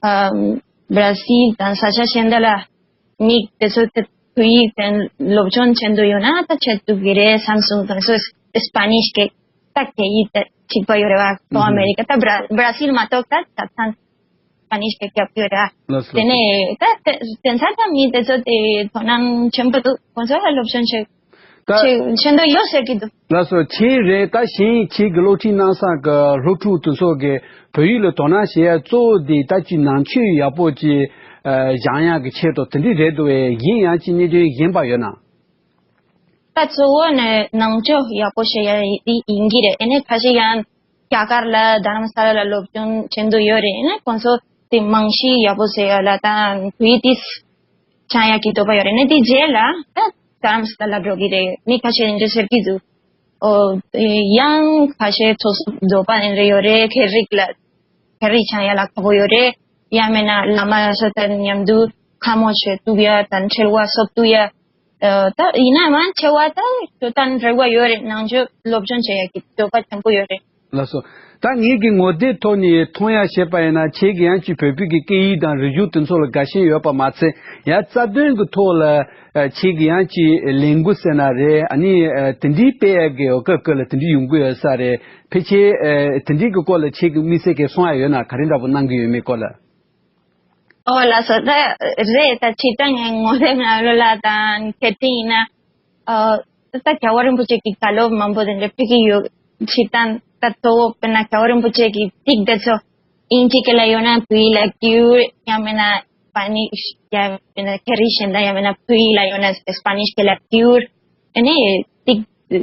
ཨམ་བྷ་ར་སིལ་དང་ས་ཆ་གཞན་དག་ལ་མི་དེ་ཚོ་དེ་བོད་ཡིག་དེ་སློབ་སྦྱོང་བྱེད་འདོད་ཡོད་ན་ད་བྱེད་ཐུབ་ཀྱི་རེད་བསམ་སོང་། དེ་ཚོ་སི་པ་ནིཤ་སྐད་ད་སྐད་ཡིག་དེ་གཅིག་པ་ཡོད་རེད་བ། ལྷོ་ཨ་མེ་རི་ཀ་ད་བྷ་ར་བྷ་ར་སིལ་མ་གཏོགས་ད་ད་ཐང་སི་པ་ནིཤ་སྐད་རྒྱབ་ཀྱི་ཡོད་རེད་བ། ལགས་སོ། དེ་ནས་ད་དེ་དེང་སང་ད་མི་དེ་ཚོ་དེ་དོ་སྣང་ཆེན་པོ་འདུག་ཁོང་ཚོ་ལ་སློབ་སྦྱོང་བྱེད་ད་ཆེ་ཆེ་འདོད་ཡོད་ཟེར་གྱི་འདུག་ལགས་སོ། ཁྱེད་རེད། ད་གཞན་ཁྱེད་ཀྱི་སློབ་ཁྲིད་གནང་ས་གི་སློབ་ཕྲུག་དེ་ཚོ་གི་བོད་ཡིག་ལ་དོ་སྣང་བྱེད་ཡ་གཙོ་བོ་དེ་ད་ཅི་ནང་ཆོས་ཡག་པོ་ཅིག་ཨ་སྦྱང་ཡ་གི་ཆེད་དུ་དེ་འདྲ་རེད་འདུག་བས། གཞན་ཡང་ཅི་གནད་དོན་གཞན་པ་ཡོད་ན། ད་གཙོ་བོ་ནི་ནང་ཆོས་ཡག་པོ་བྱེད་ཡ་དེ་ཡིན་གྱི་རེད། ཨ་ནི་ཁ་ཤས་ཡང་རྒྱ་གར་ལ་རྡ་རམ་ས་ལ་ལ་སློབ་སྦྱོང་བྱེད་འདོད་ཡོད་རེད། ཨ་ནི་ཁོང་ཚོ་དེ་རྨང་གཞི་ཡག་པོ་བཟོ་ཡ་ལ་ད་བོད་ཡིག་དེ་སྦྱང་ཡག་གི་འདོད་པ་ཡོད་རེད། ཨ་ནི་དེ་རྗེས་ལ་ད་རྡ་རམ་ས་ལ་ལ་འགྲོ་གི་རེད། མི་ཁ་ཤས་དེ་འདྲ་ཟེར་གྱི་འདུག་ཨོ་ཡང་ཁ་ཤས་ཚོགས་གཙོ་འདོད་པ་དེ་འདྲ་ཡོད་རེད། ཁེ་རིག་ལ་ཁེ་རིག་སྦྱང་ཡ་ལ་ཁག་པོ་ཡོད་རེད། ཡང་མིན་ན་བླ་མ་སོ་ཐར་མཉམ་དུ་ཁ་མོ་བྱེད་ཐུབ་ཡ་དང་འཕྲད་པ་ཚོགས་ཐུབ་ཡ། ཨ་ད་ཡིན་ན་མང་ཆེ་བ་ད་ཇོ་དང་རེ་བ་ཡོད་རེད། ནང་ཆོས་སློབ་སྦྱོང་བྱེད་ཡ་གི་འདོད་པ་ཆེན་པོ་ཡོད་རེད། ལགས་སོ། ད་ངེད་ཀྱི་ངོ་དེབ་ཐོག་ནས་མཐོང་ཡ་བྱས་པ་ཡིན་ན་ཁྱེད་ཀྱི་ཡང་ཅིག་བོད་པའི་གི་སྐད་ཡིག་དང་རིག་གཞུང་དེ་ཚོ་ལ་དགའ་ཞེན་ཡོད་པ་མ་ཚད་ཡང་རྩ་དོན་གྱི་ཐོག་ལ་ཨ་ཁྱེད་ཀྱི་ཡང་ཅིག་ལས་འགུལ་ཟེར་ན་རེད། ཨ་ནི་ཨ་དེ་འདྲའི་སྤེལ་ཡ་གི་འོ་སྐབས་སྐབས་ལ་དེ་འདྲའི་ཡོང་གི་ཡོད་ས་རེད། ཕལ་ཆེར་ཨ་དེ་འདྲའི་གི་སྐོར་ལ་ཁྱེད་ཀྱི་དམིགས་བསལ་གྱི་གསུང་ཡ་ཡོད་ན་ག་རེ་འདྲ་པོ་གནང་གི་ཡོད་མེད་སྐོར་ལ། ཨོ་ལགས་སོ། ད་རེད། ད་ཕྱི་དྲང་ངའི་ངོ་དེབ་ནང་ལོ་ལ་དང་ཁེ་ཏི་ཡིན་ན། ཨོ་ད་རྒྱལ་བ་རིན་པོ་ཆེ་གི་བཀའ་སློབ་མང་པོ་དེ་འདྲ་ཕུལ་གྱི་ཡོད། ཕྱི་དྲང་ད་གཙོ་བོ་དཔེར་ན་རྒྱལ་བ་རིན་པོ་ཆེ་གི་ཚིག་དེ་ཚོ་དབྱིན་ཇི་སྐད་ལ་ཡོད་ན་བོད་ཡིག་ལ་བསྒྱུར། ཡང་མིན་ན་སྤ་ནི་ཡང་མིན་ན་ཁེ་རི་གཞན་དག་ཡང་མིན་ན་བོད་ཡིག་ལ་ཡོད་ན་སྤ་ནི་སྐད་ལ་བསྒྱུར། ཨ་ནི་ཚིག་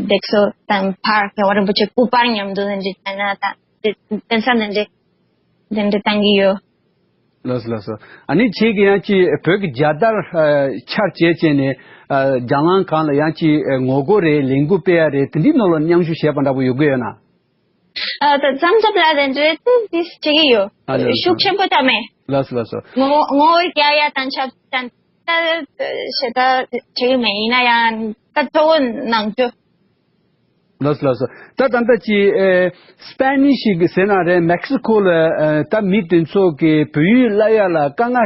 དེ་ཚོ་དང་ཕར་རྒྱལ་བ་རིན་པོ་ཆེ་སྐུ་པར་མཉམ་དུ་དེ་འདྲ་བྱས་ན་ད་དེ་དེང་སང་དེ་འདྲ་དེ་འདྲ་བཏང་གི་ཡོད། ལགས་སོ་ལགས་སོ། ཨ་ནི་ཁྱེད་ཀྱིས་ཡང་ཅིག་བོད་ཀྱི་རྒྱལ་དར་ཨ་འཕྱར་བྱས་བྱས་ནས་ཨ་རྒྱ་ལམ་སྒང་ལ་ཡང་ཅིག་ཨ་ངོ་རྒོལ་རེད། ལས་འགུལ་སྤེལ་ཡ་རེད། དེ་འདྲའི་ནང་ལ་མཉམ་ཞུགས་བྱས་པ་འདྲ་པོ་ཡོད་དགོས་ཡོད་ན། ཨ་ད་མཚམས་མཚམས་ལ་དེ་འདྲའི་ཏིས་ཏིས་བྱེད་ཀྱི་ཡོད། ཨ་ལགས་སོ། ཤུགས་ཆེན་པོ་བཏང་མེད། ལགས་སོ་ལགས་སོ། ངོ་ངོ་རྒྱག་ཡ་དང་ཆབ་དང་ད་ཞེ་ད་བྱེད་ཀྱི་མེད། ཡིན་ན་ཡང་ད་གཙོ་བོ་ནང་ཆོས། ལགས་སོ་ལགས་སོ། ད་ད་ལྟ་ཅི་ཨེ་སྤེ་ནི་ཤི་གི་ཟེར་ན་རེད། མེག་སི་ཁོ་ལ་ཨེ་ད་མི་དེ་ཚོ་གི་བོད་ཡིག་བསླབ་ཡ་ལ་དཀའ་ངལ་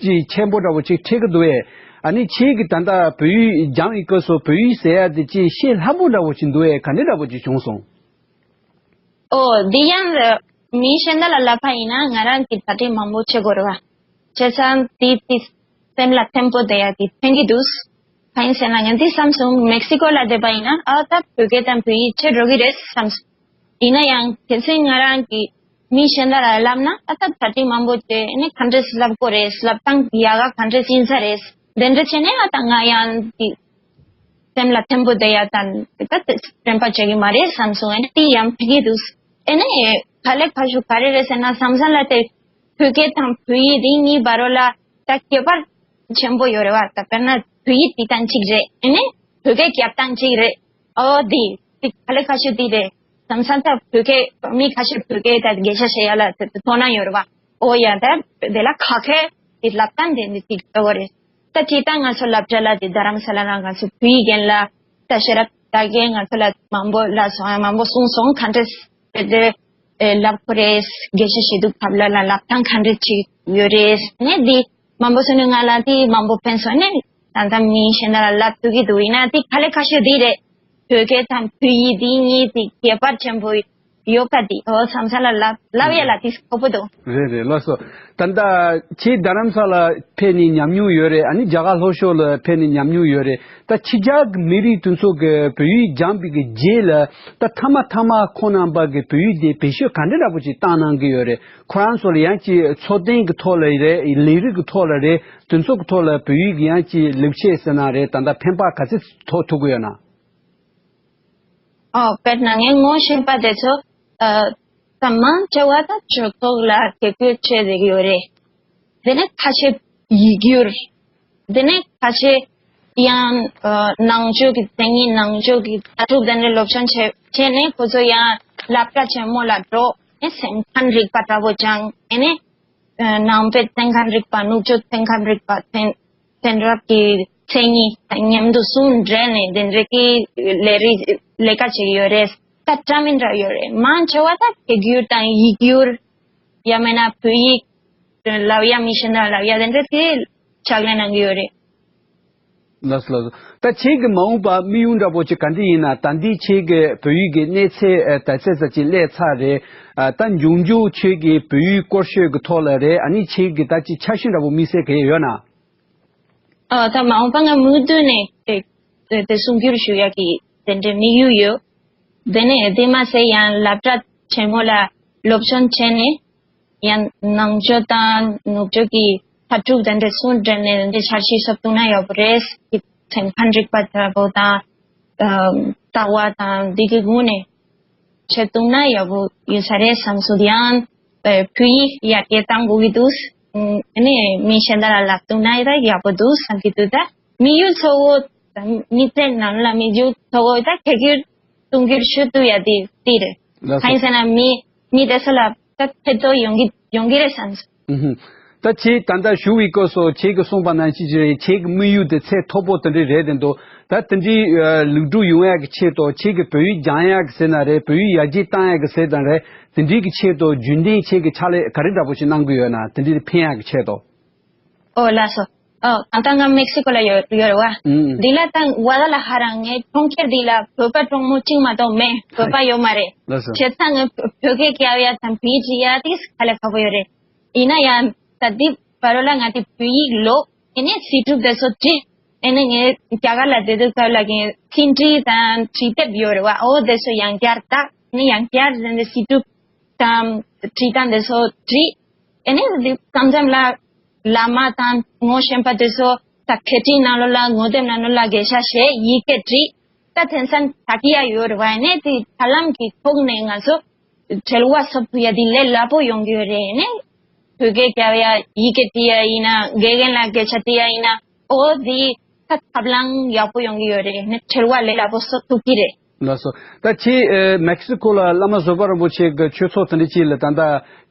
ཅི་ཆེན་པོ་འདྲ་པོ་ཅིག་འཕྲད་ཀྱི་འདུག་ཨེ། ཨ་ནི་ཁྱེད་ཀྱིས་ད་ལྟ་བོད་ཡིག་སྦྱང་ཡི་སྐབས་སུ་བོད་ཡིག་ཟེར་ཡ་དེ་ཅི་ཤེས་སླ་པོ་འདྲ་པོ་ཅིག་འདུག་ཨེ། ག་འདྲ་འདྲ་པོ་ཅིག་བྱུང་སོང་། ཨོ་འདི་ཡང་མི་གཞན་དག་ལ་བསླབ་པ་ཡིན་ན་ང་རང་གིས་གྲ་སྒྲིག་མང་པོ་བྱེད་དགོས་རེད་བ། བྱས་ཙང་དེ་དེ་སེམས་ལ་ཕན་པོ་དེ་ཡ་གི་ཕན་གྱི་འདུག་གང་ཡིན་ཟེར་ན་ངས་འདི་བསམ་སོང་། མེག་སི་ཀོ་ལ་བསྡད་པ་ཡིན་ན་ཨ་ད་བོད་སྐད་དང་བོད་ཡིག་ཆད་འགྲོ་གི་རེད་བསམ་སོང་། ཡིན་ན་ཡང་གལ་སྲིད་ང་རང་གི་ མི་གཞན་དག་ལ་ལབ་ན་ཨ་ད་གྲ་སྒྲིག་མང་པོ་བྱས་ནས་ག་འདྲས་ལབ་དགོས་རེད། ལབ་སྟངས་ཡག་ག་ག་འདྲས་ཡིན་ས་རེད། དེ་འདྲ་བྱས་ནས་ཨ་ད་ང་ཡང་དེ་སེམས་ལ་ཐེན་པོ་བསྡད་ཡ་དང་ད་དེ་དྲན་པ་བྱེད་ཀྱི་མ་རེད་བསམ་སོང་། ཨ་ནི་དེ་ཡང་ཕི་གི་འདུག་ཨ་ནི་ག་ལེ་ཁ་ཤུ་ག་རེ་རེད་ཟེར་ན་བསམ་བསམ་ལ་དེ་བོད་སྐད་དང་བོད་ཡིག་དེ་གཉིས་བར་ལ་ད་ཁྱད་པར་ཆེན་པོ་ཡོད་རེད་བ། ད་དཔེར་ན་བོད་ཡིག་འབྲི་སྟངས་གཅིག་རེད། ཨ་ནི་བོད་སྐད་རྒྱབ་སྟངས་གཅིག་རེད། ཨོ་དེ་དེ་ག་ལེ་ཁ་ཤུ་དེ་རེད། བསམ་བསམ་ད་བོད་སྐད་མི་ཁ་ཤས་བོད་སྐད་ད་དགེ་ཤ་བཤད་ཡ་ལ་དེ་དོ་སྣང་ཡོད་རེད་བ། ཨོ་ཡ་ད་དེ་ལ་ཁ་ཁས་དེ་ལབ་སྟངས་དེ་འདི་གཅིག་ལྟ་བ་རེད། ད་ཅི་ད་ང་ཚོ་སློབ་གྲྭ་ལ་དེ་རྡ་རམ་ས་ལ་ན་ང་ཚོ་བོད་ཡིག་རྒན་ལགས་ད་ཤེས་རབ་ད་གས་ང་ཚོ་ལ་མང་པོ་ལབ་སོང་། མང་པོ་གསུངས་སོང་། ག་འདྲས་དེ་དེ་ལབ་དགོས་རེད། དགེ་ཤ་བཤད་དུས་སྐབས་ལ་ལ་ལབ་སྟངས་ག་འདྲས་ཅིག་ཡོད་རེད། ནས་འདི་མང་པོ་སོང་ནས་ང་ལ་དེ་མང་པོ་ཕན་སོང་ནས་ད་ལྟ་མི་གཞན་དག་ལ་ལབ་ཐུབ་ཀྱི་འདུག་ཡིན་ན་དེ་ག་ལེ་ཁ་ཤས་དེ་རེད། བོད་སྐད་དང་བོད་ཡིག་འདི་གཉིས་དེ་ཁྱད་པར་ཆེན་པོ་ཡོད་པ་དེ་ཨོ་བསམ་ས་ལ་ལབ་ལབ་ཡ་ལ་དེ་ཁག་པོ་འདུག་རེད་རེད། ལགས་སོ། ད་ལྟ་ཁྱེད་རྡ་རམ་ས་ལ་ཕེབས་ནས་ཉམས་མྱོང་ཡོད་རེད། ཨ་ནི་རྒྱ་གར་ལྷོ་ཕྱོགས་ལ་ཕེབས་ནས་ཉམས་མྱོང་ཡོད་རེད། ད་ཕྱི་རྒྱལ་གྱི་མི་རིགས་དེ་ཚོ་གི་བོད་ཡིག་སྦྱངས་པའི་གི་རྗེས་ལ་ད་མཐའ་མ་མཐའ་མ་ཁོང་རྣམ་པ་གི་བོད་ཡིག་དེ་བེད་སྤྱོད་ག་འདྲ་འདྲ་པོ་ཅིག་བཏང་གནང་གི་ཡོད་རེད། ཁོ་རང་ཚོ་ལ་ཡང་ཅིག་འཚོ་རྟེན་གྱི་ཐོག་ལ་རེད། ལས་རིགས་ཀྱི་ཐོག་ལ་རེད། དེ་ཚོ་གི་ཐོག་ལ་བོད་ཡིག་གི་ཡང་ཅིག་ལེགས་ཆ་ཟེར་ན་རེད། ད་ལྟ་ཕན་པ་ག་ཚོད་ཐོགས་ཐུབ་ཀྱི་ཡོད་ན། ཨོ་དཔེར་ན་ངས་ངོ་ཤེས་པ་དེ་ཚོ་ཨ་ད་མང་ཆེ་བ་ད་ཇོ་ཚོགས་ལ་དགེ་སྐོས་བྱས་བསྡད་ཀྱི་ཡོད་རེད། དེ་ནས་ཁ་ཤས་ཡིག་སྒྱུར། དེ་ནས་ཁ་ཤས་ཡང་ཨ་ནང་ཆོས་ཀྱི་མཚན་ཉིད་ནང་ཆོས་ཀྱི་ལྟ་གྲུབ་དེ་འདྲའི་སློབ་སྦྱོང་བྱས་བྱས་ནས་ཁོ་ཚོ་ཡང་སློབ་གྲྭ་ཆེན་མོ་ལ་འགྲོ་ནས་སེམས་ཁམས་རིག་པ་འདྲ་པོ་སྦྱངས། དེ་ནས་ཨ་ནང་པའི་སེམས་ཁམས་རིག་པ་ནུབ་ཕྱོགས་སེམས་ཁམས་རིག་པ་ཚན་དེང་རབས་ཀྱི་མཚན་ཉིད་དང་མཉམ་དུ་ཟུང་འབྲེལ་ནས་དེ་འདྲ་གི་ལས་རིགས་ལས་ཀ་བྱེད་ཀྱི་ཡོད་རེད། ད་འདྲ་མི་འདྲ་ཡོད་རེད། མང་ཆེ་བ་ད་དགེ་སྒྱུར་དང་ཡིག་སྒྱུར། ཡང་མིན་ན་བོད་ཡིག་ལབ་ཡ་མི་ཤེས་ན་ལབ་ཡ་དེ་འདྲ་དེ་ཕྱག་ལས་གནང་གི་ཡོད་རེད། ལགས་སོ་ལགས་སོ། ད་ཁྱེད་ཀྱི་མ་འོངས་པ་དམིགས་ཡུལ་འདྲ་པོ་ཅིག་ག་འདྲ་ཡིན་ན། ད་འདི་ཁྱེད་ཀྱི་བོད་ཡིག་གི་གནས་ཚད་ཨ་ད་ཚད་ཙམ་ཅིག་སླེབས་ཚར་རེད། ཨ་ད་མཇུག་མཇུག་ཁྱེད་ཀྱི་བོད་ཡིག་སྐོར་ཤོད་ཀྱི་ཐོག་ལ་རེད། ཨ་ནི་ཁྱེད་ཀྱི་ད་ཅིག་འཆར་གཞི་འདྲ་པོ་དམིགས་བསལ་ག་ཡོད་ན། ཨ་ད་མ་འོངས་པ་ང་མུ་མཐུད་ནས་དེ་དེ་དེ་གསུང་སྒྱུར་ཞུ་ཡག་གི་དེ་འདྲའི་དམིགས་ཡུལ་ཡོད། དེ་ནས་དེ་མ་ཟད་ཡང་སློབ་གྲྭ་ཆེན་མོ་ལ་སློབ་སྦྱོང་བྱས་ནས་ཡང་ནང་ཆོས་དང་ནུབ་ཕྱོགས་ཀྱི་ལྟ་གྲུབ་དེ་འདྲ་ཟུང་འབྲེལ་ནས་དེ་འདྲའི་འཆར་གཞི་བཟོ་ཐུབ་ན་ཡག་པོ་རེད། དེ་སེམས་ཁམས་རིག་པ་འདྲ་པོ་དང་ལྟ་བ་དང་འདི་གི་སྒོ་ནས་བྱེད་ཐུབ་ན་ཡག་པོ་ཡོད་ས་རེད་བསམ་སོང་། ཡང་བོད་ཡིག་ཡར་རྒྱས་གཏང་དགོས་ཀྱི་འདུག་ཨ་ནི་མི་གཞན་དག་ལ་ལབ་ཐུབ་ན་ཡག་པོ་འདུག་བསམ་གྱི་འདུག་ད་དམིགས་ཡུལ་གཙོ་བོ་མི་ཚེ་ནང་ལ་དམིགས་ཡུལ་གཙོ་བོ་ད་དགེ་སྒྱུར་གསུང་སྒྱུར་ཞུ་ཐུབ་ཡ་དེ་དེ་རེད། ལགས་སོ། གང་ཡིན་ཟེར་ན་མི་མི་དེ་ཚོ་ལ་ད་ཕན་ཐོགས་ཡོང་གི་ཡོང་གི་རེད་བསམ་སོང་། ཨུ་ཧུམ། ད་ཁྱེད་ད་ལྟ་ཞུ་བའི་སྐབས་སུ་ཁྱེད་ཀྱིས་གསུངས་པ་ནང་བཞིན་ཅིག་རེད། ཁྱེད་ཀྱི་དམིགས་ཡུལ་དེ་ཚད་མཐོ་པོ་དེ་འདྲ་རེད་དེ་འདུག་ད་དེ་འདྲའི་ཨ་ལེགས་གྲུབ་ཡོང་ཡག་གི་ཆེད་དུ་ཁྱེད་ཀྱིས་བོད་ཡིག་སྦྱང་ཡག་གི་ཟེར་ན་རེད། བོད་ཡིག་ཡར་རྒྱས་གཏང་ཡག་གི་ཟེར་ན་རེད། དེ་འདྲའི་གི་ཆེད་དུ་རྒྱུན་ལྡན་ཁྱེད་ཀྱིས་ཕྱག་ལས་ག་རེ་འདྲ་པོ་ཞིག་གནང་གི་ཡོད་ན། དེ་འདྲའི་ཕན་ཡག་གི་ཆེད་དུ། ཨོ་ལགས་སོ། ཨོ་ད་ལྟ་ང་མེག་སི་ཀོ་ལ་ཡོད་ཡོད་རེད་བ། ཨུམ། འདི་ལ་ད་ཝ་ད་ལ་ཧ་ར་ངའི་གྲོང་ཁྱེར་འདི་ལ་བོད་པ་གྲོགས་མོ་གཅིག་མ་གཏོགས་མེད། བོད་པ་ཡོད་མ་རེད། ལགས་སོ། བྱས་ཙང་ངས་བོད་སྐད་རྒྱབ་ཡ་དང་བོད་ཡིག་འབྲི་ཡ་དེ་ག་ལེ་ཁག་པོ་ཡོད་རེད། ཡིན་ན་ཡང་ད་འདི་བར་ལ་ང་དེ་བོད་ཡིག་ཀློག་ཨེ་ནས་སི་ཀྲུབ་དེ་ཚོ་བྲིས། ཨེ་ནས་ངས་རྒྱ་གར་ལ་བསྡད་དུས་སྐབས་ལ་ངས་ཚིག་འབྲི་དང་བྲིས་དེབ་ཡོད་རེད་བ། ཨོ་དེ་ཚོ་ཡང་བསྐྱར་བལྟས། ཨེ་ནས་ཡང་བསྐྱར་དེ་འདྲ་སི་ཀྲུབ་དང་བྲིས་སྟངས་དེ་ཚོ་བྲིས། ཨེ་ནས་འདི་མཚམས་མཚམས་ལ་བླ་མ་དང་ངོ་ཤེས་པ་དེ་ཚོ་ད་སྐད་འཕྲིན་ནང་ལོགས་ལ་ངོ་དེབ་ནང་ལོགས་ལ་དགེ་ཤ་བཤད། ཡི་གེ་བྲིས། ད་དེང་སང་ད་གི་ཡ་ཡོད་རེད་བ། ཨེ་ནས་དེ་ཐབས་ལམ་གྱི་ཐོག་ནས་ང་ཚོ་འབྲེལ་བ་ཟབ་ཐུབ་ཡ་དེ་ལས་སླ་པོ་ཡོང་གི་ཡོད་རེད། ཨེ་ནས་བོད་སྐད་རྒྱབ་ཡ་ཡི་གེ་བྲིས་ཡ་ཡིན་ན། དགེ་རྒན་ལ་སྐད་ཆ་དྲིས་ཡ་ཡིན་ན། ཨོ་དེ་ད་ཐབས་ལམ་ཡག་པོ་ཡོང་གི་ཡོད་རེད། ཨེ་ནས་འབྲེལ་བ་ལས་སླ་པོ་བཟོ་ཐུབ་ཀྱི་རེད། ལགས་སོ། ད་ཁྱེད་ཨ་མེག་སི་ཀོ་ལ་བླ་མ་བཟོད་པ་རིན་པོ་ཆེ་གི་ཆོས་ཚོགས་དེ་འདྲ་ཅིག་ལ་ད་ལྟ་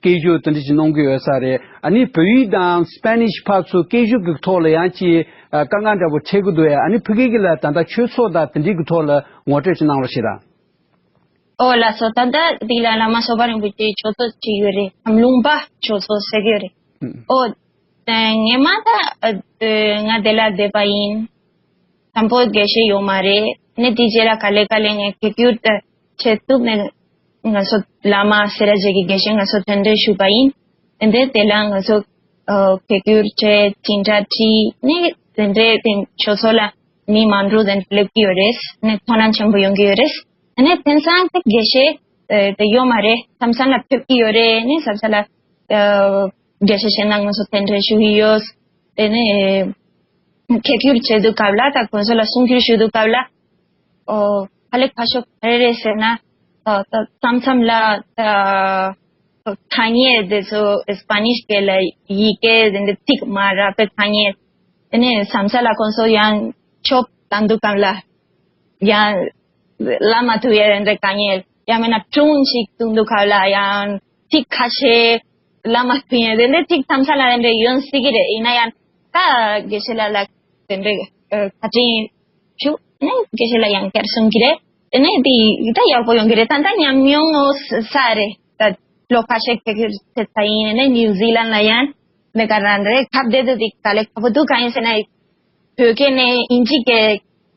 སྐད་སྒྱུར་དེ་འདྲ་ཅིག་གནང་གི་ཡོད་ས་རེད། ཨ་ནི་བོད་ཡིག་དང་སི་པེ་ནིཤ་ཕར་ཚུར་སྐད་སྒྱུར་གྱི་ཐོག་ལ་ཡང་ཅིག་ཨ་དཀའ་ངལ་འདྲ་པོ་འཕྲད་ཀྱི་འདུག་ཨ། ཨ་ནི་ཕ་གི་གི་ལ་ད་ལྟ་ཆོས་ཚོགས་དང་དེ་འདྲའི་གི་ཐོག་ལ་ངོ་སྤྲོད་ཅིག་གནང་རོགས་བྱེད་དང་། ཨོ་ལགས་སོ། ད་ལྟ་འདི་ལ་བླ་མ་བཟོད་པ་རིན་པོ་ཆེའི་ཆོས་ཚོགས་ཅིག་ཡོད་རེད། འཛམ་གླིང་པ་ཆོས་ཚོགས་ཟེར་གྱི་ཡོད་རེད། ཨུམ། ཨོ། ཨ་ངས་མ་ད་ཨ་ཨ་ང་དེ་ལ་བསྡད་པ་ཡིན། དང་པོ་དགེ་བཤེས་ཡོད་མ་རེད། ནས་དེ་རྗེས་ལ་ག་ལེ་ག་ལེ་ངས་དགེ་སྒྱུར་དེ་བྱེད་ཐུབ་ནས་ང་ཚོ་བླ་མ་སེ་ར་བྱེས་ཀྱི་དགེ་བཤེས་ང་ཚོ་གདན་འདྲེན་ཞུས་པ་ཡིན། ཨ་ནི་དེ་ལ་ང་ཚོ་ཨ་དགེ་སྒྱུར་བྱས། འཛིན་གྲྭ་ཁྲིད་ནས་གདན་འདྲེན་དེ་ཆོས་ཚོགས་ལ་མི་མང་པོ་གདན་འདྲེན་སླེབས་ཀྱི་ཡོད་རེད། ནས་དོ་སྣང་ཆེན་པོ་ཡོང་གི་ཡོད་རེད། ཨ་ནི་དེང་སང་དེ་དགེ་བཤེས་ དེ་ཡོད་མ་རེད། མཚམས་མཚམས་ལ་ཕེབས་ཀྱི་ཡོད་རེད། ནས་མཚམས་མཚམས་ལ་དགེ་བཤེས་གཞན་དང་ང་ཚོ་དེ་འདྲ་ཞུ་གི་ཡོད། དེ་ནས་ཁེག་སྐྱུར་བྱེད་དུས་སྐབས་ལ་ད་ཁོང་ཚོ་ལ་གསུང་སྒྱུར་ཞུ་དུས་སྐབས་ལ། ཨོ། ཧ་ལས་ཁ་ཕྱོགས་ག་རེ་རེད་ཟེར་ན། ཨ། ད་མཚམས་མཚམས་ལ་ད་ཐ་སྙད་དེ་ཚོ་སྤ་ནིཤ་སྐད་ལ་ཡི་གེ་དེ་འདྲ་ཚིག་མ་རག་པའི་ཐ་སྙད། དེ་ནས་མཚམས་མཚམས་ལ་ཁོང་ཚོ་ཡང་ཆོབ་བཏང་དུས་སྒང་ལ་ཡང་ལབ་མ་ཐུབ་ཡ་དེ་འདྲ་དཀའ་ངལ། ཡང་མིན་ན་སྒྲུང་ཞིག་གཏོང་དུས་སྒང་ལ་ཡང་ཚིག་ཁ་ཤས་ལབ་མ་ཐུབ་ཡ་དེ་འདྲ་ཚིག་མཚམས་མཚམས་ལ་དེ་འདྲ་ཡོང་སྲིད་ཀྱི་རེད། ཡིན་ན་ཡང་ད་དགེ་བཤེས་ལགས་ལ་དེ་འདྲ་ཨ། བཀའ་དྲིན་ཞུ། ནས་དགེ་བཤེས་ལགས་ཡང་བསྐྱར་གསུང་གི་རེད། དེ་ནས་དེ་ད་ཡག་པོ་ཡོང་གི་རེད། ད་ད་ཉམས་མྱོང་ངོ་ས་རེད། ད་ལོ་ཁ་ཤས་ཁེག་སྐྱུར་བྱས་ཚར་ཡིན། ནས་ནིའུ་ཛི་ལན་ལ་ཡང་འདི་ག་རང་རེད། ཁ་བརྡ་དེ་དེ་ག་ལེ་ཁག་པོ་འདུག་གང་ཡིན་ཟེར་ན་བོད་སྐད་ནས་དབྱིན་ཇི་སྐད་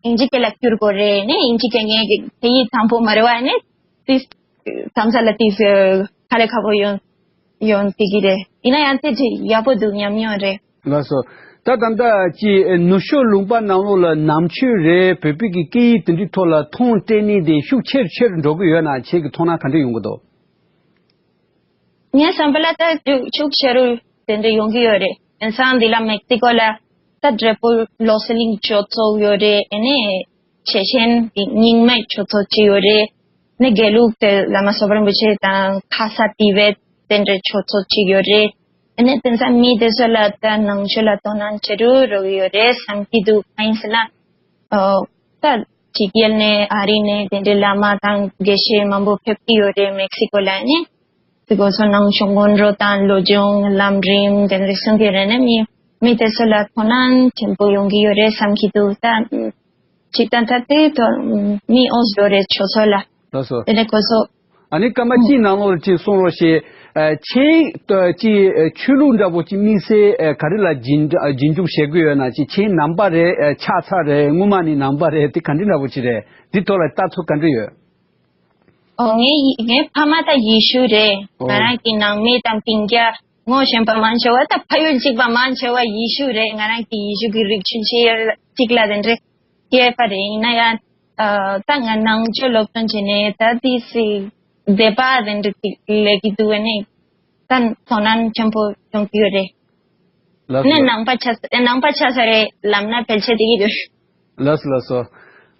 དབྱིན་ཇི་སྐད་ལ་བསྒྱུར་དགོས་རེད། ནས་དབྱིན་ཇི་སྐད་ངས་དེ་ཡིག་དང་པོ་མ་རེད་བ། ནས་དེ་མཚམས་མཚམས་ལ་དེ་ག་ལེ་ཁག་པོ་ཡོང་ཡོང་སྲིད་ཀྱི་རེད། ཡིན་ན་ཡང་དེ་ཅིག་ཡག་པོ་འདུག་ཉམས་མྱོང་རེད། ལགས་སོ། ད་ད་ལྟ་ཅིག་ནུབ་ཕྱོགས་ལུང་པ་ནང་ལོགས་ལ་ནང་ཆོས་རེད། བོད་པའི་གི་སྐད་ཡིག་དེ་འདྲའི་ཐོག་ལ་མཐོང་སྤྲད་ནི་དེ་ཤུགས་ཆེར་ཆེར་འགྲོ་གི་ཡོད་ན། ཁྱེད་ཀྱི་མཐོང་སྣང་ག་འདྲ་ཡོང་གི་འདུག་ངའི་བསམ་པ་ལ་ད་ཤུགས་ཆེ་རུ་དེ་འདྲ་ཡོང་གི་ཡོད་རེད། དེང་སང་འདི་ལ་མེག་སི་ཀོ་ལ་ད་འབྲས་སྤུངས་བློ་གསལ་གླིང་ཆོས་ཚོགས་ཡོད་རེད། ཨ་ནི་ཆེ་ཆེན་གྱི་རྙིང་མའི་ཆོས་ཚོགས་ཅིག་ཡོད་རེད། ནི་དགེ་ལུགས་དེ་བླ་མ་སོག་པོ་རིན་པོ་ཆེ་དང་ཁ་ས་ཏི་བེད་དེ་འདྲའི་ཆོས་ཚོགས་ཅིག་ཡོད་རེད། ཨ་ནི་དེང་སང་མི་དེ་ཚོ་ལ་ད་ནང་ཆོས་ལ་དོ་སྣང་ཆེ་རུ་འགྲོ་གི་ཡོད་རེད་བསམ་གྱི་འདུག་གང་ཡིན་ཟེར་ན། ཨོ། ད་ཕྱི་རྒྱལ་ནས་ཨ་རི་ནས་དེ་འདྲའི་བླ་མ་དང་དགེ་བཤེས་མང་པོ་ཕེབས་ཀྱི་ཡོད་རེད་མེག་སི་ཀོ་ལ་ནི། དེ་གོ་ཚོ་ནང་ཆོས་སྔོན་འགྲོ་དང་བློ་སྦྱོང་ལམ་རིམ་དེ་འདྲ་གསུང་གི་རེད། ནས་མི་མི་དེ་ཚོ་ལ་དོ་སྣང་ཆེན་པོ་ཡོང་གི་ཡོད་རེད་བསམ་གྱི་འདུག་ད་ཅིག་ད་ད་དེ་དོ་མི་འོས་འགྲོ་རེད་ཆོས་ཚོགས་ལ། ལགས་སོ། དེ་ནས་གོ་ཚོ། ཨ་ནི་སྐར་མ་གཅིག་ནང་ལོགས་ལ་ཅིག་གསུང་རོགས་ཞེས། ཨ། ཁྱེད་ཀྱི་ཆོས་ལུགས་འདྲ་པོ་ཅིག་དམིགས་བསལ་ག་རེ་ལ་རྗེས་འཇུག་བྱེད་དགོས་ཡོད་ན། ཅིག་ཁྱེད་ནང་པ་རེད། ཆགས་ཚར་རེད། སྔོན་མ་ནས་ནང་པ་རེད། དེ་ག་འདྲ་འདྲ་པོ་ཅིག་རེད། འདི་ཐོག་ལ་ལྟ་ཚུལ་ག་འདྲ་ཡོད། ཨོ། ངའི་ངའི་ཕ་མ་ད་ཡེ་ཤུ་རེད། ང་རང་གི་ནང་མི་དང་སྤུན་ཀྱག་ངོ་ཤེས་པ་མང་ཆེ་བ་ད་ཕ་ཡུལ་གཅིག་པ་མང་ཆེ་བ་ཡེ་ཤུ་རེད། ང་རང་གི་ཡེ་ཤུ་གི་རིགས་ཆུང་ཆེ་གཅིག་ལ་དེ་འདྲ་སྐྱེས་པ་རེད། ཡིན་ན་ཡང་ཨ། ད་ང་ནང་ཆོས་སློབ་སྦྱོང་བྱས་ནས་ད་དེ་སི་བདེ་པ་དེ་འདྲ་ཅིག་ལས་ཀྱི་འདུག་བས་ནས་ད་དོ་སྣང་ཆེན་པོ་ཡོང་གི་ཡོད་རེད། ལགས་སོ། ནས་ནང་པ་ཆགས་ནང་པ་ཆགས་ས་རེད་ལབ་ན་ཕལ་ཆེར་དེ་གི་རེད། ལགས་སོ། ལགས་སོ།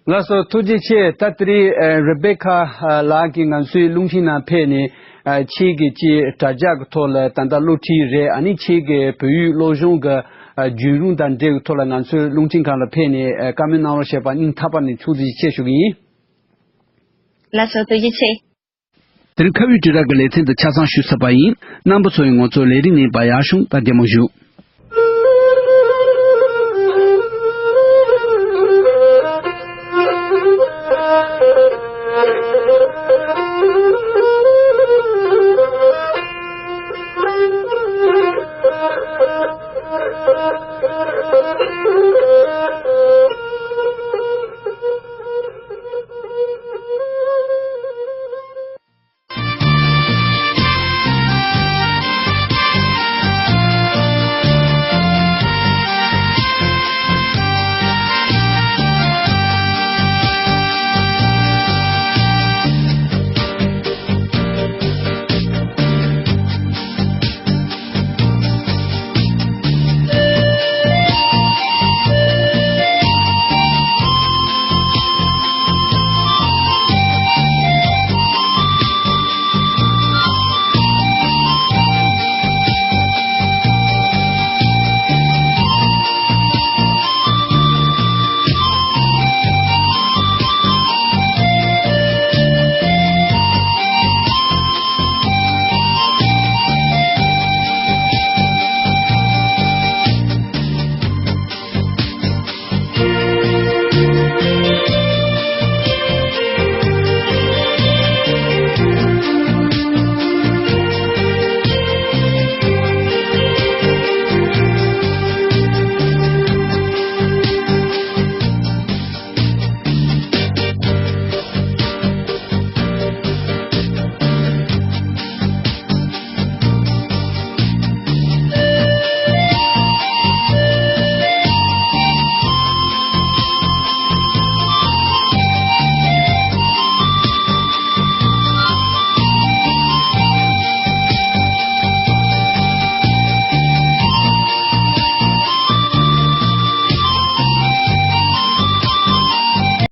ལགས་སོ། ཐུགས་རྗེ་ཆེ། ད་དེ་རིང་ཨ། རེ་བེ་ཁ་ཨ། ལགས་ཀྱིས་ང་ཚོའི་རླུང་འཕྲིན་ནང་ཕེབས་ནས་ཨ། ཁྱེད་ཀྱི་ཅིག་དྲ་རྒྱ་གི་ཐོག་ལ་ད་ལྟ་སློབ་ཁྲིད་རེད། ཨ་ནི་ཁྱེད་ཀྱི་བོད་ཡིག་སློབ་སྦྱོང་གི་ཨ། བརྒྱུད་རིམ་དང་འབྲེལ་བའི་ཐོག་ལ་ང་ཚོའི་རླུང་འཕྲིན་ཁང་ལ་ཕེབས་ནས་ཨ། བཀའ་མོལ་གནང་རོགས་བྱས་པ་སྙིང་ཐག་པ་ནས་ཐུགས་རྗེ་ཆེ་ཞུ་གི་ཡིན། ལགས་སོ། ཐུགས་རྗེ་ཆེ། དེ་རིང་ཁ་བའི་དྲིལ་བསྒྲགས་ཀྱི་ལེ་ཚན་འདི་ཆ་ཚང་ཞུས་ཚར་བ་ཡིན། རྣམ་པ་ཚོ་ཡིས་ང་ཚོའི་ལས་རིམ་གཉིས་པ་ཡར་ཞུང་དང་གད་མོ་བཞུགས།